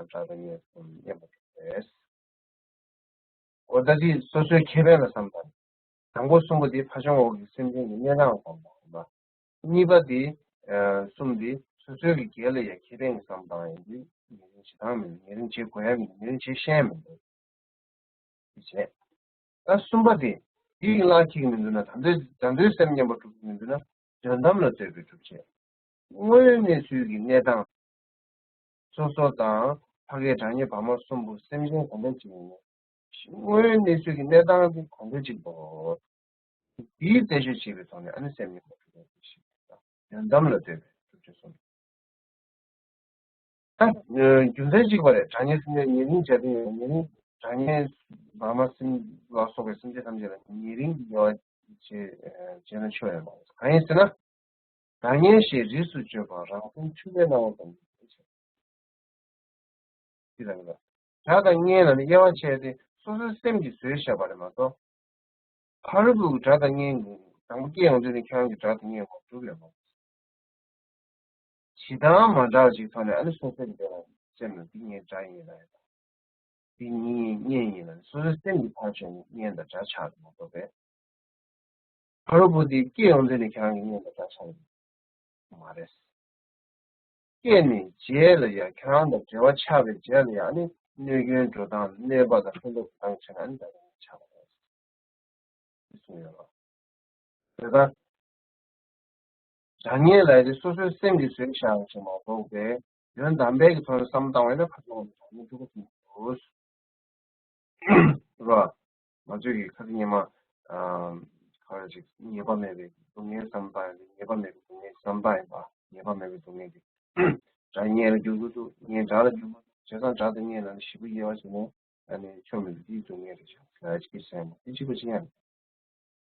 དགྲ་དང་གཉེན་མཉམ་པོ་འགྲོ་རེད། འོ་ད་དེ་སོ་སོའི་ཁེ་ཕན་ལ་བསམ་བཏང་། དང་པོ་གསུམ་པོ་དེ་ཕ་བྱུང་འོག་གི་སེམས་ཅན་གྱི་གནས་སྟངས་ལ་བསམ་བཏང་བ། གཉིས་པ་དེ། ཨ། གསུམ་དེ་སོ་སོའི་གི་སྒེར་ལ་ཡང་ཁེ་ཕན་གྱི་བསམ་བཏང་ཡིན་དུས་ཉེ་རིང་བྱེད་སྟངས་མི་འདུག། ཉེ་རིང་བྱེད་དགོས་ཡ་མི་འདུག། ཉེ་རིང་བྱེད་ཤེས་ཡ་མི་འདུག། དེ་བྱས། ད་གསུམ་པ་དེ། འདི་ཡི་ལག་ཁྱེར་གྱི་མི་འདུག་ན། དམ་དོན་དམ་དོན་སེམས་མཉམ་པར་གྲུབ་ཀྱི་མི་འདུག་ན། དོན་དམ་ལ་ལྟོས་པའི་སྒྲུབ་བྱེད། དངོས་ཡོད་གནས་ཚུལ་གྱི་གནས་སྟངས། སོ་སོ་དང་ཕ་སྐད་གྲགས་སྙན་བར་མ་གསུམ་པོ་སེམས་ཅན་ག་འདྲ་ཅིག་ཡིན་ན། དངོས་ཡོད་གནས་ཚུལ་གྱི་གནས་སྟངས་དེ་ག་འདྲ་ཅིག་འདུག། དེའི་རྩད་གཅོད་བྱེད་པའི་ཐོག་ནས་ཨ་ནི་སེམས་མཉམ་པར་གྲུབ་པའི་ཞིག་དང་། དོན་དམ་ལ་ལྟོས་པའི་སྒྲུབ་བྱེད་གསུམ། ད། ཨ། རྒྱུ་མཚན་གཅིག་པ་རེད། གྲགས་སྙན་སེམས་ཅན་ཉེ་རིང་བྱ་དུས་ཉེ་རིང་གྲགས་སྙན་བར་མ་སེམས་ལ་སོགས་པའི་སེམས་ཅན་ཐམས་ཅད་ལ་ཉེ་རིང་གི་དབྱེ་བ་བྱས། ཨ། བྱས་ན་ཆོ་ཡོད་མ་རེད། གང་ཡིན་ཟེར་ན། གྲགས་སྙན་ཞེས་རིས་སུ་བརྗོད་པ་རང་སེམས་འཁྲུལ་པའི་སྣང་བ་ཙམ་ཡིན་ཞེས། ཅི་ལབ་ཡོད་ལ། སྒྲ་དང་བརྙན་ལ་ནི་དབྱེ་བ་ཕྱེ་སྟེ་སོ་སོའི་སེམས་ཀྱིས་བཟོས་བཞག་པ་རེད་མ་གཏོགས། ཕ་རོལ་པོའི་སྒྲ་དང་བརྙན་གྱི་དང་པོ་སྐྱེ་ཡོང་དུས་ནི་ཁྱེད་རང་གི་སྒྲ་དང་བརྙན་ངོ་སྒྲུབ་ཡོད་མ་རེད། ཇི་ལྟར་མ་འདྲ་བ་ཅིག་ཐོག་ནས་ཨ་ནི་སོ་སོའི་སེམས་ལ་སེམས་ལ་འདི་ངའི་སྒྲ་ཡིན་ལ། འདི་ངའི་བརྙན་ཡིན་ལ་སོ་སོའི་སེམས་ཀྱི་ཐག་ཆོད་ནས་བརྙན་དང་སྒྲ་ཆགས་འདུག་མ་གཏོགས་པས། ཕ་རོལ་པོ་འདི་སྐྱེ་ཡོང་དུས་ནས་ཁྱེད་རང་གི་བརྙན་དང་སྒྲ་ཆགས་ཡོད་མ་རེད། སྐྱེས་ནས་རྗེས་ལ་ཡང་ཁྱེད་རང་དང་འབྲེལ་བ་ཆགས་པའི་རྗེས་ལ་ཡང་ནི་གནོད་སྐྱོན་འགྲོ་སྟངས་གནོད་པ་དང་ཕན་ཐོགས་སྟངས་བྱས་ན་ནི་ད་ག་ནང་ཆགས་པ་རེད། གསུངས་ཡོད་ལ། དེ་ལྟར། སྒྲ་བརྙན་ལ་ཡང་སོ་སོའི་སེམས་ཀྱིས་བཟོས་བཞག་པ་ཞིག་མ་གཏོགས་པའི་ཡོན་བདམས་པའི་གི་ཐོག་ནས་བསམ་བློ་བཏང་བས་ན་ཁ་ཚོན་སྒྲ་བརྙན་འགྲུབ་པ་ཞིག་མི་འདུག་རེད་བ། ང་ཚོས་ཀྱི་ཁ་ཚིག་སྙན་མ། ཁ་ཅིག་ཉེས་པ་མེད་པའི་སྡུག་བསྔལ་བསམ་པ་ཡིན་པ། ཉེས་པ་མེད་པའི་སྡུག་བསྔལ་བསམ་པ་ཡིན་པ། ཉེས་པ་མེད་པའི་སྡུག་བསྔལ་གྱི་སྒྲ་བརྙན་ལ་འགྱུར་གྱི་འདུག་བརྙན་སྒྲ་ལ་འགྱུར་གྱི་འདུག་བྱས་ཙང་སྒྲ་དང་བརྙན་ལ་ཞིབ་པོ་དབྱེ་བ་བྱས་ནས་ཨ་ནི་ཆོ་མེད་པའི་དེའི་སྡུག་བསྔལ་རེད་ཤག་ལ་ཅིག་བཤད་ན་དེ་གཅིག་པ་ཅི་ཡང་རེད་བ།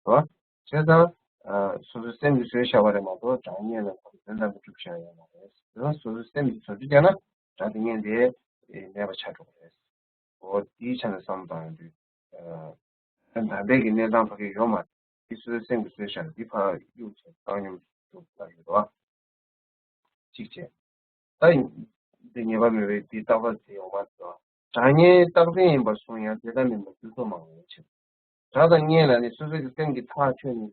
བྱས་ཙང་སོ་སོའི་སེམས་ཀྱིས་བཟོས་བཞག་པ་རེད་མ་གཏོགས་སྒྲ་བརྙན་ལ་ཡོན་བདམས་པ་གྲུབ་བཞག་ཡོད་མ་རེད། དེ་ཡང་སོ་སོའི་སེམས་ཀྱིས་བཟོ་རྒྱུ་བྱས་ན་སྒྲ་དང་བརྙན་དེ་མེད་པ་ཆགས་འགྲོ་གི་རེད། འོ་དེའི་ཆ་ནས་བསམ་བཏང་ཡོང་དུས། ཨ་བདམས་པའི་གི་གནས་སྟངས་ཕ་གི་ཡོད་མ་རེད། དེ་སོ་སོའི་སེམས་ཀྱིས་བཟོས་བཞག་ན་འདི་ཕར་གཡུག་བྱས་བཏང་སྙོམས་སུ་བཏང་ཡོད་དོ། གཅིག་བྱས། ད་འདི་ཉེས་པ་མེད་པའི་འདི་རྟག་པ་དེ་ཡོང་མ་རེད་དོ། སྒྲ་བརྙན་རྟག་འཛིན་ཡིན་པར་གསུངས་ཡང་དེ་ལྟ་མིན་པར་འགྱུར་ལྡོག་མང་བའི་ཕྱིར། སྒྲ་དང་བརྙན་ལ་ནི་སོ་སོའི་སེམས་ཀྱི་ཐག་ཆོད་ནས།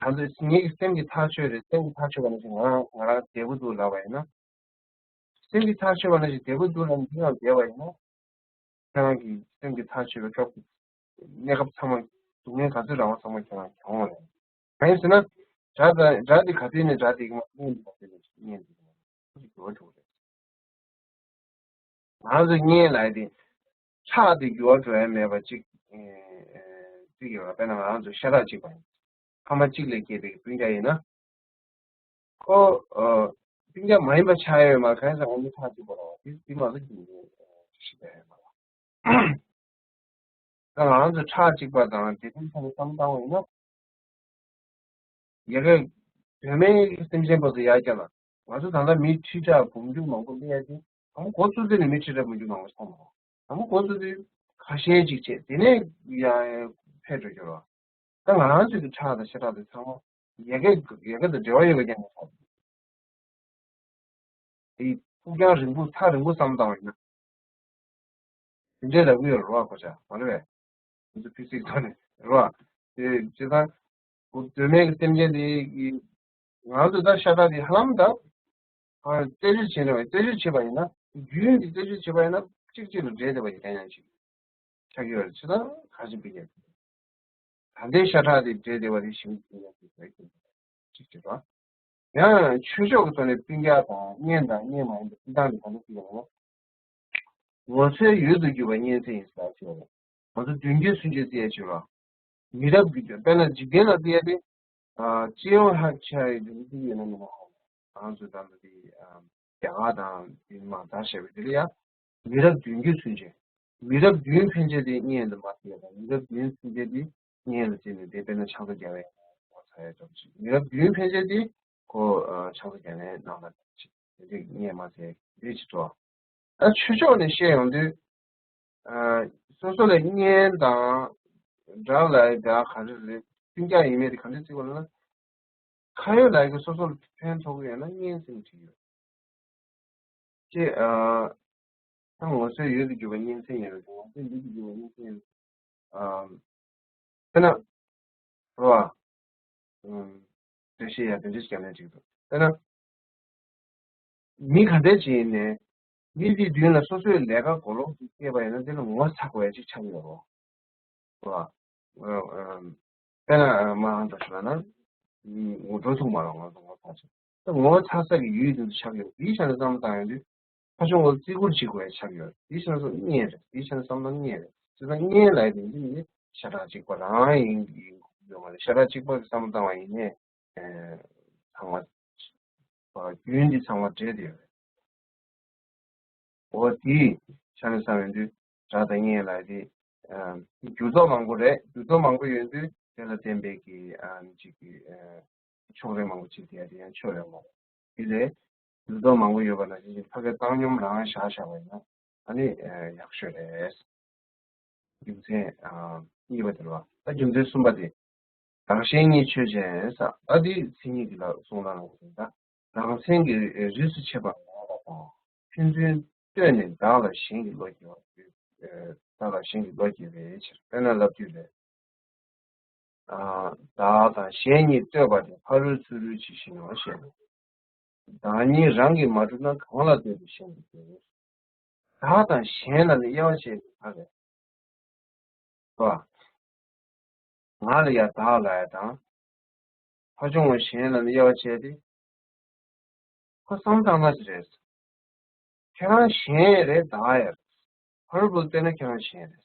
ད་ཚོད་ངེད་ཀྱི་སེམས་ཀྱི་ཐག་ཆོད་རེད། སེམས་ཀྱི་ཐག་ཆོད་པ་ནི་ཞིག་ང་རང་ང་རང་བདེ་པོ་འདུག་ལབ་པ་ཡིན་ན། སེམས་ཀྱི་ཐག་ཆོད་པ་ནི་ཞིག་བདེ་པོ་འདུག་ལབ་འདི་ཡང་བདེ་བ་ཡིན་ན། ཁྱེད་རང་གི་སེམས་ཀྱི་ཐག་ཆོད་པའི་སྐབས་ཀྱི་གནས་སྐབས་ཚང་མ་སྡུག་བསྔལ་ག་ཚོད་རང་བ་ཚང་མ་ཁྱེད་རང་གྱོང་རེད། གང་ཡིན་ཟེར་ན། སྒྲ་དང་སྒྲ་འདི་ག་ཚོད་ནས་སྒྲ་འདི་གི་མ་བརྙན་འདི་ག་ཚོད་ནས་བརྙན་འདི་གི་མ་འགྱུར་བ་འགྲོ་གི་རེད། ང་རང་ཚོ་བརྙན་ལབ་ཡ་དེ་ཁྲག་དེ་འགྱུར་བ་འགྲོ་ཡ་མེད་པ་གཅིག་ཨེ་ཨེ་གཅིག་ཡོད་པ། དཔེར་ན་ང་རང་ཚོ་ཤ་ཁྲག་གཅིག་པ་ཡིན། ཕ་མ་གཅིག་ལས་སྐྱེས་པའི་སྤུན་ཀྱག་ཡིན་ན། ཁོ་ཨ་སྤུན་ཀྱག་མ་ཡིན་པ་ཆགས་ཡོད་མ་རེད། གང་ཡིན་ཟེར་ང་ཚོ་ཁྲག་གཅིག་པ་རེད་བ། དེ་དེ་མ་གཏོགས་ཅི་ཡོད་ཤེས་པ་ཡོད་མ་རེད། ད་ང་རང་ཚོ་ཁྲག་གཅིག་པ་དང་དེ་དོན་ཚང་མ་བསམ་བློ་བཏང་བ་ཡིན་ན། ཡ་གི་གདོད་མའི་སེམས་ཅན་པོ་ཚོ་ཡར་བསྐྱངས་ལ། ང་ཚོ་ད་ལྟ་མི་ཁྲི་ཕྲག་འབུམ་འགྱུར་མང་པོ་སླེབས་ཡ་དེ། དང་པོ་འགོ་བཙུགས་དུས་ནས་མི་ཁྲི་ཕྲག་འབུམ་འགྱུར་མང་པོ་ཆགས་མ་རེད། དང་པོ་འགོ་བཙུགས་དུས་ཁ་ཤས་ཅིག་བྱས། དེ་ནས་ཡང་འཕེལ་འགྲོ་རྒྱུ་རེད། ད་ང་རང་ཚོའི་ཁྲག་དང་ཤ་ཁྲག་དེ་ཚང་མ་ཡ་གི་ཡ་གི་དང་འབྲེལ་བ་ཡོད་པ་རྐྱང་རེད། དེ་ཕུགས་རྒྱང་རིང་པོ་ཐག་རིང་པོ་བསམ་བཏང་བ་ཡིན་ན། དེ་འདྲའི་ལབ་ཀྱི་ཡོད་རེད་བ། གོ་ཆ་མ་རེད་པས། ང་ཚོ་ཕི་སིག་ཐོག་ནས་རེད་བ། དེ་བྱས་ཙང་གདོད་མའི་གི་སེམས་ཅན་དེ་གི་ང་ཚོ་ད་ཤ་ཁྲག་དེ་ཧ་ལམ་ད་རྩད་གཅོད་བྱས་ནས་རྩད་གཅོད་བྱས་པ་ཡིན་ན། རྒྱུན་དེ་རྩད་གཅོད་བྱས་པ་ཡིན་ན་གཅིག་གཅིག་ལ་འདྲེས་བསྡད་པ་ཡིན་ན་ཡང་ཞིག་ཆགས་ཀྱི་ཡོད་རེད། བྱས་ཙང་ག་ཞིག་པི་ཀྱེ། ད་ལྟའི་ཤ་ཁྲག་དེ་འདྲེས་བསྡད་པ་དེ་ཞིང་དེ་ཡང་དེ་ཟེར་གྱི་གཅིག་བྱེད་པ། ཡང་ཆོས་ཕྱོགས་ཀྱི་ཐོག་ནས་སྤུན་ཀྱག་དང་གཉེན་དང་གཉེན་མ་ཡིན་པའི་སྤུན་ཟླ་ནི་ག་འདྲ་ཞིག་ཡོད་ན། ངོ་ཚའི་ཡུལ་དུ་གྱུར་པ་གཉེན་ཚན་ཡིན་ཟེར་ཞིག་ཡོད་རེད། ང་ཚོ་དོན་བརྒྱུད་སུན་འབྱིན་ཟེར་ཡ་ཞིག་ཡོད་རེད། མི་རབས་ཀྱི་དོན། དཔེར་ན་འཇིག་རྟེན་ལ་བལྟས་ཏེ། ཨ་སྤྱི་ཡོངས་ལ་ཆ་ཡི་དོན་བརྒྱུད་ཡོད་ན་མི་ན་ཧ། ང་ཚོ་ད་ལྟ་དེ་ཨ་རྒྱ་གར་དང་དེ་མ་ད་བཤད་པའི་དེ་ལ་ཡ། མི་རབས་བདུན་བརྒྱུད་སུན་འབྱིན། མི་རབས་བདུན་ཕན་ཆད་དེ་གཉེན་དུ་མ་ཟེར་ཡ་དང་། མི་རབས་བདུན་སུན་འབྱིན་དེ་གཉེན་ལ་བརྩིས་ནས་དེ་དཔེར་ན་ཕྱག་འཚལ་རྒྱ་བའི་ངོ་ཚ་ཡ་ཙམ་ཞིག་མི་རབས་བདུན་ཕན་ཆད་དེ་ཁོ་ཨ་ཕྱག་འཚལ་རྒྱ་བའི་ནང་ལ་ཞིག་དེ་འདྲའི་གཉེན་མ་ཟེར་དེ་ཅི་ཐོག་ད་ཆོས་ཕྱོགས་ནས་བཤད་ཡོང་དུས། ཨ་སོ་སོ་ལ་གཉེན་དང་སྒྲ་ལ་སྒྲ་ག་རེ་རེད། སྤུན་ཀྱག་ཡིན་མིན་དེ་ག་འདྲ་བརྩི་དགོས་ལབ་ན། ཁ་ཡོད་ལག་ཡོད་ཀྱིས་སོ་སོ་ལ་ཕན་ཐོགས་ཀྱི་ཡོད་ན་གཉེན་ཟེར་ནས་བྲིས་ཡོད། ཅེས་ཨ་ད་ངོ་ཚའི་ཡུལ་དུ་གྱུར་པ་གཉེན་ཚན་ཡིན་རུང་ངོ་ཚའི་ལུས་དུ་གྱུར་པ་གཉེན་ཚན་ཡིན་རུང་། ཨ་དཔེར་ན། རོ། ཨ། འགྲེལ་བཤད་ཡང་དེ་འདྲ་ཞིག་བརྒྱབ་ན་འགྲིག་འདུག་དཔེར་ན། མི་ག་འདྲ་ཅིག་ཡིན་ནའི། མི་དེའི་མདུན་ལ་སོ་སོའི་ལས་ཀ་གོ་ལོག་ཅིག་སྐྱེས་པ་ཡིན་ན་དེ་ལ་ངོ་ཚ་དགོས་ཡ་ཅིག་ཆགས་ཡོད་རེད། རོ། ཨ། ཨ། དཔེར་ན་མ་འགྲོ་ཞུ་ན། ངོ་འགྲོ་ཐུག་མ་རེད། ངོ་ཚ་ངོ་ཚ་ཅིག་ད་ངོ་ཚ་ས་གི་ཡུལ་དེ་ཚོ་ཆགས་ཡོད། དེའི་ཆ་ནས་བསམ་བློ་བཏང་ཡོང་དུས། ཁ་ཕྱོགས་ངོ་བརྩི་བཀུར་བྱེད་དགོས་ཡ་ཆགས་ཡོད། དེའི་ཆ་ནས་བསམ་གཉེན་རེད། དེའི་ཆ་ནས་བསམ་བློ་གཉེན་རེད། བྱས་ཙང་གཉེན་ལབ་ཡ་དེ་འདི་ནི་ཤ་ཁྲག་གཅིག་པ་རང་ཡིན་ཡིན་ཡོད་མ་རེད། ཤ་ཁྲག་གཅིག་པ་གི་བསམ་བློ་བཏང་བ་ཡིན་ནའི། ཚང་མ། རྒྱུན་འདི་ཚང་མ་འབྲེལ་བསྡད་ཡོད་རེད། འོ་དེའི་ཆ་ནས་བསམ་ཡོང་དུས་སྒྲ་དང་བརྙན་ལབ་ཡ་དེ། འགྱུར་ལྡོག་མང་པོ་རེད། འགྱུར་ལྡོག་མང་པོ་ཡོང་དུས་དེ་ལ་བརྟེན་པའི་གི་ཨ་ནི་གཅིག་གི་ཕྱོགས་རིས་མང་པོ་ཅིག་དེ་ཡ་དེ་ཡང་ཆོས་རེད་མོ། དེ་ལས་འགྱུར་ལྡོག་མང་པོ་ཡོད་པ་ནང་བཞིན་ཕ་གི་བཏང་སྙོམས་རང་བཞག་བཞག་པ་ཡིན་ན། ཨ་ནི་ཡག་ཤོས་རེད། རྒྱུ་མཚན་གཉིས་པ་དེ་ལ་ད་རྒྱུ་མཚན་གསུམ་པ་དེ། བདག་གཞན་གཉིས་ཆོས་ཅན་ཟེར། ད་འདི་མཚན་ཉིད་ཀྱི་ལ་གསུང་ལ་ལ་ཟེར། ད་རང་མཚན་གྱི་རིས་སུ་ཆད་པ་མེད་པ་དང་ཕན་ཚུན་ལྟོས་ནས་བདག་ལ་གཞན་གྱི་བློ་སྐྱེ་བ། བདག་ལ་གཞན་གྱི་བློ་སྐྱེ་བའི་ཕྱིར། དཔེར་ན་ལབ་དུས་ལས། བདག་དང་གཞན་གཉིས་ལྟོས་པ་དེ་ཕ་རོལ་ཚུ་རོལ་ཇི་བཞིན་ནོ་ཞེ་ན། བདག་ཉིད་རང་གིས་མ་གྲུབ་ན་གང་ལ་ལྟོས་ཏེ་གཞན་གྱིས་ལྟོས། བདག་དང་གཞན་ལ་ནི་དབྱེ་བ་བྱས་ཏེ་ག་རེ། ང་ལ་ཡ་བདག་ལབ་ཡ་དང་། ཕར་བྱུང་བ་གཞན་ལ་ནི་དབྱེ་བ་བྱས་ཏེ། ཁོ་བསམ་བཏང་ན་ཅི་རེད། ཁྱེད་རང་གཞན་རེད་བདག་ཡ་རེད། ཕ་རོལ་པོ་ལ་ལྟོས་ན་ཁྱེད་རང་གཞན་རེད། རེད་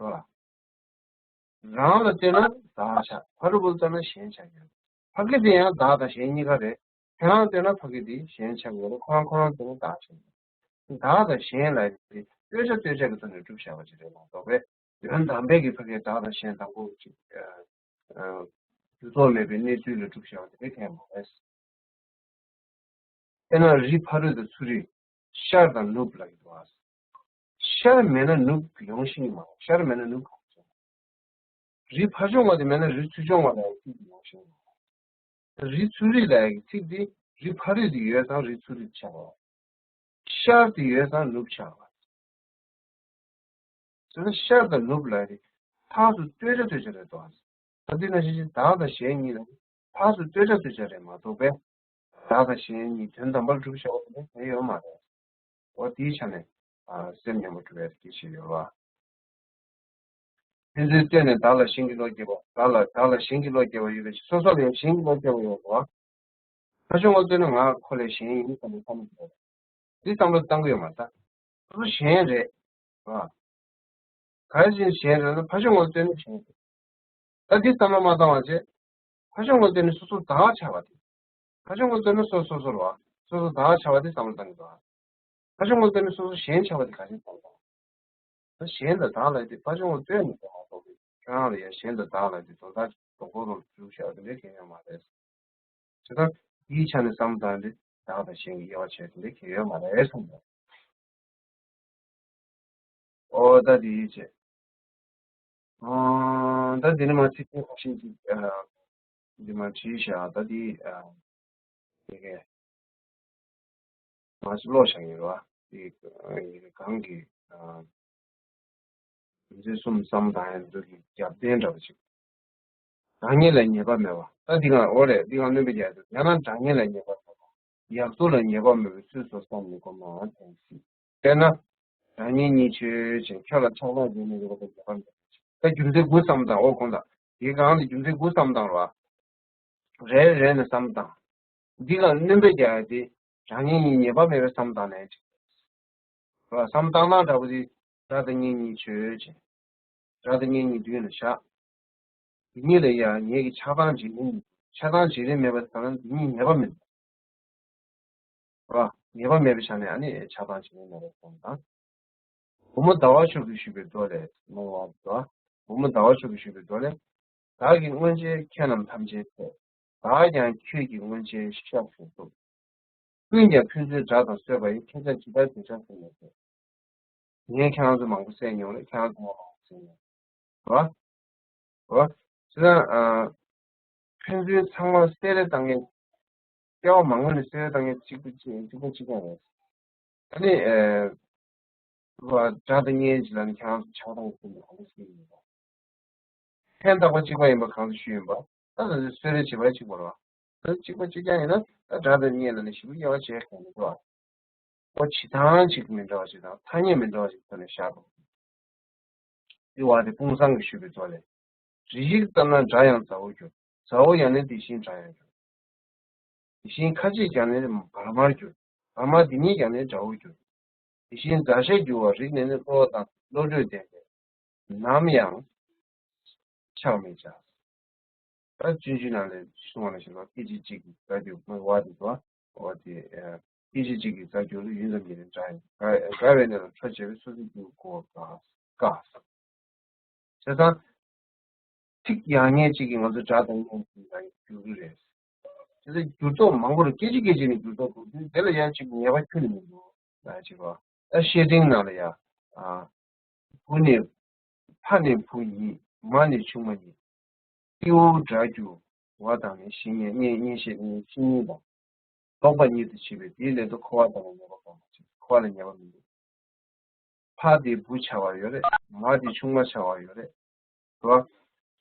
བ། རང་ལ་ལྟོས་ན་བདག་ཆགས། ཕ་རོལ་པོ་ལ་ལྟོས་ན་གཞན་ཆགས་ཀྱི་རེད། ཕ་གི་དེ་ཡང་བདག་དང་གཞན་གཉིས་ཀ་རེད། ཁྱེད་རང་ལ་ལྟོས་ན་ཕ་གི་དེ་གཞན་ཆགས་ཀྱི་རེད། ཁོ་རང་ཁོ་རང་ལ་ལྟོས་ན་བདག་ཆགས་ཀྱི་རེད། བདག་དང་གཞན་ལ་དེ་ལྟོས་བྱ་ལྟོས་བྱེད་ཀྱི་ཐོག་ནས་གྲུབ་བཞག་པ་ཅིག་རེད་མ་གཏོགས་པས། དོན་དམ་པའི་གི་ཕ་གིའི་བདག་དང་གཞན་དང་པོ་ཅིག་རྒྱུ་ཚོགས་མེད་པའི་གནས་ཚུལ་ལ་གྲུབ་བཞག་པ་དེ་གལ་མ་རེད། དཔེར་ན་རི་ཕ་རོལ་དང་ཚུ་རོལ། ཤར་དང་ནུབ་ལ་ཡོད་པ། ཤར་མེད་ན་ནུབ་ཡོང་ཤེས་ཀྱི་མ་རེད། ཤར་མེད་ན་ནུབ་གང་བྱུང་། རི་ཕ་བྱུང་བ་དེ་མེད་ན་རི་ཚུར་བྱུང་བ་ལ་ཡང་ཚིག་དེ་ཡོང་ཤེས་ཀྱི་མ་རེད། རི་ཚུ་རོལ་ལ་ཡང་ཚིག་དེ་རི་ཕ་རོལ་དེ་ཡོད་ཙང་རི་ཚུ་རོལ་ཆགས་པ། ཤར་དེ་ཡོད་ཙང་ནུབ་ཆགས་པ། དེ་ནི་ཤར་དང་ནུབ་ལ་ནི་ཕར་ཚུར་ལྟོས་བྱ་ལྟོས་བྱེད་རེད་དོ། ད་འདི་ན་ཞིག་བདག་དང་གཞན་གཉིས་ལ་ཕར་ཚུར་ལྟོས་བྱ་ལྟོས་བྱེད་རེད་མ་གཏོགས་པས། བདག་དང་གཞན་གཉིས་དོན་དམ་པར་གྲུབ་བཞག་པ་དེ་ཡོད་མ་རེད། འོ་དེའི་ཆ་ནས་སེམས་མཉམ་པོ་གྲུབ་པའི་སྐད་ཆ་ཡོད་པ། ཕན་ཚུན་ལྟོས་ནས་བདག་ལ་གཞན་གྱི་བློ་སྐྱེ་བ། བདག་ལ་བདག་ལ་གཞན་གྱི་བློ་སྐྱེ་བ་ཡོད་པའི་ཕྱིར། སོ་སོ་ལ་ཡང་གཞན་གྱི་བློ་སྐྱེ་བ་ཡོད་པ། ཕར་བྱུང་བ་ལྟོས་ན་ང་ཁོ་ལས་གཞན་ཡིན་བསམ་པའི་བསམ་བློ་འདི་བསམ་བློ་བཏང་གི་ཡོད་མ་རེད། སོ་སོ་གཞན་རེད། ག་རེ་བྱས་གཞན་རེད་ན་ཕར་བྱུང་བ་ལྟོས་ན་གཞན་རེད། ད་འདི་བསམ་བློ་མ་བཏང་བ་བྱས། ཕར་བྱུང་བ་ལྟོས་ན་སོ་སོ་བདག་ཆགས་པ་དེ། ཕར་བྱུང་བ་ལྟོས་ན་སོ་སོ་སོ་རེད་བ། སོ་སོ་བདག་ཆགས་པ་དེ་བསམ་བློ་བཏང་གི་འདུག་ཕར་བྱུང་བ་ལྟོས་ན་སོ་སོ་གཞན་ཆགས་པ་དེ་ག་རེ་བསམ་བློ་བཏང་། ད་གཞན་དང་བདག་ལ་དེ་ཕར་བྱུང་བ་ལྟོས་ནས་ཀྱང་མ་གཏོགས་ཁྱེད་རང་ལ་ཡང་གཞན་དང་བདག་ལ་དེ་དོན་དག་དོན་གོ་རུ་འཇུག་བྱ་བ་དེ་འདྲ་གང་ཡང་མ་རེད། བྱས་ཙང་དེའི་ཆ་ནས་བསམ་བློ་བཏང་སྟེ་བདག་དང་གཞན་གྱི་དབྱེ་བ་བྱས་དེ་འདྲ་གང་ཡང་མ་རེད་གསུངས་པ། ཨོ་ད་དེའི་ཆེད། ཨོ་ད་དེ་ནི་མ་ཚིག་ཐོག་ཤིན་ཅིག་འདི་མ་བྲིས་ཤག་ད་དེ་དེ་གས་མ་ཚིག་ཀློག་བཞག་ཡིན་རོ། དེ་གང་གི་རྒྱུ་མཚན་གསུམ་བསམ་བཏང་ཡ་འདི་ཚོ་གི་རྒྱབ་རྟེན་འདྲ་པོ་ཅིག་བདག་ཉིད་ལ་ཉེས་པ་མེད་པ། ད་འདི་ག་འོ་རེད། འདི་ག་སྣོན་པ་རྒྱག་དུས་ཡང་ན་བདག་ཉིད་ལ་ཉེས་པ་མེད་པ། ཡག་བཙོག་ལ་ཉེས་པ་མེད་པའི་ཚུལ་སོགས་བསམ་ནས་གོམས་ལ་དེ་སྲིད། དཔེར་ན། བདག་ཉིད་གཉིས་ཆོས་ཅན། ཁྱོད་ལ་ཆགས་སྡང་འཛིན་ནས་ཡོད་པ་དང་ཉེས་པ་མེད་པ། ད་རྒྱུ་མཚན་དགུ་བསམ་བཏང་། འོ་གོང་ལ་དེའི་སྒང་ལ་རྒྱུ་མཚན་དགུ་བསམ་བཏང་རོགས། རེ་རེ་ནས་བསམ་བཏང་། འདི་ལ་སྣོན་པ་རྒྱག་ཡ་དེ་བདག་ཉིད་གཉིས་ཉེས་པ་མེད་པའི་བསམ་བཏང་ནས་ཅིག་བསམ་བཏང་སྟངས་འདྲ་པོ་དེ། བདག་དང་གཉིས་གཉིས་ཆོས་ཅན། བདག་དང་གཉིས་གཉིས་མདུན་ལ་བཞག་དེ་གཉིས་ལ་ཡང་ངེད་ཀྱི་ཆགས་སྡང་བྱེད་རིན་ཆགས་སྡང་བྱེད་རིན་མེད་པ་དེ་ག་ན་དེ་གཉིས་ཉེས་པ་མིན་པ། ཉེས་པ་མེད་པའི་ཆ་ནས་ཨ་ནི་ཆགས་སྡང་བྱེད་རིན་མེད་པ་སོང་དང་། བུ་མོ་ཟླ་བ་མཆོག་གིས་ཞུས་པའི་མདོ་ལས་མ་འོངས་པ། བུ་མོ་ཟླ་བ་མཆོག་གིས་ཞུས་པའི་མདོ་ལས། བདག་གིས་སྔོན་ཆད་ཁྱེད་རྣམས་ཐམས་ཅད་ཚེ། བདག་ཀྱང་ཁྱོད་ཀྱིས་སྔོན་ཆད་ཤ་ཟོས་སོ། ཀུན་ཀྱང་ཕན་ཚུན་དགྲ་དང་གསོད་པ་ཡི། ཁྱེད་ཅག་ཇི་ལྟར་འདོད་ཆགས་སེམས་ནས་ཟོས། ངས་ཁྱེད་རང་ཚོ་མང་པོ་བསད་མྱོང་རེད། ཁྱེད་རང་ཚོ་ང་མང་པོ་བསད་མྱོང་རེད་བ། བྱས་ཙང་ཨ། ཕན་ཚུན་ཚང་མ་བསད་རེས་བཏང་མཁན། སྐྱེ་བ་མང་པོ་ནས་བསད་རེས་བཏང་མཁན་གཅིག་པ་གཅིག་གཅིག་པ་གཅིག་རྐྱང་རེད། ད་ནི་ཨ། བ་དགྲ་དང་གཉེན་གྱི་ལ་ནི་ཁྱེད་རང་ཚོ་ཆགས་སྡང་གི་ཀུན་ཏུ་གང་ལ་སྐྱེ་ཡིན་པ། ཕན་བཏགས་པ་གཅིག་པ་ཡིན་པ་གང་དུ་ཞུས་ཡིན་པ། ད་ལྟ་ཚོད་གསོད་རེས་བྱེད་པ་གཅིག་པ་རེད་བ། ད་གཅིག་པ་གཅིག་རྐྱང་ཡིན་ན་ད་དགྲ་དང་གཉེན་ལ་ནི་ཞེ་པོ་དབྱེ་བ་བྱེད་མཁན་མི་འདུག་བ། ཨོ་བྱེད་སྟངས་གཅིག་མི་འདྲ་བ་ཞིག་དང་ཐ་སྙད་མི་འདྲ་བ་ཞིག་ཐོག་ནས་བཞག་འདུག་དེ་བ་དེ་དཔུང་བཟང་གིས་ཞུས་པའི་མདོ་ལས། རིགས་ཤིག་ལྟར་ན་དགྲ་ཡང་མཛའ་བོར་འགྱུར། མཛའ་བོ་ཡང་ནི་དེ་བཞིན་དགྲ་ཡང་འགྱུར། དེ་བཞིན་ཁ་ཅིག་ཀྱང་ནི་བར་མར་འགྱུར། བར་མ་དེ་ཉིད་ཀྱང་ནི་དགྲ་བོར་འགྱུར། དེ་བཞིན་མཛའ་བཤེས་འགྱུར་བ་རིགས་ནི་ནི། བསླུ་བ་དང་བློ་གྲོས་ལྡན་པས་ནམ་ཡང་ཆགས་མི་བྱ། ད་སྤྱོད་འཇུག་ནང་ལས་གསུངས་པ་ནང་བཞིན་ལ་སྐད་ཅིག་གཅིག་གིས་མཛའ་གྱུར། མོས་བ་དེ་དོ། འོ་དེ་སྐད་ཅིག་གཅིག་གིས་མཛའ་གྱུར་ལ་ཡུན་ཙམ་ཉིད་ནས་དགྲ་ཡིན། དགའ་བའི་གནས་ལ་ཁྲོ་ཆེ་བས། སོ་སོའི་རྒྱུད་གོ་བར་དཀའ། བྱས་ཙང་ཚིག་ཡག་ཉེས་གཅིག་གིས་ང་ཚོ་དགྲ་དང་གཉེན་གྱི་ནང་འགྱུར་གྱི་རེད། བྱས་ཙང་འགྱུར་ལྡོག་མང་པོ་རེད། སྐད་ཅིག་སྐད་ཅིག་ནས་འགྱུར་ལྡོག་འགྲོ་དུས་དེ་ལ་ཡང་གཅིག་ཉེས་པ་ཁྱོན་ནས་མི་འདུག་ལ་ཅིག་གོ། ད་བཤེས་སྤྲིང་ནང་ལ་ཡ། ཨ། བུ་ནི། ཕ་ནི་བུ་ཡིན། མ་ནི་ཆུང་མ་ཡིན། སྤྲེའུ་སྒྲ་རྒྱུ་བ་དང་ནི་བཤེས་གཉེན་གཉེན་བཤེས་གཉེན་བཤེས་གཉེན་དང་། ལྡོག་པ་ཉིད་དུ་བྱེད་པས་དེའི་ལན་དུ་འཁོར་བ་དང་ཉེས་པ་སྤངས་པ་བྱེད། འཁོར་བ་ལ་ཉེས་པ་མི་འདུག་ཕ་དེ་བུ་བྱ་བ་ཡོད་རེད། མ་དེ་ཆུང་མ་བྱ་བ་ཡོད་རེད། རེད་བ།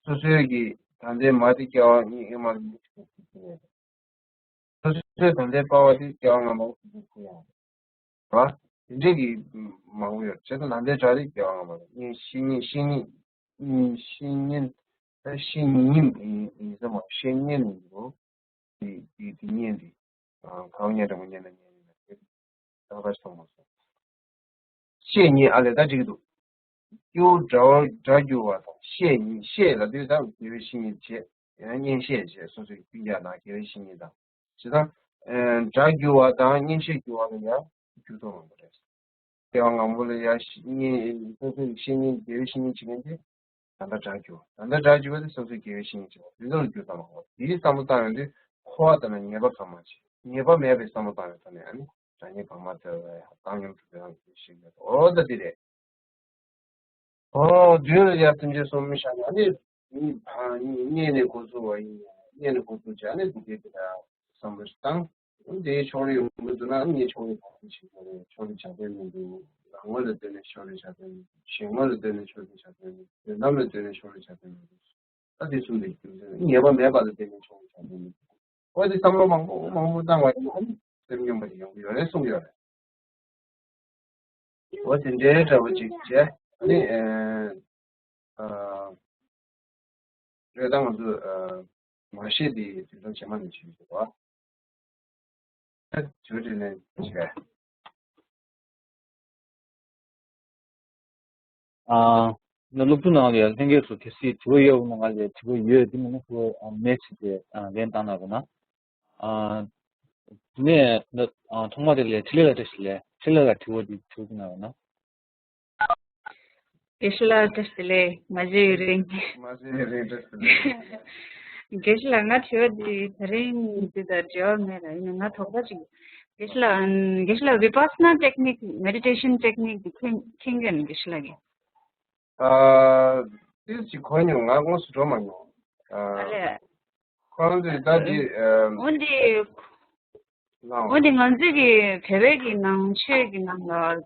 སོ་སོའི་གི་ད་ལྟའི་མ་དེ་སྐྱེ་བ་གཉིས་ཨེ་མ་ལ་ཉིད་ཀྱི་ཁུར་ཁུར་ཡོད་རེད། སོ་སོའི་ད་ལྟའི་པ་བ་དེ་སྐྱེ་བ་སྔ་མ་ཁུར་ཁུར་ཁུར་ཡོང་རེད་བ། དེ་འདྲས་ཀྱི་མང་པོ་ཡོད་རེད། བྱས་ཙང་ད་ལྟའི་སྒྲ་དེ་སྐྱེ་བ་སྔ་མ་རེད། ངས་བཤེས་གཉེན་བཤེས་གཉེན་བཤེས་གཉེན་ད་བཤེས་གཉེན་ཡིན་ཡིན་ས་མ་བཤེས་གཉེན་ཡིན་འགྲོ། དེ་དེ་དེ་གཉེན་དེ། གང་གཉེན་འདྲ་མོ་གཉེན་ན་གཉེན་ཡིན་ན་དེ་ད་ལྟ་སོང་མ་སོང་། བཤེས་གཉེན་ཨ་ལས་ད་འགྲིག་གི་འདུག་སྐྱེ་བོ་སྒྲ་བར་སྒྲ་བསྒྱུར་བ་དང་བཤེས་གཉེན། བཤེས་ལབ་དུས་ད་དགེ་བའི་བཤེས་གཉེན་བྱས། ཡང་གཉེན་བཤེས་བྱས། སོ་སོའི་སྤུན་ཀྱག་དང་དགེ་བའི་བཤེས་གཉེན་དང་། བྱས་ཙང་། སྒྲ་བསྒྱུར་བ་དང་གཉེན་བཤེས་བསྒྱུར་བ་ལ་ཡང་འགྱུར་ལྡོག་མང་པོ་རེད། སྐྱེ་བ་སྔ་མོ་ལ་ཡང་བཤེས་གཉེན། སོ་སོའི་བཤེས་གཉེན་དགེ་བའི་བཤེས་གཉེན་བྱེད་མཁན་དེ། ད་ལྟ་སྒྲ་བསྒྱུར། ད་ལྟ་སྒྲ་བསྒྱུར་བ་དེ་སོ་སོའི་དགེ་བའི་བཤེས་གཉེན་བྱེད་པ་དེ་ཚོ་ལ་འགྱུར་ལྡོག་མང་པོ། དེའི་བསམ་བློ་བཏང་ཡོང་དུས་འཁོར་བ་དང་ནི་ཉེས་པ་གང་མ་བྱེད། ཉེས་པ་མེད་པའི་བསམ་བློ་བཏང་ཡོང་ཐོག་ནས་ཨ་ནི་སྒྲ་ཉེས་གང་མ་འཚལ་བའི་བཏང་སྙོམས་གྲུབ་པའི་རང་གི་ཞིག་ཡོད། འོ་ད་དེ་རེད། ཨོ། མདུན་ལ་ཡར་སེམས་ཅན་གསུམ་བཞག་ནས་ཨ་ནི་མི་ཕ་གཉིས་གཉེན་ནས་འགོ་བཙུགས་པ་ཡིན། གཉེན་ནས་འགོ་བཙུགས་བྱས་ཨ་ནི་འདི་གའི་དེ་ལ་བསམ་བློ་ཞིག་བཏང་། དེའི་ཕྱོགས་རིས་ཡོང་གི་འདུག་ན་ཨ་ནི་ངས་ཕྱོགས་རིས་ག་རེ་བྱེད་དགོས་རེད། ཕྱོགས་རིས་བྱ་དོན་མི་འདུག་རང་ངོ་ལ་ལྟོས་ནས་ཕྱོགས་རིས་བྱ་དོན་མི་འདུག་གཞན་ངོ་ལ་ལྟོས་ནས་ཕྱོགས་རིས་བྱ་དོན་མི་འདུག་དོན་དམ་ལ་ལྟོས་ནས་ཕྱོགས་རིས་བྱ་དོན་མི་འདུག་ད་དེ་གསུམ་ལས་རྒྱུ་མཚན་ཉེས་པ་མེད་པ་ལ་བརྟེན་ནས་ཕྱོགས་རིས་བྱ་དོན་མི་འདུག་འོ་དེ་བསམ་བློ་མང་པོ་མང་པོ་བཏང་བ་ཡིན་ན་ཨ་ནི་སེམས་སྙོམས་པ་ཞིག་ཡོང་གི་ཡོད་རེད་གསུངས་ཡོད་རེད། འོ་དེ་འདྲའི་འདྲ་བོ་ཅིག་བྱས། ཨ་ནི་ཨ་ཨ་རེད། ད་ང་ཚོ་ཨ་མ་ཤེས་དེ་དེ་ཚོ་བྱེ་མ་ནས་བྱེད་ཀྱི་འདུག་བ། ཨ་ཇོ་དྲིས་ལན་བྱས། ཨ་ནི་སློབ་ཕྲུག་ནང་ལ་ཡང་ལྷན་རྒྱས་ཚོ་གལ་སྲིད་དྲི་བ་ཡོད་པ་ན་ང་ལ་དྲི་བ་ཡོད། དེ་མིན་ན་ཁོ་མེ་སི་ཇི་དེ་ལན་བཏང་གནང་རོགས་གནང་། ཨ་དེ་ནས་ཨ་ཐོག་མ་དེ་ལ་འཕྲིན་ལས་ལགས་བཀྲ་ཤིས་བདེ་ལེགས། འཕྲིན་ལས་ལགས་དྲི་བ་དེ་དྲི་བ་གནང་རོགས་གནང་། དགེ་བཤེས་ལགས་བཀྲ་ཤིས་བདེ་ལེགས། མ་བརྗེད་ཡུན་རིང་། མ་བརྗེད་ཡུན་རིང་། བཀྲ་ཤིས་བདེ་ལེགས། དགེ་བཤེས་ལགས་ང་དྲི་བ་འདི་ད་རིང་འདི་དང་འབྲེལ་བ་མེད་ལ་ཡིན་ན་ང་དོགས་པ་ཅིག་དགེ་བཤེས་ལགས་དགེ་བཤེས་ལགས་བི་པ་སི་ན་ཊེག་ནིག་མེ་ཌི་ཊེ་ཤན་ཊེག་ནིག་འདི་མཁྱེན་མཁྱེན་གྱི་ཡོད་ན་དགེ་བཤེས་ལགས་ཀྱིས། ཨ་ཏིས་ཅིག་གོ་མྱོང་། ང་དངོས་སུ་འགྲོ་མ་མྱོང་། ཨ་ཨ་ལས། ཁོང་ཚོས་ད་འདི་ཨ་འོན་ཏེ་གནང་། འོན་ཏེ་ང་ཚོས་ཀྱི་བོད་པའི་གི་ནང་ཆོས་ཀྱི་ནང་ལ་ཨ་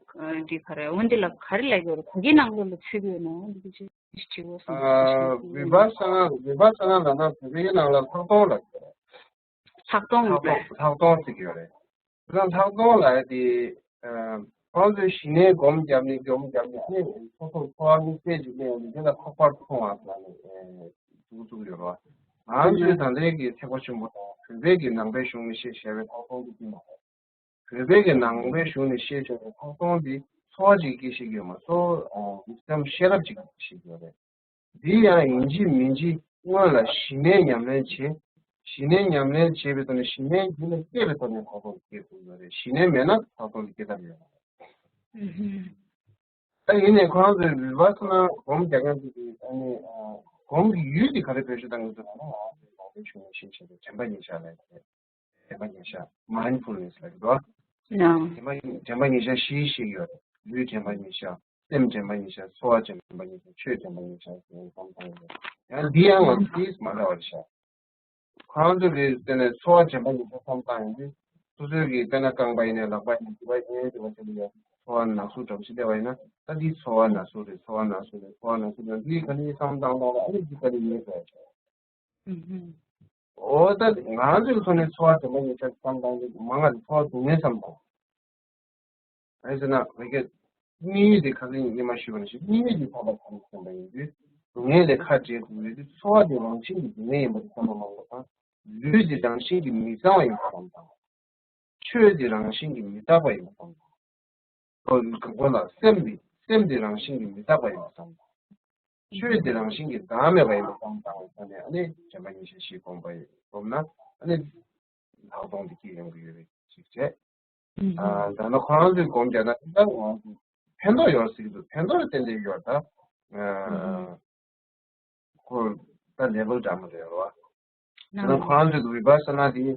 འདི་ག་རེ་འོན་ཏེ་ལ་ག་རེ་ལབ་ཀྱི་ཡོད་རེད། ག་གི་ནང་ལོགས་ལ་ཚུད་ཀྱི་ཡོད་ན་འོན་ཏེ་ཅི་ཅི་བོ་སོང་ཨ་བི་པ་ས་ན་བི་པ་ས་ན་ལབ་ན་བོད་པའི་ནང་ལ་ལྷག་མཐོང་ལབ་ཀྱི་རེད། ལྷག་མཐོང་ལྷག་ལབ་མཐོང་ལྷག་མཐོང་ཟེར་གྱི་ཡོད་རེད། ཁྱེད་རང་ལྷག་མཐོང་ལབ་ཡ་དེ། ཁོང་ཚོས་ཞི་གནས་སྒོམ་བརྒྱབ་ནས་སྒོམ་བརྒྱབ་ནས་ཨ་ནི་སོ་སོར་འཚོ་བ་དམིགས་བསལ་ཅིག་གནས་ནས་དེ་ལ་འཕགས་པར་མཐོང་བ་ཟེར་ནས་འདུག་འདུག་ཡོད་རེད་བ། ང་ཚོའི་ད་ལྟའི་གི་ཐེག་པ་ཆེན་པོ་དང་བོད་པའི་གི་ནང་པའི་གཞུང་ནས་བཤད་བཞག་པའི་ལྷག་མཐོང་དེ་ཅི་མ་རེད། བོད་པའི་གི་ནང་པའི་གཞུང་ནས་བཤད་བཞག་པའི་ལྷག་མཐོང་དེ་འཚོ་བ་ཅིག་སྐྱེལ་ཤེས་ཀྱི་ཡོད་མ་གཏོགས་ཨ་ནི་སེམས་ཤེས་རབ་ཅིག་སྐྱེལ་ཤེས་ཀྱི་ཡོད་རེད། འདི་ཡང་ཡིན་གཅིག་མིན་གཅིག་སྔོན་ལ་ཞི་གནས་ཉམས་ལེན་བྱེད། ཞི་གནས་ཉམས་ལེན་བྱེད་པའི་ཐོག་ནས་ཞི་གནས་རྒྱུད་ལ་སྐྱེས་པའི་ཐོག་ནས་ལྷག་མཐོང་དེ་སྐྱེ་དགོས་ཡོད་རེད། ཞི་གནས་མེད་ན་ལྷག་མཐོང་དེ་སྐྱེ་ཐབས་ཡོད་མ་རེད། ཨ་ཡིན་ནའི་ཁོ་རང་ཚོའི་བི་པ་ས་ན་སྒོམ་རྒྱག་མཁན་ཚོ་གིས་ཨ་ནི་ཨ་སྒོམ་གྱི་ཡུལ་དེ་ག་རེ་བེད་སྤྱོད་བཏང་གི་འདུག་ལབ་ན་ང་ཚོའི་ནང་པའི་གཞུང་ནས་བཤད་བཞག་པའི་དྲན་པ་ཉེར་བཞག་ལབ་ཡོད་རེད། དྲན་པ་ཉེར་བཞག་མའིན་ཌ་ཕུལ་ནེ་སི་ལབ་ཀྱི་འདུག་ཨ། ཡང་། དྲན་པ་དྲན་པ་ཉེར་བཞག་བཞི་བཤད་ཀྱི་ཡོད་རེད། ལུས་དྲན་པ་ཉེར་བཞག་སེམས་དྲན་པ་ཉེར་བཞག་འཚོ་བ་དྲན་པ་ཉེར་བཞག་ཆོས་དྲན་པ་ཉེར་བཞག་ཟེར་བསམ་བཏང་ཡོད་རེད། ཡང་འདི་ཡང་ང་ཚོ་ཏིས་མ་འདྲ་བ་རེད་ཤག་ཁོ་རང་ཚོ་གིས་བལྟས་ནས་འཚོ་བ་དྲན་པ་ཉེར་བཞག་བསམ་བཏང་ཡོང་དུས་སོ་སོའི་གི་དཔེར་ན་རྐང་པ་ཡིན་ནའི་ལག་པ་ཡིན་ནའི་འདི་པ་ཡིན་ནའི་འདི་པ་ཆེ་ལ་ཡ་འཚོ་བ་ན་ཟུག་འདྲ་པོ་ཞིག་སླེབས་པ་ཡིན་ན་ད་འདི་འཚོ་བ་ན་ཟུག་རེད། འཚོ་བ་ན་ཟུག་རེད། འཚོ་བ་ན་ཟུག་རེད། འདི་ག་ནས་བསམ་བཏང་བཏང་ལ་ཨ་ནི་འདི་ག་ནས་ཡིན་ཟེར། ཨུ་ཧུམ། འོ་ད་ང་ཚོའི་ཐོག་ནས་འཚོ་བ་དེ་མ་ཡིན་ཆ་བསམ་བཏང་དུས་མང་ང་ཚོ་འཚོ་བ་སྡུག་བསྔལ་བསམ་བཏང་། ཨེ་ཟེར་ན་ང་གི་དམིགས་ཡུལ་དེ་ཁ་སང་ཉི་མ་ཞུས་པ་ནང་བཞིན་དམིགས་ཡུལ་དེ་འཕགས་པ་ཐམས་ཅད་མཁྱེན་པ་ཡིན་དུས་སྡུག་བསྔལ་ལས་ཁ་བྲལ་དགོས་ཡོད་དུས་འཚོ་བ་དེ་རང་བཞིན་གྱིས་སྡུག་བསྔལ་ཡིན་པ་དེ་བསམ་པ་མང་པོ་དང་ལུས་དེ་རང་བཞིན་གྱིས་མི་གཙང་བ་ཡིན་པ་བསམ་བཏང་། ཆོས་དེ་རང་བཞིན་གྱིས་མི་རྟག་པ་ཡིན་པ་བསམ་བཏང་། ཁོ་ཁོ་ལ་སེམས་དེ་སེམས་དེ་རང་བཞིན་གྱིས་མི་རྟག་པ་ཡིན་པ་བསམ་བཏང་། ཆོས་དེ་རང་བཞིན་གྱིས་བདག་མེད་པ་ཡིན་པ་བསམ་བཏང་བའི་ཐོག་ནས་ཨ་ནི་དྲན་པ་ཉེར་བཞག་བཞི་སྒོམ་པ་ཡིན་སྒོམ་ན་ཨ་ནི་ལྷག་མཐོང་དེ་སྐྱེ་ཡོང་གི་ཡོད་པའི་ཅིག་བྱས། ཨ་ད་ནི་ཁོ་རང་ཚོས་སྒོམ་བརྒྱབ་ན་ད་ང་ཚོ་ཕན་ཐོགས་ཡོད་ཟེར་གྱི་འདུག་ཕན་ཐོགས་ཏན་ཏན་ཡོད་ད། ཁོ་ད་ལེ་བལ་འདྲ་མོ་རེད་རོ། ད་ནི་ཁོ་རང་ཚོས་བི་པ་ས་ན་དེ་བརྒྱ་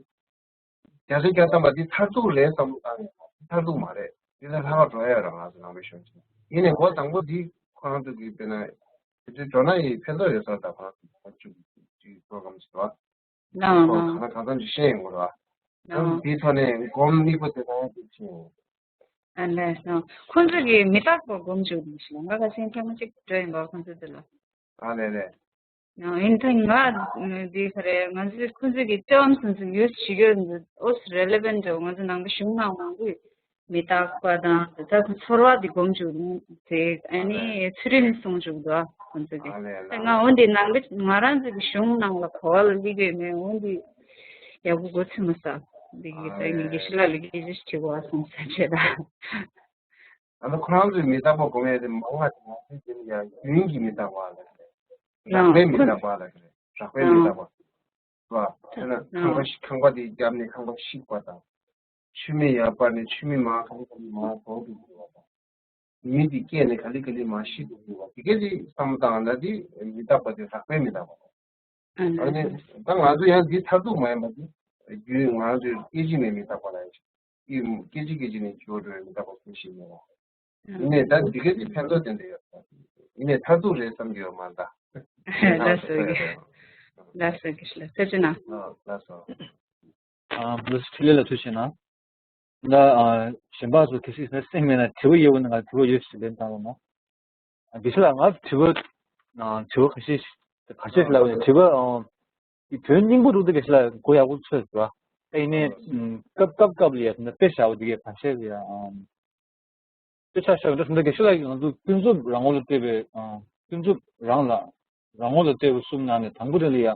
ཆ་བརྒྱ་ཐམ་པ་དེ་མཐར་ཐུག་རེད་བསམ་བློ་བཏང་ཡོད། མཐར་ཐུག་མ་རེད། དེ་ལས་ལྷག་པ་འགྲོ་ཡ་རང་ང་ཚོ་ནང་པའི་གཞུང་ཆེན་ཡིན་ནས་འགོ་དང་པོ་འདི་ཁོ་རང་ཚོ་གི་དཔེར་ན་དེ་འདྲའི་འགྲོ་ན་ཡི་ཕན་ཐོགས་ཡོད་ས་དང་ཁོ་རང་ཚོ་གི་བཅུག་གི་པོ་རོ་གྷ་རམ་ཞིག་འདུག་ཨ། ལའང་ཁོ་ལའང་གང་ལ་གང་འཚམ་ཞིག་ཤེས་ཡོང་གི་རེད་བ། ཁོ་ཚོ་དེའི་ཐོག་ནས་སྒོམ་དམིགས་པ་དེ་ཚང་ཡང་དེ་ཤེས་ཡོང་། ཨ་ལས་སོང་། ཁོ་ཚོ་གི་མི་རྟག་པ་སྒོམ་བཅུག་འདུག་ཞིག་ལ་ང་ཁ་སང་ཐེངས་མ་གཅིག་འགྲོ་ཡིན་པ་ཁོ་ཚོ་དེ་ལ། ཨ་ལས་ལས། ཡིན་ད་ང་འདི་ག་རེ་ང་ཚོས་ཁོ་ཚོས་ཀྱི་ལྕགས་ལམ་སོ་སོ་ཡོད་ཞིག་ཡོད་འདུག་ཨོ་སི་རེ་ལེ་བན་འདྲ་བོ་ང་ཚོ་ནང་པའི་གཞུང་ནང་མང་པོས་མི་རྟག་པ་དང་ད་ཚོར་བ་འདི་སྒོམ་བཅུག་འདུག་དེ་ཨ་ནི་ཚུལ་ཁྲིམས་སྲུང་བཅུག་འདུག་ཁོ་ཚོས་ཀྱི་ཨ་ལས་ད་ལས། ང་འོ་འདི་ནང་པའི་ང་རང་ཚོ་གི་གཞུང་ནང་ལ་གོ་བ་ལ་སླེབས་ཡོད་མེད་འོ་འདི་ཡག་པོ་གོ་ཚོད་མ་ས་འདི་གི་ད་ངེད་ཀྱི་ཤི་ལ་ལ་གི་ཅི་ཞིག་བྱེད་དགོས་བ་སོང་ས་བྱས་ད། ཨ་ནི་ཁོ་རང་ཚོའི་མི་རྟག་པ་སྒོམ་ཡས་དེ་མང་བ་དེ་ང་ཚོའི་དེ་ནི་ཡང་རྒྱུན་གྱི་མི་རྟག་པ་ལ་རེད། རགས་པའི་མི་རྟག་པ་ལ་རེད། རགས་པའི་མི་རྟག་པ། ལ་དེ་ན་ཁང་པ་ཤི་ཁང་པ་དེ་བརྒྱབ་ནས་ཁང་པ་ཤི་བ་དང་། ཆུ་མིག་ཡར་སྤར་ནས་ཆུ་མིག་མར་ག་ལེ་ག་ལེ་མར་བོར་དུ་འགྲོ་བ་དང་། མི་དེ་སྐྱེས་ནས་ག་ལེ་ག་ལེ་མར་ཤི་དུ་འགྲོ་བ་དེ་གས་དེ་བསམ་བློ་བཏང་ན་དེ་མི་རྟག་པ་དེ་རགས་པའི་མི་རྟག་པ་རེད། ཨ་ནི་ད་ང་ཚོ་ཡང་འདི་མཐར་ཐུག་མ་ཡིན་པ་དེ་རྒྱུན་ང་ཚོའི་སྐད་ཅིག་ནས་མི་རྟག་པ་ལ་ཡང་ཅིག་སྐད་ཅིག་སྐད་ཅིག་ནས་འགྱུར་བ་འགྲོ་བའི་མི་རྟག་པ་ཁུལ་ཞིག་ཡིན་ནོ། ཡིན་ནའི་ད་འདི་ག་ཅིག་ཕན་ཐོགས་ཏན་ཏན་ཡོད་ཡིན་ནའི་མཐར་ཐུག་རེད་བསམ་གྱི་ཡོད་མ་ད། ལགས་སོ་ལགས་སོ་ལགས་སོ་ཐུགས་རྗེ་གནང་། ལགས་སོ། ཨ་ལགས་སོ། ཨ་ལགས་སོ་འཕྲིན་ལས་ལ་ཐུགས་རྗེ་གནང་། ད་ཨ་གཞན་པ་ཚོ་གལ་སྲིད་ན་སེམས་མེད་ན་དྲི་བ་ཡོད་པ་ན་ང་དྲི་བ་ཡོད་ཞེས་ལན་བཏང་རོགས་གནང་། དགེ་བཤེས་ལགས་ང་དྲི་བ་ཨ་དྲི་བ་ཁ་ཤས་ཤིག་ཁ་ཤས་ཤིག་ལབ་པ་ཡིན་དྲི་བ་ཨ་དེ་དོན་སྙིང་པོ་འདུག་ད་དགེ་བཤེས་ལགས་གོ་ཡག་པོ་ཚོད་འདུག་ཨ། ད་ཡིན་ནའི་ཨ་སྐབས་སྐབས་སྐབས་ལ་ཡ་དཔེ་བཞག་པ་དེ་གས་ཁ་ཤས་ལ་ཡ་ཨ་དཔེ་ཆ་བཞག་པ་འདྲ་སོང་ད་དགེ་བཤེས་ལགས་ང་ཚོ་ཀུན་རྫོབ་རང་ངོ་ལ་བལྟས་པའི་ཨ་ཀུན་རྫོབ་རང་ལ་རང་ངོ་ལ་བལྟས་པའི་གསུམ་ནང་ནས་དང་པོ་དེ་ལ་ཡ།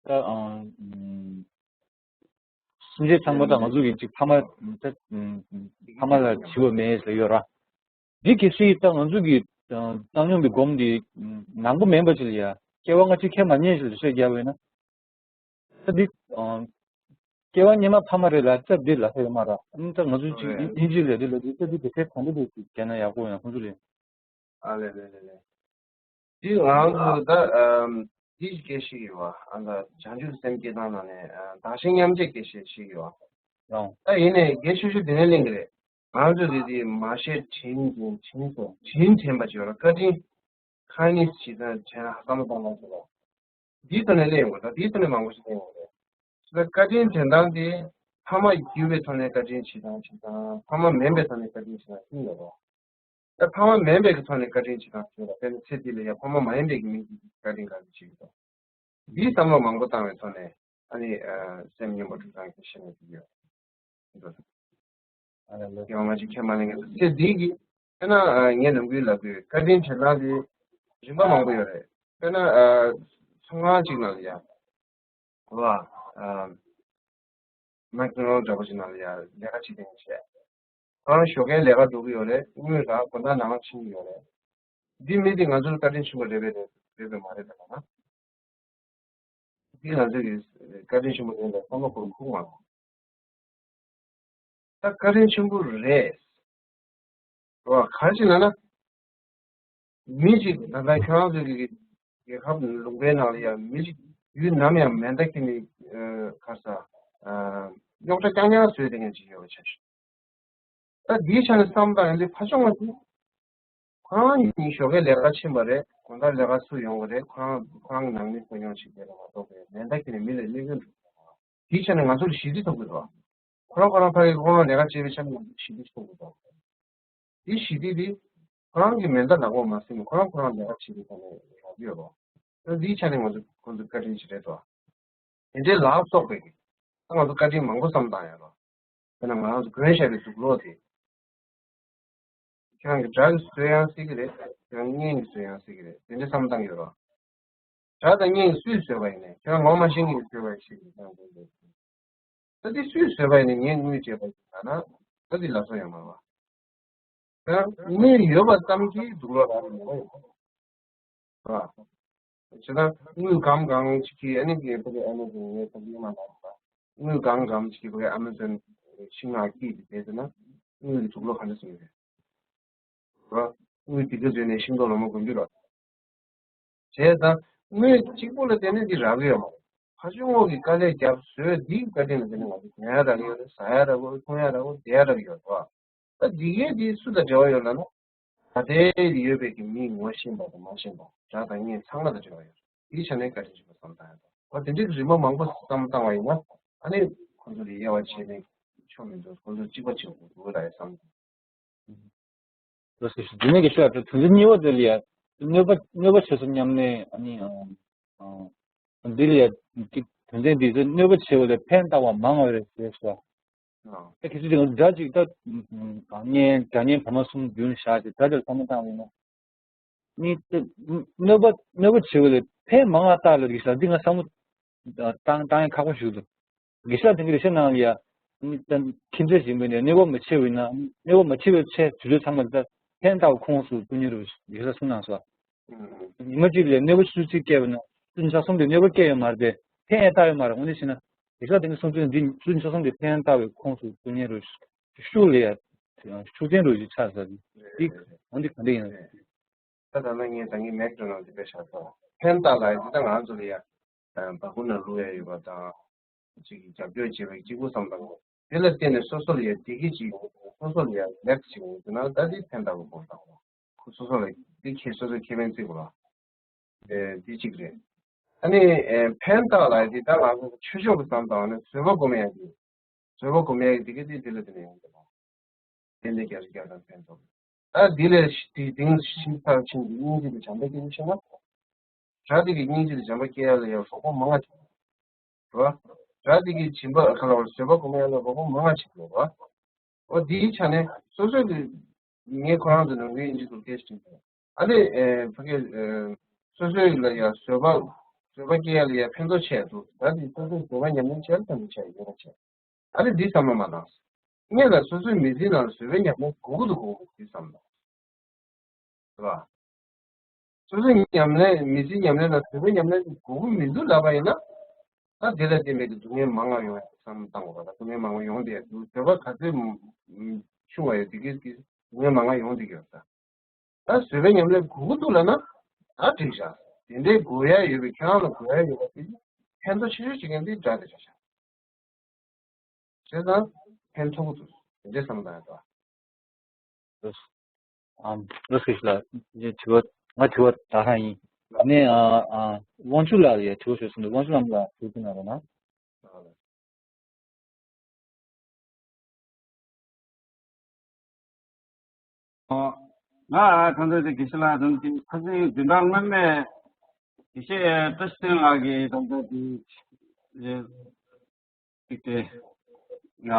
ད་ཨང་། སེམས་ཅན་ཚང་མ་དང་ང་ཚོ་ཡིན་གཅིག་ཕ་མ་ད་ཕ་མ་ལ་བྱིས་པ་མེད་ཟེར་ཡོད་ར། འདི་གལ་སྲིད་ད་ང་ཚོ་གི་བཏང་སྙོམས་ཀྱི་སྒོམ་འདི་ནང་པ་མིན་པ་ཅིག་ལ་ཡ་སྐྱེ་བ་སྔ་ཕྱི་ཁས་མ་ཉན་ཞིག་ལ་བཤད་རྒྱབ་པས་ན། ད་འདི་སྐྱེ་བ་སྔོན་མ་ཕ་མ་རེད་ལ་སྐབས་འདི་ལ་ཧེ་མ་ར་ཨ་ནི་ད་ང་ཚོ་ཅིག་ཨིན་ཇི་ལས་འདི་ལ་འདི་ད་འདི་དེ་ཚེ་གང་འདྲ་འདུག་ཅིག་བྱས་ན་ཡག་པོ་ཡང་ཁོང་ཚོ་ལས། ཨ་ལེ་ལེ་ལེ་ལེ། དེ་ང་རང་ཚོ་ད་ཨམ་དེ་ཞིག་སྐད་ཤེས་ཡོད་བ། ཨ་ད་བྱང་ཆུབ་སེམས་བསྐྱེད་སྟངས་ནང་ནས་ཨ་བདག་གཞན་མཉམ་བརྗེ་སྐད་ཤེས་ཤེས་ཡོད་བ། ཡང་། ད་ཡིན་ནའི་རྒན་ཆུང་ཆུང་དེ་ནས་གླེང་གི་རེད། ང་ཚོ་དེ་དེ་མ་ཤེས་དྲིན་དྲན་དྲིན་སོ་དྲིན་དྲན་པ་ཅིག་ཡོད་ར་བཀའ་དྲིན། ཁ་ནི་ཇི་ལྟར་བྱས་ན་བསམ་བློ་གཏོང་གནང་ཟེར་བ། འདིའི་ཐོག་ནས་གླེང་དགོས་ད་འདིའི་ཐོག་ནས་མང་པོ་ཞིག་གླེང་དགོས་རེད། ད་བཀའ་དྲིན་དྲན་སྟངས་དེ་ཕ་མ་བརྒྱུད་པའི་ཐོག་ནས་བཀའ་དྲིན་ཇི་ལྟར་ཇི་ལྟར་ཕ་མ་མིན་པའི་ཐོག་ནས་བཀའ་དྲིན་ཇི་ལྟར་གསུམ་ཡོད་རེད། ད་ཕ་མ་མིན་པའི་གི་ཐོག་ནས་བཀའ་དྲིན་ཇི་ལྟར་ཞུ་ལ་དཔེར་ན་ཚེ་འདི་ལ་ཡང་ཕ་མ་མ་ཡིན་པའི་གི་མིང་གི་བཀའ་དྲིན་ག་རེ་བྱེད་ཀྱི་འདུག་འདིའི་བསམ་བློ་མང་པོ་བཏང་བའི་ཐོག་ནས་ཨ་ནི་སེམས་སྙོམས་པོ་གྲུབ་སྟངས་ཀྱི་ཤེས་ནས་ཀྱི་ཡོད། ཨ་ལ་ལ། ཡང་ང་ཅིག་ཁས་མ་ལེན་གི་ཚེ་འདི་གི་དཔེར་ན་ངས་ནམ་རྒྱུན་ལབ་དུས་བཀའ་དྲིན་དྲན་སྟངས་དེ་རིམ་པ་མང་པོ་ཡོད་རེད། དཔེར་ན་ཚོང་ཁང་ཅིག་ནང་ལ་ཡ། ལ། མེག་ཌོ་ནལ་འདྲ་པོ་ཞིག་ནང་ལ་ཡ་ལས་ཀ་བྱེད་མཁན་བྱས། ཁོ་རང་ཞོགས་ཀས་ལས་ཀ་འགྲོ་གི་ཡོད་རེད། དངུལ་རག་དགོང་དག་ནང་ཕྱིན་གི་ཡོད་རེད། འདི་མི་འདི་ང་ཚོར་བཀའ་དྲིན་ཆེན་པོ་རེད་པས་རེད་རེད་པས་མ་རེད་པས་ལབ་ན། འདི་ང་ཚོ་གི་བཀའ་དྲིན་ཆེན་པོ་རེད་ལ་བསམ་བློ་ཁོར་ཁུག་མ་སོང་། ད་བཀའ་དྲིན་ཆེན་པོ་རེད། རོ་ག་རེ་ཞིག་ལབ་ན། མི་ཞིག་ད་ལྟ་ཁྱོད་རང་ཚོའི་གི་རྒྱལ་ཁབ་ལུང་པའི་ནང་ལ་ཡང་མི་ཞིག་ཡུལ་ནམ་ཡང་མེ་མདའ་འཁྱེར་ནས་ག་རེ་ཟ་རྙོག་དྲ་རྐྱང་རྐྱང་བཟོས་བསྡད་མཁན་ཅིག་ཡོད་པ་ཆ་བཞག་ད་འདིའི་ཆ་ནས་བསམ་བཏང་ཡོང་དུས་ཕ་ཆུང་བ་ཞིག་ཁོ་རང་ཉིད་ཞོགས་ཀས་ལས་ཀ་ཕྱིན་པ་རེད། དགོང་དག་ལས་ཀ་ཚུར་ཡོང་གི་རེད། ཁོ་རང་ཁོ་རང་གི་ནང་མི་གསོ་སྐྱོང་བྱེད་བསྡད་པ་མ་གཏོགས་པའི་མེ་མདའ་འཁྱེར་ནས་མི་ལ་གནོད་སྐྱོན་འགྲོ་གི་རེད། དེའི་ཆ་ནས་ང་ཚོར་ཞི་བདེ་ཐོབ་ཀྱི་འདུག་ཁོ་རང་ཁོ་རང་ཕ་གིར་ཁོ་རང་ལས་ཀ་བྱེད་པའི་ཆ་ནས་ཞི་བདེ་ཐོབ་ཀྱི་འདུག་དེའི་ཞི་བདེ་དེ་ཁོ་རང་གི་མེ་མདའ་ནག་པོ་མ་ཟིན་ནས་ཁོ་རང་ཁོ་རང་ལས་ཀ་བྱེད་པའི་ཐོག་ནས་རག་གི་ཡོད་རེད། ད་དེའི་ཆ་ནས་ང་ཚོ་ཁོ་ཚོ་བཀའ་དྲིན་ཆེ་རེད་དོ། དེ་འདྲའི་ལ་སོགས་པའི་གི་ད་ང་ཚོ་བཀའ་དྲིན་མང་པོ་བསམ་བཏང་ཡོད་རེད། དཔེར་ན་ང་རང་ཚོ་གོན་བཞག་པའི་དུག་སློག་དེ། ཁྱེད་རང་གི་དགྲ་གིས་གསོད་ཡང་སྲིད་ཀྱི་རེད། ཁྱེད་རང་གཉེན་གྱིས་གསོད་ཡང་སྲིད་ཀྱི་རེད། དེ་འདྲའི་བསམ་བཏང་ཡོད་རེད། དགྲ་དང་གཉེན་གྱིས་སུས་གསོད་པ་ཡིན་ནའི་ཁྱེད་རང་ངོ་མ་ཤེས་མཁན་གྱིས་གསོད་པ་ཡིན་ཤེས་ཀྱི་བསམ་བཏང་ཡོད་རེད། ད་འདི་སུས་བཟོས་པ་ཡིན་ནའི་ངས་དངུལ་སྤྲད་པ་ཡིན་ན་ན། ད་འདི་ལ་སོགས་ཡོད་མ་རེད་པ། ད་དངུལ་ཡོད་པ་ཙམ་གྱིས་དུག་ལོག་རག་གི་མེད་པ་ཡིན་པ། བྱས་ཙང་དངུལ་གང་གང་ཅིག་གིས་ཨ་ནི་གི་ཕ་གི་ཨ་ནི་གི་ངའི་ཕ་གི་ཨ་མ་ལགས་རེད་པ། དངུལ་གང་གང་ཅིག་གིས་ཕ་གི་ཨ་མ་ཛོན་ཤིང་ནགས་སྐྱིད་དེ་བསྡད་ཟེར་ན། དངུལ་གྱི་དུག་ལོག་ག་འདྲ་སོང་ཡོད་རེད། རེད་པ། དངུལ་སྡིག་ག་བཟོས་ནས་ཤིང་ཏོག་ལོ་མ་གོན་རྒྱུ་རེད། བྱས་ཙང་དངུལ་གཅིག་པོ་ལ་བརྟེན་ནས་འདི་རག་གི་ཡོད་མ་རེད། ཕ་ཆུང་ངོ་གི་དཀའ་ལས་རྒྱབ་བཟོས་འདིའི་བཀའ་དྲིན་ལ་བརྟེན་ནས་ང་ཚོ་གོན་ཡ་རག་གི་ཡོད་རེད། ཟ་ཡ་རག་གི་ཡོད་རེད། འཐུང་ཡ་རག་གི་ཡོད་རེད། བསྡད་ཡ་རག་གི་ཡོད་རེད་པ། ད་འདི་གའི་འདི་སུ་དང་འབྲེལ་བ་ཡོད་ལབ་ན། ད་ལྟའི་ཡོད་པའི་གི་མིའི་ངོ་ཤེས་པ་དང་མ་ཤེས་པ་སྒྲ་དང་བརྙན་ཚང་མ་དང་འབྲེལ་བ་ཡོད། དེའི་ཆ་ནས་བཀའ་དྲིན་ཆེན་པོ་བསམ་བཏང་ཡ་དང་། འོ་དེ་འདྲའི་གི་རིམ་པ་མང་པོ་བསམ་བཏང་བ་ཡིན་ན། ཨ་ནི་ཁོ་ཚོ་ལ་དབྱེ་བ་ཕྱེ་ནས་ཆོ་མི་འདུག་ཁོ་ཚོ་གཅིག་པ་བྱེད་དགོས་འདུག་ལ་ཡ་བསམ། ལགས་སོ། དེ་ནས་གི་ཤོག་དེ་དོན་ཚན་གཉིས་པ་དེ་ལ་ཡ། གནོད་པ་གནོད་པ་བྱེད་སོ་མཉམ་ནས་ཨ་ནི་ཨང་ཨང་། འདི་ལ་ཡ་གཅིག་དོན་ཚན་འདི་ཚོ་གནོད་པ་བྱེད་པ་ལས་ཕན་བཏགས་པ་མང་བ་རེད་ཟེར་སོ། ཨ་ཁྱེད་ཚོས་དེ་སྒྲ་གཅིག་ད་ཨང་སྒྲ་སྙན་བར་མ་གསུམ་རྒྱུན་བཞག་ཅིག་སྒྲ་དེར་བསམ་བློ་བཏང་བ་ཡིན་ན། ནི་གནོད་པ་གནོད་པ་བྱེད་པ་ལས་ཕན་མང་བ་བཏགས་ལ་གི་ཤོག་འདི་ང་བསམ་བློ་བཏང་བཏང་ཡ་ཁག་པོ་ཞིག་འདུག་དགེ་བཤེས་ལགས་དེང་གི་ལེགས་བཤད་ནང་ལ་ཡ། ཁྱིམ་མཚེས་ཞིག་མིན་ནས་གནོད་པ་མ་བྱེད་པ་ཡིན་ན། གནོད་པ་མ་བྱེད་པའི་ཚེ་དུས་ཚོད་ཚང་མ་ལ་ད་ཕན་བཏགས་པའི་ཁོངས་སུ་གཏོགས་ཉེན་རེད། དགེ་བཤེས་ལགས་གསུངས་གནང་སོང་། ཉི་མ་གཅིག་ལ་གནོད་པ་བཅུ་གཅིག་བསྐྱལ་བ་ན་བཅུ་གསུམ་དེ་གནོད་པ་བསྐྱལ་ཡོད་མ་རེད་པས། ཕན་ཡང་བཏགས་ཡོད་མ་རེད། འོན་ཏེ་བྱས་ན་དགེ་བཤེས་ལགས་དེང་གི་གསུང་ཚུལ་འདི་བཅུ་གསུམ་དེ་ཕན་བཏགས་པའི་ཁོངས་སུ་གཏོགས་ཉེན་རེད། ཤུགས་ལ་ཡ་ཤུགས་ལྡན་རུ་ཞིག་ཆགས་ས་འདི་འོན་ཏེ་ག་འདྲ་ཡིན། ད་ད་ལྟ་ངས་ད་ངས་མེག་ཌོ་ནལ་དེ་དཔེ་བཞག་སོང་། ཕན་བཏགས་ལ་ཡ་འདི་ད་ང་ཚོ་ལ་ཡ། བ་ཀུ་ནང་བླུག་ཡ་ཡོད་པ་དང་། གཅིག་གིས་རྒྱབ་སྐྱོར་བྱེད་པའི་གཅིག་པུ་བསམ་དང་། དེ་ལ་བརྟེན་ནས་སོ་སོ་ལ་ཡ་བདེ་སྐྱིད་ཅིག་ཡོང་གི་འདུག་སོ་སོ་ལ་ཡ་ལེགས་ཅིག་ཡོང་གི་འདུག་ན་ད་དེ་ཕན་བཏགས་པའི་སྒོ་དང་། ཁོ་སོ་སོ་ལ་དེ་ཁྱེད་སོ་སོའི་ཁེ་ཕན་བརྩི་དགོས་ལ། དེ་གཅིག་རེད། ཨ་ནི་ཕན་བཏགས་ལ་དེ་ད་ང་ཚོ་ཆོས་ཕྱོགས་ཀྱི་བསམ་བཏང་ནས་བཟོད་པ་སྒོམ་ཡ་དེ། བཟོད་པ་སྒོམ་ཡ་དེ་གི་དེ་དེ་ལ་དེ་ནས་ཡོང་གི་ལ། དེ་འདྲ་རྒྱ་རི་རྒྱ་དང་ཕན་ཐོགས། ད་འདི་ལས་དེ་དེང་ཕྱིན་ཚར་ཕྱིན་གྱི་སྙིང་རྗེ་དེ་བྱམས་པ་སྐྱེ་རྒྱུ་ཤེས་ན། དགྲ་དེ་གི་སྙིང་རྗེ་དེ་བྱམས་པ་སྐྱེ་ཡ་ལ་ཡང་གྲོགས་པོ་མང་ང་ཅིག་རེད་བ། དགྲ་དེ་གི་སྦྱིན་པ་ག་ལ་བར་བཟོད་པ་སྒོམ་ཡ་ལ་གྲོགས་པོ་མང་ང་ཅིག་ཡོད་བ། འོ་དེའི་ཆ་ནས་སོ་སོ་གི་ངས་ཁོ་རང་ཚོ་ནང་ངའི་ཡིན་གཅིག་ཏུ་སྐད་ཆ་དྲིས་སོང་། ཨ་ནི་ཕ་གི་སོ་སོའི་ལ་ཡ་བཟོད་པ་བཟོད་པ་སྐྱེ་ཡ་ལ་ཡ་ཕན་ཐོགས་ཆེ་འདུག་ད་དེ་སོ་སོའི་བཟོད་པ་ཉམས་ལེན་བྱས་ལ་ཕན་ཐོགས་ཆེ་ཡོད་ར་ཆེ། ཨ་ནི་འདི་བསམ་བློ་མ་བཏང་། སྔོན་ལ་སོ་སོའི་མི་ཚེའི་ནང་ལ་བཟོད་པའི་ཉམས་ལེན་དགོས་ཀྱི་འདུག་དགོས་ཀྱི་འདུག་འདི་བསམ་བློ། རེད་བ། སོ་སོའི་ཉམས་ལེན་མི་ཚེའི་ཉམས་ལེན་ལ་བཟོད་པའི་ཉམས་ལེན་དེ་དགོས་ཀྱི་མི་འདུག་ལབ་པ་ཡིན་ན། ད་དེ་ལ་བརྟེན་པའི་གི་སྡུག་བསྔལ་མང་ང་ཡོང་ཡ་བསམ་བློ་བཏང་དགོས་པ་དང་སྡུག་བསྔལ་མང་ང་ཡོང་བསྡད་ཡ་འདུག་བཟོད་པ་ག་ཚོད་ཆུང་བ་ཡོད་དེ་གི་སྡུག་བསྔལ་མང་ང་ཡོང་བསྡད་ཀྱི་ཡོད་ད། ད་བཟོད་པའི་ཉམས་ལེན་དགོས་ཀྱི་འདུག་ལབ་ན། ད་འགྲིག་བཞག་དེ་འདྲའི་དགོས་ཡ་ཡོད་པའི་ཁྱོད་རང་ལ་དགོས་ཡ་ཡོད་པ་དེ་ཕན་ཐོགས་ཆེ་ཤོས་བྱེད་མཁན་དེ་དགྲ་དེ་རེད་བཞག་བྱས་ཙང་ཕན་ཐོགས་ཀྱི་འདུག་དེ་འདྲའི་བསམ་བློ་བཏང་ཡ་འདུག་ཨམ། བློ་སེང་ལགས། དྲི་བ། ང་དྲི་བ་ད་ཧ་ཡིན། ནས་ཨ་ཨ་དབང་ཕྱུག་ལགས་ལ་ཡ་དྲི་བ་ཞུ་སོང་འདུག་དབང་ཕྱུག་ལགས་ལ་དྲི་བ་ཅིག་གནང་རོགས་གནང་། ང་ད་ལྟ་དེ་དགེ་བཤེས་ལགས་དང་དེ་ཁ་སང་བདུན་ཕྲག་སྔོན་མའི་དགེ་བཤེས་བཀྲ་ཤིས་བསྟན་ལགས་ཀྱིས་ད་ལྟ་དེ་ཅིག་དེ་ང་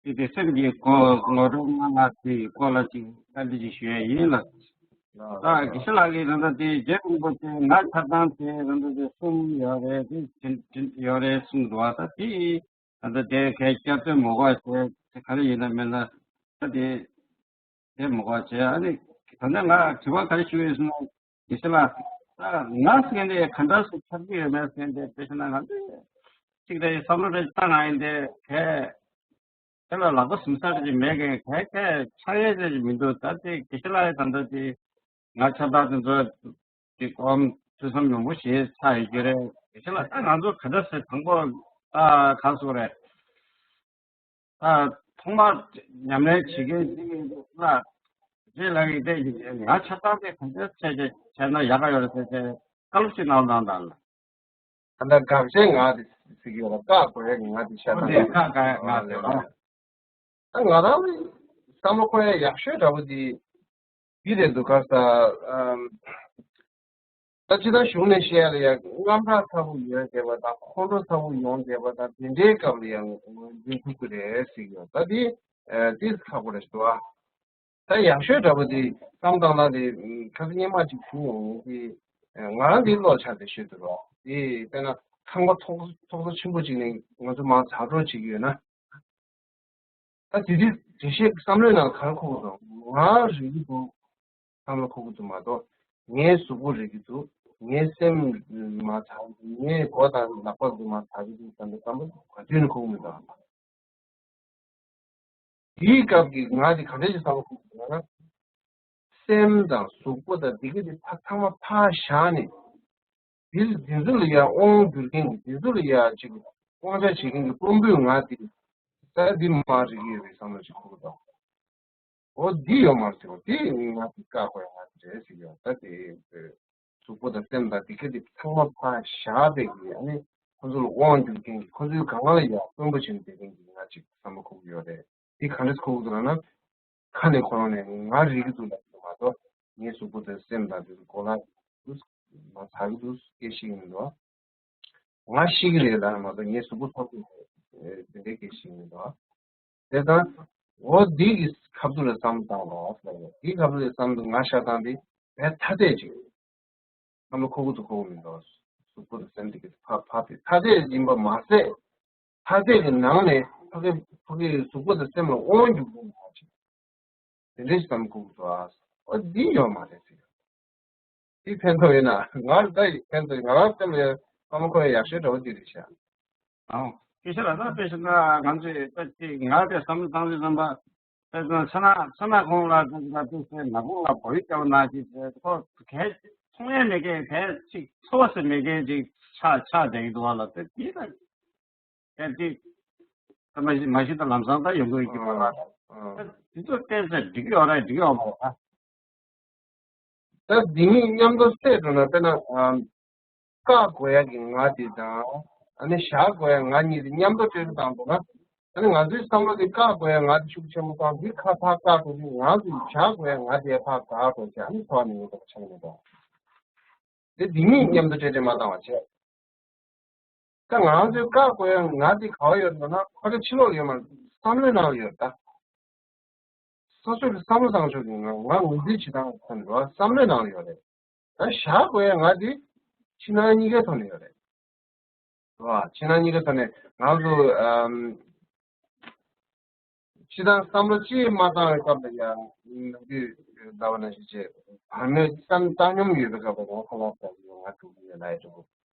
དེ་དེ་སེམས་ཀྱི་ངོ་ངོ་སྤྲོད་ང་ང་དེ་སྐོར་ལ་ཅིག་བཀའ་འདྲི་ཅིག་ཞུ་ཡ་ཡིན་ལ། ད་དགེ་བཤེས་ལགས་ཀྱིས་ད་ལྟ་དེ་རྗེ་རིན་པོ་ཆེ་ང་ཆགས་སྡང་དེ་ད་ལྟ་དེ་གསུམ་ཡོད་རེད་དེ་དྲན་དྲན་ཡོད་རེད་གསུངས་འདུག་ཨ་ད་དེ། ད་ལྟ་དེ་གའི་སྐྱབས་བཅོལ་མི་དགོས་བྱས་དེ་ག་རེ་ཡིན་ན་མིན་ན་ད་དེ་དེ་མི་དགོས་བྱས་ཨ་ནི་ད་ལྟ་ང་དྲི་བ་ག་རེ་ཞུ་ཡོད་ཟེར་ན་དགེ་བཤེས་ལགས་ད་ང་ཟེར་མཁན་དེ་ག་འདྲ་སེ་ཆགས་ཀྱི་ཡོད་མེད་ཟེར་མཁན་དེ་དཔེ་བྱས་ན་ང་ཚོས་གཅིག་དེ་བསམ་བློ་རེ་བཏང་ང་ཡིན་དེ་གས་དེ་ལ་ལག་པ་ཟིན་ས་རེ་མེད་མཁན་གས་གས་ཆགས་ཡས་རེ་མི་འདུག་ད་དེ་དགེ་བཤེས་ལགས་ད་ལྟ་དེ། ང་ཆགས་སྡང་དེ་ཚོ་དེ་སྒོམ་ཐུགས་བསམ་ཡོང་པོ་ཞེ་ཚ་ཡོད་ཀྱི་རེད། དེ་ལ་ད་ང་ཚོ་ག་འདྲ་ཟེར་དང་པོ་ད་ག་སོ་རེད། ད་ཐོག་མར་ཉམས་ལེན་བྱེད་མཁན་ཅིག་ཡིན་དུས་ལ་རྗེ་ལགས་ཀྱིས་བལྟས་ཀྱི་ང་ཆགས་སྡང་དེ་ག་འདྲ་བྱས་བྱས་བྱས་ན་ཡག་ག་ཡོད་རེད་ཟེར་བྱས་བཀའ་སློབ་ཅིག་གནང་དང་ད་ལ། ད་ལྟ་དགག་བྱའི་ངག་དེ་ཟེར་གྱི་ཡོད་ལ་བཀག་དགོས་ཡ་གི་ངག་དེ་ཤར་ཨོ་དེ་བཀག་དགོས་ཡ་ངག་དེ་རེད། ད་ང་རང་གི་བསམ་བློ་འཁོར་ཡ་ཡག་ཤོས་འདྲ་པོ་དེ་འདི་རེད་འདུག་ག་ས། ཨམ། ད་ཅི་ད་གཞུང་ནས་བཤད་ཡ་ལ་ཡ་རྔམ་སྐྲག་ཚ་པོ་ཡོང་བསྡད་པ་དང་ཁོང་ཁྲོ་ཚ་པོ་ཡོང་བསྡད་པ་དང་དེ་འདྲའི་སྐབས་ལ་ཡ་འདི་ཐུག་གི་རེད་ཟེར་གྱི་ཡོད། ད་དེ་ཨ་དེ་ཁག་པོ་རེད་འདུག་ཨ། ད་ཡག་ཤོས་འདྲ་པོ་དེ་བསམ་བཏང་ན་དེ་ཁ་སང་སྔོན་མ་ཅིག་བྱུང་ཡོང་དེ་ང་རང་དེ་བློ་ཆགས་ཏེ་ཤོད་དུ་རོགས་དེ་དཔེར་ན་ཁང་པ་ཐོག་ཐོག་ས་ཆེན་པོ་ཅིག་ནས་ང་ཚོ་མར་ཛ་དྲག་བྱེད་ཀྱི་ཡོད་ན། ད་དེ་དུས་དེ་ཤེས་བསམ་བློའི་ནང་ག་རེ་འཁོར་གྱི་འདུག་ང་རེག་གི་འདུག་བསམ་བློ་འཁོར་གྱི་འདུག་མ་གཏོགས་ངའི་གཟུགས་པོ་རེག་གི་འདུག་ངའི་སེམས་མ་ཚ་གི་འདུག་ངའི་མགོ་དང་ལག་པ་འདི་མ་ཚ་གི་འདུག་བསམ་པའི་བསམ་བློ་ག་དུས་ནས་འཁོར་གྱི་མི་འདུག་དེའི་སྐབས་ཀྱི་ང་དེ་ག་འདྲ་ཞིག་བསམ་བློ་འཁོར་གྱི་འདུག་ལབ་ན། སེམས་དང་གཟུགས་པོ་དང་འདི་ག་དེ་ཕ་ཚང་མ་ཕར་བཞག་ནས། འདི་འདི་ཚོ་ལ་ཡ་དབང་སྒྱུར་མཁན་གྱི་འདི་ཚོ་ལ་ཡ་ཅིག་དབང་ཆ་བྱེད་མཁན་གྱི་དཔོན་པོས་ང་དེ་ ད་འདི་མ་རིག་ཡོད་པའི་བསམ་བློ་ཅིག་འཁོར་གི་འདུག་འོ་འདི་ཡོད་མ་རེད་ཟེར་བ་དེ་ང་ཚོས་བཀག་དགོས་ཡ་ང་ཚོ་རེད་ཟེར་ཡོད། ད་དེ་གཟུགས་པོ་དང་སེམས་དང་དེ་ག་དེ་ཚང་མ་ཕར་བཞག་པའི་གི་ཨ་ནི་ཁོ་ཚོ་ལ་དབང་སྒྱུར་མཁན་གྱི་ཁོ་ཚོའི་སྒང་ལ་ཡ་དཔོན་པོ་བྱེད་བསྡད་མཁན་གྱི་ང་ཅིག་བསམ་བློ་འཁོར་གི་ཡོད་རེད། དེ་ག་འདྲས་འཁོར་གི་འདུག་ལབ་ན། ཁ་ནས་ཁོ་རང་ནས་ང་རིག་གི་འདུག་ལབ་ཀྱི་འདུག་མ་གཏོགས་ངའི་གཟུགས་པོ་དང་སེམས་དང་དེ་ཚོ་གོ་ལ་འདུག་མ་ཚ་གི་འདུག་སྐད་ཤེས་ཀྱི་མི་འདུག་ང་ཤི་གི་རེད་ལབ་ན་མ་གཏོགས་ངའི་གཟུགས་པོ་ཚོར་གི་རེད་དེ་འདྲའི་སྐད་ཤེས་ཀྱི་མི་འདུག་དེ་ལྟར་འོ་འདི་གི་ཁ་ཐུག་ལ་བསམ་བཏང་རོགས་ཟེར་བ། འདིའི་ཁ་ཐུག་ལ་བསམ་བཏང་ང་ཤ་སྟངས་འདི་བས་ཐ་དད་ཅིག་བསམ་བློ་འཁོར་གི་འདུག་འཁོར་གི་མི་འདུག་གཟུགས་པོ་དང་སེམས་དེ་གི་ཕ་ཕ་དེ་ཐ་དད་ཡིན་པ་མ་ཟད། ཐ་དད་ཀྱི་ནང་ནས་ཕ་གི་ཕ་གི་གཟུགས་པོ་དང་སེམས་ལ་དབང་སྒྱུར་དགོས་པ་ཅིག་དེ་འདྲའི་བསམ་འཁོར་གི་འདུག་ཨ། འོ་འདི་ཡོད་མ་རེད་ཟེར། འདི་ཕན་ཐོགས་ཡོད་ན་ང་ལ་ད་ཡི་ཕན་ཐོགས་ཡོད། ང་རང་སེམས་ལ་བསམ་བློ་འཁོར་ཡ་ཡག་ཤོས་འདྲ་བོ་འདི་རེད་ཤག་ཨོ། སྐད་ཆ་ལ་ད་དཔེ་བཞག་ན་ང་ཚོས་ད་ཅིག་ང་དེ་བསམ་བློ་བཏང་ཚུལ་ཙམ་པ། དཔེ་བཞག་ན་ཚ་ན་ཚ་ན་ཁོང་ལ་ད་ཅིག་ད་དུས་ཚོད་ན་ཁོང་ལ་བོ་ཡིག་བཏབ་ན་ཅིག་ཁོ་གལ་མཐོང་ཡས་མེད་མཁན་གལ་ཅིག་ཚོར་བ་ཟེར་མེད་མཁན་ཅིག་ཆགས་ཆགས་བསྡད་ཀྱི་འདུག་བ་ལ། དེ་དེ་ད་དེ་ད་མ་གཞི་མ་གཞི་ད་ལམ་སང་ད་ཡོང་གི་ཡོད་ཀྱི་མ་རེད། ད་དེ་ཚོ་བལྟས་ཚེ་འགྲིག་གི་ཡོད་རེད་འགྲིག་གི་ཡོད་མ་རེད་ད། ད་འདི་གཉིས་མཉམ་དུ་བསྲེས་འགྲོ་ན་དཔེར་ན་ཨམ། བཀག་དགོས་ཡ་གི་ང་དེ་དང་ཨ་ནི་བཞག་དགོས་ཡ་ང་གཉིས་དེ་མཉམ་དུ་སྤྲད་དུ་བཏང་འདུག་ན། ཨ་ནི་ང་ཚོའི་བསམ་བློ་དེ་བཀག་དགོས་ཡ་ང་དེ་ཤུགས་ཆེན་པོ་བཏང་འདི་ཁ་ཕར་བཀག་འགྲོ་དུས་ང་ཚོས་བཞག་དགོས་ཡ་ང་དེ་ཕར་བཀག་འགྲོ་བྱས་ཨ་ནི་ཐོག་ནས་ཡོང་འདུག་ཆགས་མི་འདུག་དེ་འདི་གཉིས་མཉམ་དུ་སྤྲད་དེ་མ་བཏང་བ་བྱས། ད་ང་ཚོའི་བཀག་དགོས་ཡ་ང་དེ་ག་བ་ཡོད་འདུག་ན་ཕ་གི་ཕྱི་ལོགས་ཡོད་མ་རེད། བསམ་བློའི་ནང་ལ་ཡོད་ད། སོ་སོ་གི་བསམ་བློ་བཏང་ཕྱོགས་ཀྱི་ང་ང་ངོས་འཛིན་བྱེད་སྟངས་ཐོག་ནས་རོ་བསམ་བློའི་ནང་ལ་ཡོད་རེད། ད་བཞག་དགོས་ཡ་ང་དེ་ཕྱི་ནང་གཉིས་ཀའི་ཐོག་ནས་ཡོད་རེད། རོ་ཕྱི་ནང་གཉིས་ཀའི་ཐོག་ནས་ང་ཚོ་ཨམ། ཕྱི་ནང་བསམ་བློ་ཅིག་མ་བཏང་བའི་སྐབས་ལ་ཡང་ནམ་རྒྱུན་ལྟ་བ་ནང་བཞིན་བྱས་བར་མེད་བསམ་བཏང་སྙོམས་ཡོད་པའི་སྐབས་ལ་ང་ཁོ་ལག་བཏང་ཡོད་ང་སྒྲུབ་ཀྱི་ཡོད་ལ་ཡ་སྒྲུབ།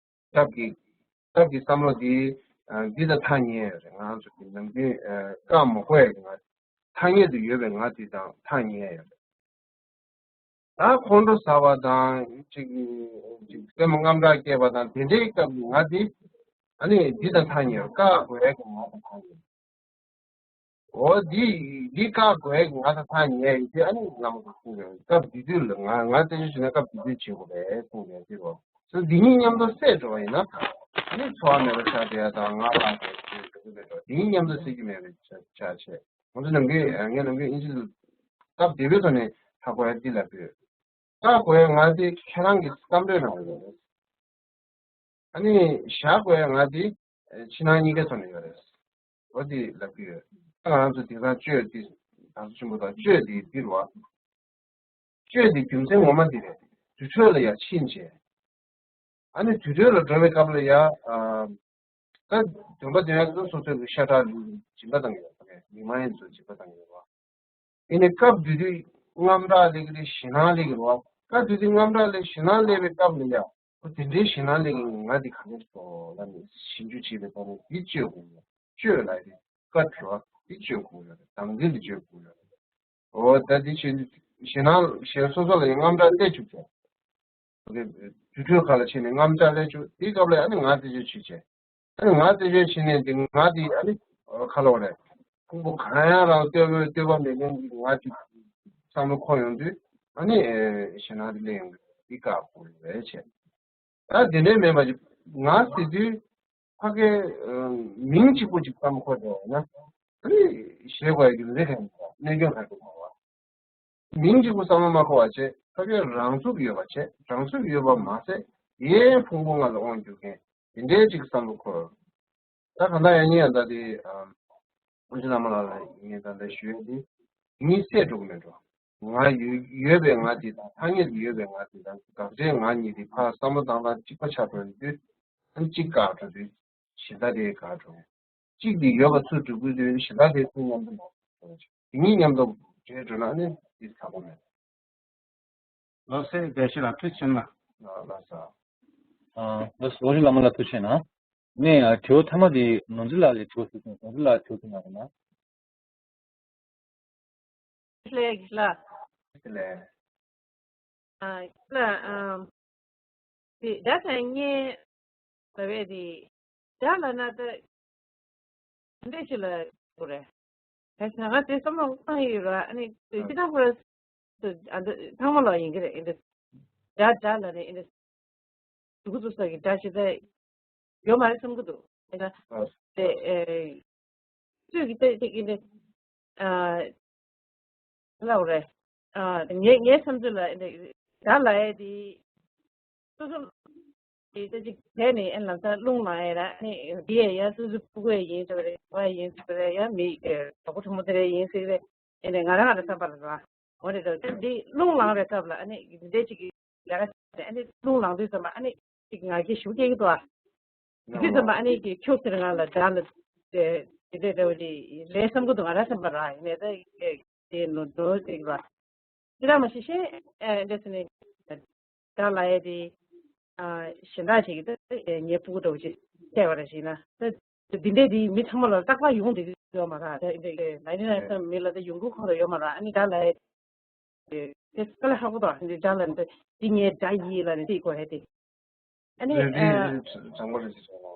སྟབས་ཀྱིས་སྟབས་ཀྱིས་བསམ་བློ་འདི་ཨ་འདི་དང་ཐག་ཉེ་ཡ་རེད། ང་ཚོ་གི་ནམ་རྒྱུན་ཨ་བཀག་མ་དགོས་ཡ་གི་ང་ཐག་ཉེ་དུ་ཡོད་པའི་ང་འདི་དང་ཐག་ཉེ་ཡ་རེད། ད་ཁོང་ཁྲོ་ཟ་བ་དང་ཅིག་ཅིག་སེམས་དངངས་སྐྲག་སྐྱེས་པ་དང་དེ་འདྲའི་སྐབས་ཀྱི་ང་འདི་ཨ་ནི་འདི་དང་ཐག་ཉེ་བ་བཀག་དགོས་ཡ་གི་ང་དང་ཐག་ཉེ་བ། འོ་འདི་འདི་བཀག་དགོས་ང་ད་ཐག་ཉེ་ཡིན་དེ་ཨ་ནི་ང་མ་གཏོགས་གསུང་གི་སྐབས་འདི་དུས་ལ་ང་ང་བཙན་བྱོལ་ཕྱིན་ན་སྐབས་འདི་དུས་བྱེད་དགོས་རེད་གསུང་གི་འདི་རོ། སོ་འདི་གཉིས་མཉམ་དུ་བསྲེས་འགྲོ་བ་ཡིན་ན་ཨ་ནི་འཚོ་བ་མེད་པ་ཆགས་བསྡད་ཡ་དང་ང་ལ་འགྲོ་འགྲོ་གི་མེད་འགྲོ། འདི་གཉིས་མཉམ་དུ་བསྲེས་ཀྱི་མེད་པའི་ཆ་ཆ་ཆེ། ང་ཚོ་ནམ་རྒྱུན་ངས་ནམ་རྒྱུན་ཨིན་ཇི་ལ་སྟབས་བདེ་པོའི་ཐོག་ནས་ཧ་གོ་ཡ་འདི་ལབ་ཡོད། བཀག་དགོས་ཡ་ང་འདི་ཁྱེད་རང་གི་བསམ་བློའི་ནང་ལ་ཡོད་རེད། ཨ་ནི་བཞག་དགོས་ཡ་ང་འདི་ཕྱི་ནང་གཉིས་ཀའི་ཐོག་ནས་ཡོད་རེད། འོ་འདི་ལབ་ཀྱི་ཡོད། ད་ང་རང་ཚོ་དེང་སང་གཅོད་འདི་དར་ཆེན་པོ་དང་གཅོད་འདི་འདི་རུ་བ། གཅོད་འདི་རྒྱུ་མཚན་ངོ་མ་འདི་རེད། དུར་ཁྲོད་ལ་ཡར་ཕྱིན་བྱས། ཨ་ནི་དུར་ཁྲོད་ལ་འགྲོ་བའི་སྐབས་ལ་ཡ། ཨ། ད་སྟོན་པ་དེ་ཡང་སོ་སོའི་ཤ་ཁྲག་ལུས་སྦྱིན་པ་བཏང་གི་ཡོད་པ་རེད། མི་མ་ཡིན་ཚོ་སྦྱིན་པ་བཏང་གི་ཡོད་པ། ཡིན་ནའི་སྐབས་དེ་དུས་དངངས་སྐྲག་སླེབས་ཀྱི་རེད། ཞེད་སྣང་སླེབས་ཀྱི་རེད་བ། སྐབས་དེ་དུས་དངངས་སྐྲག་སླེབས་ཞེད་སྣང་སླེབས་པའི་སྐབས་ལ་ཡ། ཁོ་དེ་འདྲའི་ཞེད་སྣང་སླེབས་ཀྱི་ང་འདི་ག་ནས་སོང་ལབ་ནས་ཞིབ་འཇུག་བྱེད་པའི་ཐོག་ནས་འདི་གཅོད་དགོས་ཡོད། གཅོད་ལབ་རེད། བཀའ་བྲི་བ་འདི་གཅོད་དགོས་ཡོད་རེད། དམ་འཛིན་འདི་གཅོད་དགོས་ཡོད་རེད། འོ་ད་འདི་བྱས་ནས་ཞེད་སྣང་ཞེན་སོ་སོ་ལ་ཡང་དངངས་སྐྲག་སླེབས་བཅུག་ཚེ། དུར་ཁྲོད་ཁ་ལ་ཕྱིན་ནས་དངངས་སྐྲག་སླེབས་བཅུག་དེའི་སྐབས་ལ་ཨ་ནི་ང་རྩད་གཅོད་བྱེད་བྱས། ཨ་ནི་ང་རྩད་གཅོད་བྱེད་ནས་འདི་ང་འདི་ཨ་ནི་ཁ་ལོ་རེད། ཕུང་པོ་གང་ཡང་རང་ལྟོས་མེད་ལྟོས་པ་མེད་མཁན་གྱི་ང་ཅིག་བསམ་བློ་འཁོར་ཡོང་དུས་ཨ་ནི་ཞེད་སྣང་འདི་སླེབས་ཡོང་གི་འདི་བཀག་དགོས་རེད་བྱས། ད་དེ་འདྲའི་མེད་པ་ཅིག་ང་ཟེར་དུས་ཕ་གའི་མིང་གཅིག་པོ་ཅིག་བསམ་བློ་འཁོར་འགྲོ་བ་ཡིན་ན་ཨ་ནི་ཞེད་དགོས་ཡ་རྒྱུ་མཚན་གང་ཡིན་པ་གནོད་སྐྱོན་ག་རེ་འགྲོ་དགོས་པ། མིང་གཅིག་པུ་བསམ་བློ་མ་འཁོར་བ་བྱས། ཕ་གིར་རང་ཚུགས་ཡོད་པ་བྱས། རང་ཚུགས་ཡོད་པ་མ་ཟད། ཡའི་ཕུང་པོ་ལྔ་ལ་དབང་བསྒྱུར་མཁན་དེ་འདྲའི་ཅིག་བསམ་བློ་འཁོར། ད་གང་ལྟར་ཡང་ཉིན་ཡང་ད་དེ་ཨམ། དབུ་མཆོག་བླ་མ་ལགས་ལ་ངས་ད་ལྟ་ཞུ་ཡ་དེ་གཉིས་སད་འགྲོ་གི་མེད་འགྲོ། ང་ཡོད་ཡོད་པའི་ང་དེ་དང་ཐ་སྙད་དུ་ཡོད་པའི་ང་དེ་དང་དགག་བྱའི་ང་གཉིས་དེ་ཕར་བསམ་བློ་བཏང་སྟངས་གཅིག་པ་ཆགས་འགྲོ་ཡོང་དུས་ཨམ་གཅིག་བཀག་འགྲོ་དུས་གཞན་དག་དེ་བཀག་འགྲོ། གཅིག་འདི་ཡོད་པ་ཚུར་སྒྲུབ་དགོས་དུས་གཞན་དག་དེ་ཚུར་མཉམ་དུ་མ་འགྲོ་བ་བྱེད། དེ་གཉིས་མཉམ་དུ་བྲལ་འགྲོ་ན་ནི་འདི་ཚ་པོ་མེད། ལགས་སེ་བདེ་ཆེ་ལ་ཐུགས་ཆེ་ན། ལགས་ལགས་སོ། ཨ་ལགས་སོ་ཨོ་རྒྱན་བླ་མ་ལ་ཐུགས་ཆེ་ན། ནས་ཨ་དྲི་བ་ཐ་མ་དེ་ནོར་འཛིན་ལགས་ལ་དྲི་བ་ཞུ་སོང་། ནོར་འཛིན་ལགས་དྲི་བ་ཞུ་གནང་རོགས་གནང་། ལགས་ལགས། ལགས། ཨ་ལགས་ཨམ། དེ་ད་ཐེངས་ངས་ལབ་པའི་དེ་ད་ལབ་ན་ད་འདི་ཞིག་ལ་ དགོས་རེད། ད་ང་དེ་བསམ་བློ་བཏང་ཡོད་ར། ཨ་ནི་དེ་ཨ་སྤྱི་བཏང་ཁོ་ར་ཨ་འདི་ཚང་མ་ལ་ཡིན་གྱི་རེད། ཨ་འདི་སྒྲ་སྒྲ་ལ་ནི་ཨ་འདི་སྡུག་ཚུགས་ས་གི་སྒྲ་ཞིག་ད་ཡོད་མ་རེད་བསམ་གྱི་འདུག་ཨ་ད་ཨ་དེ་ཨེ་ཚོད་ཀྱི་ལྟ་ཅིག་གི་ནི་ཨ་ལབ་རེད། ཨ་ངའི་ངའི་བསམ་ཚུལ་ལ་ཨ་འདི་སྒྲ་ལབ་ཡས་དེ་སོ་སོ་དེ་ལྟ་ཅིག་བྱས་ནས་ཨ་ལམ་སང་རླུང་ལངས་ཡས་ར། ཨ་ནི་དེ་ཡས་ཡ་སོ་སོ་ཕྲུ་གུ་ཡིན་ཟེར་བ་རེད། བ་ཡིན་ཟེར་བ་རེད། ཡ་མི་གྲོགས་པོ་གྲོགས་མོ་དེ་རེ་ཡིན་ཟེར་རེད། ཨ་ནི་ང་རང་ང་རང་བསམ་པ་ལ་ར། འོ་རེད་དོ། ཨ་འདི་རླུང་ལངས་པའི་སྐབས་ལ་ཨ་ནི་འདི་འདྲའི་ཅིག་གི་ལས་ཀ་བྱས་ནས་ཨ་ནི་རླུང་ལངས་དུས་ཙམ་པ་ཨ་ནི་ཅིག་ང་རྒྱལ་ཞུ་སྐྱེ་གི་འདུག་ཨ། དེ་དུས་ཙམ་པ་ཨ་ནི་ཀྱི་ཁྱོད་ཟེར་ང་ལ་དགྲ་ལ་དེ་དེ་འདྲ་འདྲ་བ་ཅིག་རེད་བསམ་གི་འདུག་ང་རང་བསམ་པ་ར། ཡིན་ནའི་ད་དེ་ནོ་འགྲོ་ཅིག་ར། དེ་ལ་མ་ཤེས་ཤེས་ཨ་འདྲ་ཟེར་ནས། དགྲ་ལབ་ཡས་དེ་ཨ་གཞན་དག་ཅིག་གིས་ད་ངའི་ཕྲུ་གུ་འདྲ་བོ་ཅིག་བལྟས་པ་ར་ཞིག་ན་ད་འདི་འདྲས་དེ་མི་ཚང་མ་ལ་རྟག་པར་ཡོང་བསྡད་ཀྱི་ཡོད་མ་རེད། ད་འདི་ནའི་ནའི་ད་མི་ལ་ད་ཡོང་གི་ཁོ་ར་ཡོད་མ་རེད། ཨ་ནི་དགྲ་ལབ་ཡས་དེ་དེ་དཀའ་ལས་ཁག་པོ་འདུག་འདི་དགྲ་ལབ་ནས་ད་འདི་ངའི་དགྲ་ཡིན་ལབ་ནས་དེ་གོ་ཡས་དེ། ཨ་ནི་ཨ་དྲང་པོ་རེད་ཅེས་སོང་།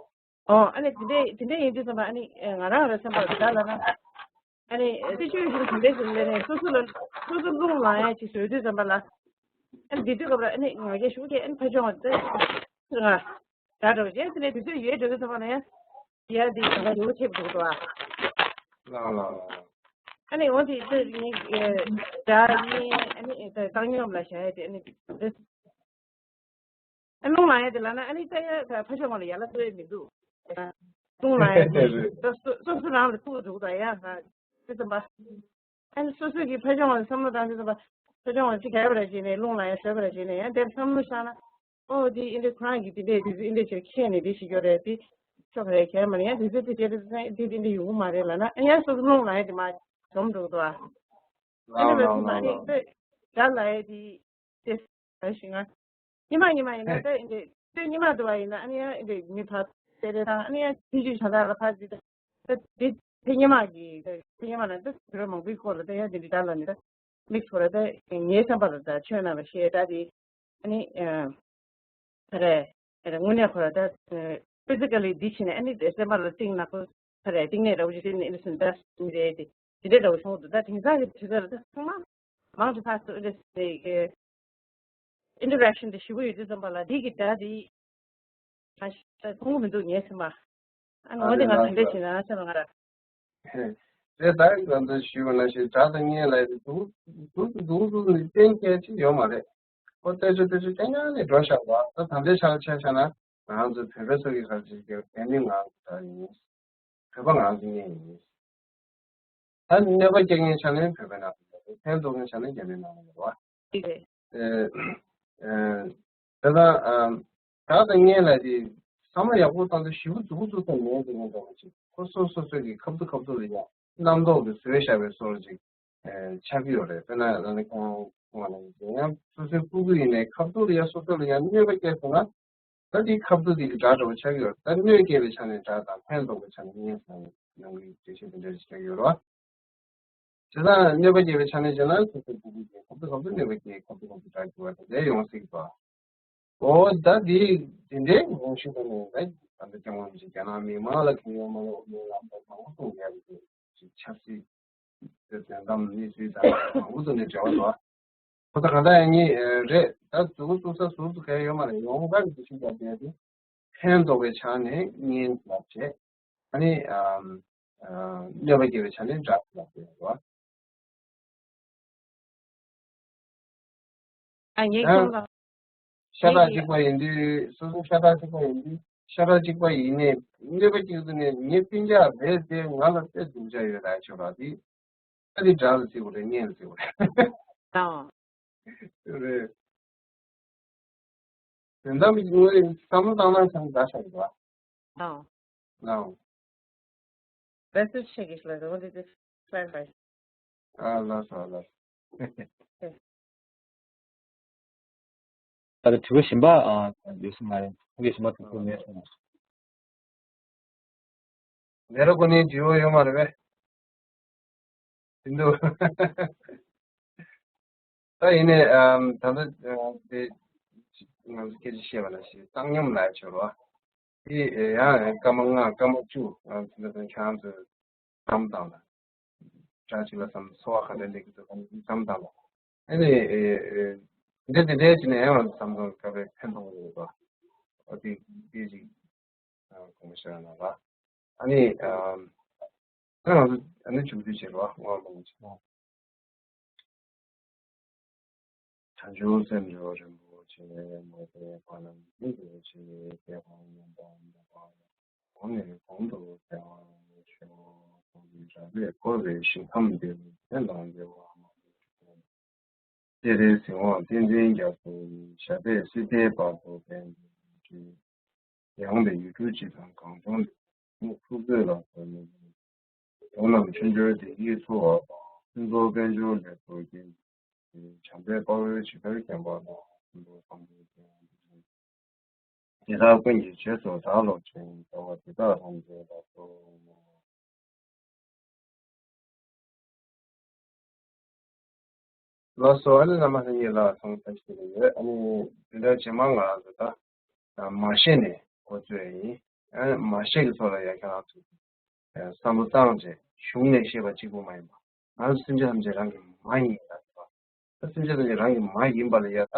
ཨོ་ཨ་ནི་དེ་འདྲས་དེ་འདྲས་ཡིན་དུས་ཙམ་པ་ཨ་ནི་ང་རང་ར་སེམས་པ་དགྲ་ལབ་ན། ཨ་ནི་སྲིད་ཇུས་ཤིག་དེ་འདྲས་ཞིག་ལས་ནས་སོ་སོ་ལ་སོ་སོ་རླུང་ལངས་ཡ་ཅིག་བཟོས་དུས་ཙམ་པ་ལ། ཨ་ནི་དེ་དུས་སྐབས་ལ་ཨ་ནི་ང་རྒྱལ་ཞུ་གི་ཨ་ནི་ཕ་ཆུང་བ་དེ་ང་དགྲ་འདྲ་བོ་བྱས་ཟེར་ནས་དུས་ཚོད་ཡོལ་འགྲོ་དུས་ཙམ་པ་ལ་ཡ་ཡ་འདི་ང་ཡོང་ཆེད་འགྲོ་འདུག་ཨ། ལགས་ལགས་ལགས། ཨ་ནི་འོ་དེ་དེ་ནི་དགྲ་ནི་ཨ་ནི་བཏང་སྙོམས་ལ་བཞག་ཡ་དེ་ཨ་ནི་དེ། ཨ་རླུང་ལངས་ཡ་དེ་ལབ་ན་ཨ་ནི་ད་ཡ་ད་ཕ་ཆུང་བ་ལ་ཡ་ལ་ལྟོས་ཡ་མི་འདུག་རླུང་ལངས་ཡ་དེ་རེད། ད་སོ་སོ་སོ་རང་ལ་ཐུག་འདུག་ད་ཡ་ང་དེ་ཙམ་པ། ཨ་ནི་སོ་སོ་གི་ཕ་ཆུང་བ་ལ་བསམ་བློ་བཏང་དུས་ཙམ་པ་ཕ་ཆུང་བ་ཅིག་ག་རེ་བྱས་ནས་རླུང་ལངས་ཡ་བཟོས་པ་རེད་བྱས་ནས་ཡང་དེར་བསམ་བློ་བཞག་ན། ཨོ་དེ་ཨིན་དེ་ཁོ་རང་གིས་དེ་འདྲས་དེ་ཚོ་ཨིན་དེ་བྱས་ཁྱེད་ནས་དེ་ཞིག་ཡོད་རེད་དེ། ཆོག་རེད་ཁྱེད་མ་ནི་ཡང་དེ་ཚོ་དེ་བྱས་དེ་ཚོ་དེ་དེ་འདྲས་ཡོང་གི་མ་རེད་ལབ་ན་ཨ་ཡ་སོ་སོ་རླུང་ལངས་ཡ་དེ་མ་འཛོམས་འགྲོ་གི་འདུག་ཨ། ཨ་ནི་བས་ཁོ་མ་ནི་དེ་དགྲ་ལབ་ཡ་དེ། དེ་ལྟ་ཞིག་ང་། ཉི་མ་ཉི་མ་ཡིན་ན་ད་འདི་ཚོད་ཉི་མ་འདུག་པ་ཡིན་ན་ཨ་ནི་ཡང་འདི་མི་ཕར་སྤེལ་རེས་དང་ཨ་ནི་ཡང་ཐེ་ཇུས་བྱ་དག་ལ་ཕར་འདི་ད་འདི་ཚེ་ཉི་མ་གི་ད་ཚེ་ཉི་མ་ན་ད་བོད་ར་མང་པོའི་སྐོར་ལ་ད་ཡང་འདི་འདྲི་དག་ལ་ནི་ད་མིག་ཚོ་ར་ད་ངའི་བསམ་པ་ལ་ད་ཆོས་ནང་ལ་བཤད་ད་འདི་ཨ་ནི་ད་རེད་ད་རེད་དངོས་གནས་ཁོ་ར་ད་ཕི་ཛི་ཀ་ལི་འདི་བྱས་ནས་ཨ་ནི་ད་སེམས་པ་ལ་གཏིང་ནག་པོ་ད་རེད་གཏིང་ནས་ར་བ་ཞིག་བྱས་ནས་ཨ་ནི་སུན་ད་མི་རེད་དེ་དེ་འདྲའི་ར་བ་བྱུང་འདུག་ད་དེང་སང་གི་དུས་ཚོད་ལ་ད་ཚང་མ། མང་དུ་ཕར་ཚུར་འདི་ཨིན་ཊར་རེག་ཤན་དེ་ཞེ་པོ་ཡོད་དུས་ཙམ་པ་ལ་འདི་གི་སྒྲ་འདི་ང་ཤ་ཁོང་གི་མི་འདུག་ངས་སེམས་པ། ཨ་ནི་འོ་དེ་ང་དེ་འདྲ་བྱས་ན་སེམས་ལ་ང་ར། དེ་ད་ང་ཚོ་ཞུས་པ་ནང་བཞིན་སྒྲ་དང་བརྙན་ལ་འདུག་འདུག་འདུག་འདུག་ནི་གཏན་འཁེལ་ཅིག་ཡོད་མ་རེད། ཁོ་ལྟ་ཚུལ་ལྟ་ཚུལ་གཏན་འཁེལ་ནས་འགྲོ་བཞག་པ་ད་ད་ལྟའི་ཆ་ལ་ཆ་བཞག་ན་ང་ཚོ་བོད་པའི་ཚོ་གི་ག་རེ་བྱེད་ཀྱི་བོད་མི་ང་ཚོ་ད་ཡིན། བོད་པ་ང་ཚོ་གཉིས་ཡིན། ད་གནོད་པ་སྐྱེལ་མཁན་ཆ་ནས་བོད་པའི་ནང་ལ་ཡོད་རེད། ཕན་ཐོགས་མཁན་ཆ་ནས་རྒྱ་མིའི་ནང་ལ་ཡོད་རེད་བ། ཨེ་ཨེ་དེ་དང་ཨམ་སྒྲ་དང་བརྙན་ལ་དེ་བསམ་བློ་ཡག་པོ་བཏང་དུས་ཞེ་པོ་མཛུབ་མོ་བཙུགས་ཐུབ་མེད་དེ་ངས་འདྲ་པོ་ཅིག་ཁོ་སོ་སོ་སོ་གི་ཁ་བསྡུ་ཁ་བསྡུ་ལ་ཡང་རྣམ་རྟོག་གི་བཟོས་བཞག་པའི་བཟོ་འདྲ་ཅིག་ཨེ་ཆགས་ཀྱི་ཡོད་རེད། དཔེར་ན་ཨ་ནི་ཁོང་ཁོང་ལ་ཡང་སོ་སོའི་སྤུ་གུ་ཡིན་ནའི་ཁ་བསྡུ་ལ་ཡང་སོ་སོ་ལ་ཡང་གནོད་པ་སྐྱེལ་སོང་ན། ད་འདི་ཁ་བསྡུ་འདི་གི་སྒྲ་འདྲ་བོ་ཆགས་ཀྱི་ཡོད། ད་གནོད་སྐྱེལ་བའི་ཆ་ནས་སྒྲ་དང་ཕན་འདོགས་པའི་ཆ་ནས་བརྙན་ཟེར་ནས་ནང་གི་འགྲེལ་བཤད་འདི་འདྲ་ཞིག་ཆགས་ཀྱི་ཡོད་རེད་བ། བྱས་ཙང་གནོད་པ་སྐྱེལ་བའི་ཆ་ནས་བྱས་ན་སོ་སོའི་སྤུ་གུ་གི་ཁ་བསྡུ་ཁ་བསྡུ་གནོད་པ་སྐྱེལ། ཁ་བསྡུ་ཁ་བསྡུ་སྒྲ་འགྱུར་བ་དེ་འདྲ་ཡོང་སྲིད་པ། འོ་ད་འདི་འདི་འདྲའི་ངོ་ཤེས་པ་ནས་ད་ད་ལྟ་སྐྱབས་མགོན་རིན་པོ་ཆེ་རྒྱ་ནག་མི་མང་ལ་གང་ཡོང་མ་ལོག་མི་ལ་མང་པོ་གཏོང་ཡག་གི་ཆབ་སྲིད། དེ་དོན་དམ་གནས་ཚུལ་དང་མང་པོ་ཐོག་ནས་འབྲེལ་བ་འདུག་ཁོ་ཚོ་གང་ལྟར་ཡང་ཉིད་རེད། ད་མཛུབ་གུ་བཙུགས་ས་ཟུར་དུ་གང་ཡང་ཡོད་མ་རེད། ཡོངས་གྲགས་ཀྱི་འདུ་ཤེས་བརྒྱབ་བསྡད་དེ་ཕན་འདོགས་པའི་ཆ་ནས་བརྙན་ལབ་བྱས། ཨ་ནི་ཨམ་ཨ་གནོད་པ་སྐྱེལ་བའི་ཆ་ནས་སྒྲ་ལབ་བསྡད་ཡོད་རེད། ཨ་ངས་ཡང་ཁྱོད་ལ་ཤ་ཁྲག་ངས་གཅིག་པ་ཡིན་དུས། སོ་སོ་ཤ་ཁྲག་གཅིག་པ་ཡིན་དུས། ཤ་ཁྲག་གཅིག་པ་ཡིན་ནས་གནོད་པ་སྐྱེལ་དུས་ནས་ངའི་སྤུན་ཀྱག་རེད་དེ་ང་ལ་དཔེ་སྡུག་ཅག་ཡོད་ད་ཆོག་ར་དེ། ཨ་དེ་སྒྲ་ལ་བརྩི་དགོས་རེད། བརྙན་ལ་བརྩི་དགོས་རེད། དང་། རེད། དོན་དམ་གྱི་དངོས་བསམ་བློ་བཏང་ན་ཚང་འདྲ་ཆགས་འདུག་ཨ། དང་། ལའོ། བེ་སི་ཤེ་གི་ཤ་ལ་རོ་འདི་དེ་ཕེ་ཕེ། ཨ་ལ་སོ་ལ་སོ། ད་ལྟ་དྲི་བ་གཞན་པ་ཨ་ཡོད་ས་མ་རེད། དྲི་བ་གཞན་པ་དྲི་བ་མེད་སོང་། ལས་རོགས་ཀུན་ནས་དྲི་བ་ཡོད་མ་རེད་པས། དེ་འདུག་ད་ཡིན་ནའི་ཨམ་ད་ལྟ་ཨ་དེ་ང་ཚོ་སྐད་ཆ་བཤད་པ་ལ་ཞིག་བཏང་སྙོམས་ལ་ཆོག་རོགས། དེ་ཡང་སྐར་མ་ལྔ་སྐར་མ་བཅུ་ང་ཚོ་འདི་ཚོ་ཁྱེད་རང་ཚོས་ བསམ་བཏང་ལ། དགྲ་གཅིག་ལ་བསམ་ཚོར་བ་ག་འདྲ་སླེབས་ཀྱི་འདུག་ག་བསམ་བཏང་ལ། ཨ་ནི་ཨེ་ཨེ་འདི་འདྲ་འདི་འདྲ་བྱས་ནས་ཡང་བསམ་བཏང་སྐབས་རེ་ཕན་ཐོགས་ཡོད་པ། ཨ་དེ་དེ་ཅིག་དགོངས་པ་བཞེས་རོགས་གནང་ལ། ཨ་ནི་ཨ་ང་ཚོ་ཨ་ནི་མཇུག་སྡུད་བྱེད་རོགས། ང་ལ་མ་བྱེད། བྱང་ཆུབ་སེམས་མཆོག་རིན་པོ་ཆེ། མ་འོངས་པ་ན་མི་འགྱུར་ཅིག་སྐྱེ་བ་མངོན་པར་མཛད་པ་ཡང་། གོང་ནས་གོང་དུ་འཕེལ་བར་ཤོག །ཐུགས་རྗེ་ཆེ། རབ་པས་བསྐོར་བའི་ཞིང་ཁམས་འདིར། །ཕན་དང་བདེ་བ་མ་ལུས་འགྲུབ། །སྤྱན་རས་གཟིགས་དབང་བསྟན་འཛིན་རྒྱ་མཚོ་ཡི། །ཞབས་པད་སྲིད་མཐའི་བར་དུ་ཕན་ཕྱིར་བགྱི། །ཡངས་པའི་ཡུལ་གྲུ་སྤྱི་དང་གངས་ལྗོངས་འདིར། །ཐུགས་བརྩེ་ལ་བཀོད་ནས་ཕེབས། །འགྲོ་རྣམས་ཆོས་འབྱོར་བདེ་སྐྱིད་འཚོ་བ་དང་། །ཕུན་ཚོགས་དཔལ་འབྱོར་ལེགས་པར་རྒྱས། །བྱམས་པའི་དཔའ་བོས་ཇི་ལྟར་མཁྱེན་པ་དང་། །ཕུན་ཚོགས་བསམ་གྱིས་མི་ཁྱབ་པ་དང་། །དེ་དག་ཀུན་གྱི་རྗེས་སུ་བདག་སློབ་ཅིང་། །བདེ་བ་འདི་དག་ལྷུན་གྱིས་རབ་ཏུ་བསྔོ། ལགས་སོ། ཨ་ནི་རྣམ་པ་ཚོ་གཉིས་ལ་ཐང་ཐང་ཞིག་ཡོད། ཨ་ནི་དེ་འདྲ་རྗེས་མ་ང་རང་ཚོ་ད་མ་བཤད་ནས་འགོ་བཙུགས་ཡ་ཡིན། ཨ་ནི་མ་བཤད་ཀྱི་ཐོག་ལ་ཡ་ཁྱེད་རང་ཚོ་བསམ་བློ་བཏང་བྱས་གཞུང་ནས་བཤད་པ་གཅིག་པུ་མ་ཡིན་པ། ང་ཚོ་སེམས་ཅན་ཐམས་ཅད་རང་གི་མ་ཡིན་ལ་ཟེར་བ། ད་སེམས་ཅན་ཐམས་ཅད་རང་གི་མ་ཡིན་པ་ལ་ཡ་ད་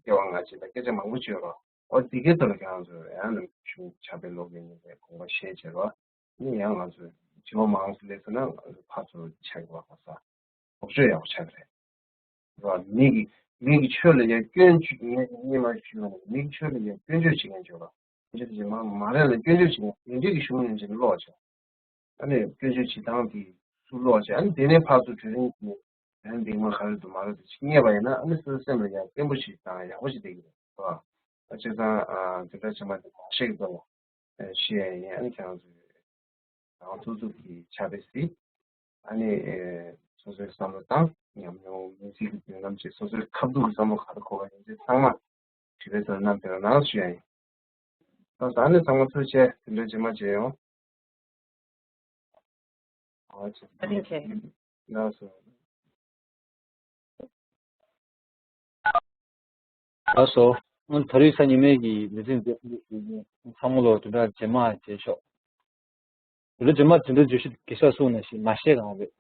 སྐྱེ་བ་སྔ་ཕྱི་དང་སྐད་ཆ་མང་པོ་བརྗོད་རོགས། འོ་དེ་གའི་ཐོག་ལ་ཁྱེད་རང་ཚོ་ཡང་ནམ་གཞུང་ཕྱག་དཔེ་ཀློག་མཁན་ཡིན་པའི་དགོངས་པ་བཞེས་བྱས་རོགས། ནི་ཡང་ང་ཚོས་དྲི་བ་མང་ཙམ་སླེབས་སོང་ན་ང་ཚོ་ཕར་ཚུར་ཆགས་པ་ག་ས་ལྡོག་ཕྱོགས་ཡག་པོ་ཆགས་ཀྱི་རེད། རེད་བ། མི་གི་མི་གི་ཆོས་ལ་ཡང་སྐྱོན་བརྗོད་ངས་སྔོན་མ་ཞུས་པ་ནང་བཞིན་མི་གི་ཆོས་ལ་ཡང་སྐྱོན་བརྗོད་བྱེད་མཁན་བྱོས་རོགས། སྐྱོན་བརྗོད་བྱེད་མ་མ་རེད་ལ་སྐྱོན་བརྗོད་བྱེད་མཁན་དེ་འདྲས་ཀྱི་གཞུང་ནས་བྱེད་ཀློག་བྱས། ཨ་ནི་སྐྱོན་བརྗོད་བྱེད་སྟངས་དེ་སུ་ཀློག་བྱས། ཨ་ནི་དེ་ནས་ཕར་ཚུར་གྲོས་རིམ་གྱི་ཡང་འདི་མ་ག་རེ་འདུག་མ་རེད་འདུག་ཅིག་རྙེད་པ་ཡིན་ན་ཨ་ནི་སོ་སོའི་སེམས་ལ་ཡང་བརྟན་པོ་ཞིག་དང་ཡག་པོ་ཞིག་བསྡད་ཀྱི་རེད་བ། ཨ་བྱས་ཙང་ཨ་དེ་འདྲ་བྱས་མ་དེ་མ་ཤེས་ཀྱི་འདུག་ཨ་ཤེས་ཡ་ཡིན། ཨ་ནི་ཁྱེད་རང་ཚོས་རང་ཐུགས་ཐུགས་ཀྱི་ཕྱག་དཔེ་གཟིགས། ཨ་ནི་ཨེ་སོ་སོའི་བསམ་བློ་བཏང་། ཉམས་མྱོང་མི་ཚེ་གི་མདུན་ལམ་བཅས་སོ་སོའི་ཁ་ཐུག་གི་བསམ་བློ་ག་རེ་འཁོར་བ་ཡིན་ཚེ་ཚང་མ་དྲི་བའི་ཐོག་ནས་བསྣམས་ཏེ་རོགས་གནང་ཞུ་ཡ་ཡིན། ལགས་སོ། ཨ་ནི་ཚང་མ་ཐུགས་རྗེ་ཆེ། དེ་འདྲ་རྗེས་མ་མཇལ་ཡོང་། ཨ་ཆེ། བཀའ་དྲིན་ཆེ། ལགས་སོ། ལགས་སོ། ཨ་ད་རེས་གཟའ་ཉི་མའི་གི་ལེ་ཚན་འདི་ཚང་མ་ལོ་དེ་འདྲ་རྗེས་མ་མཇལ་ཤོག་དེ་འདྲ་རྗེས་མ་དེ་འདྲ་བརྗོད་གཞི་གེ་སར་གསུངས་ནང་བཞིན་མ་བཤད་གང་རེད།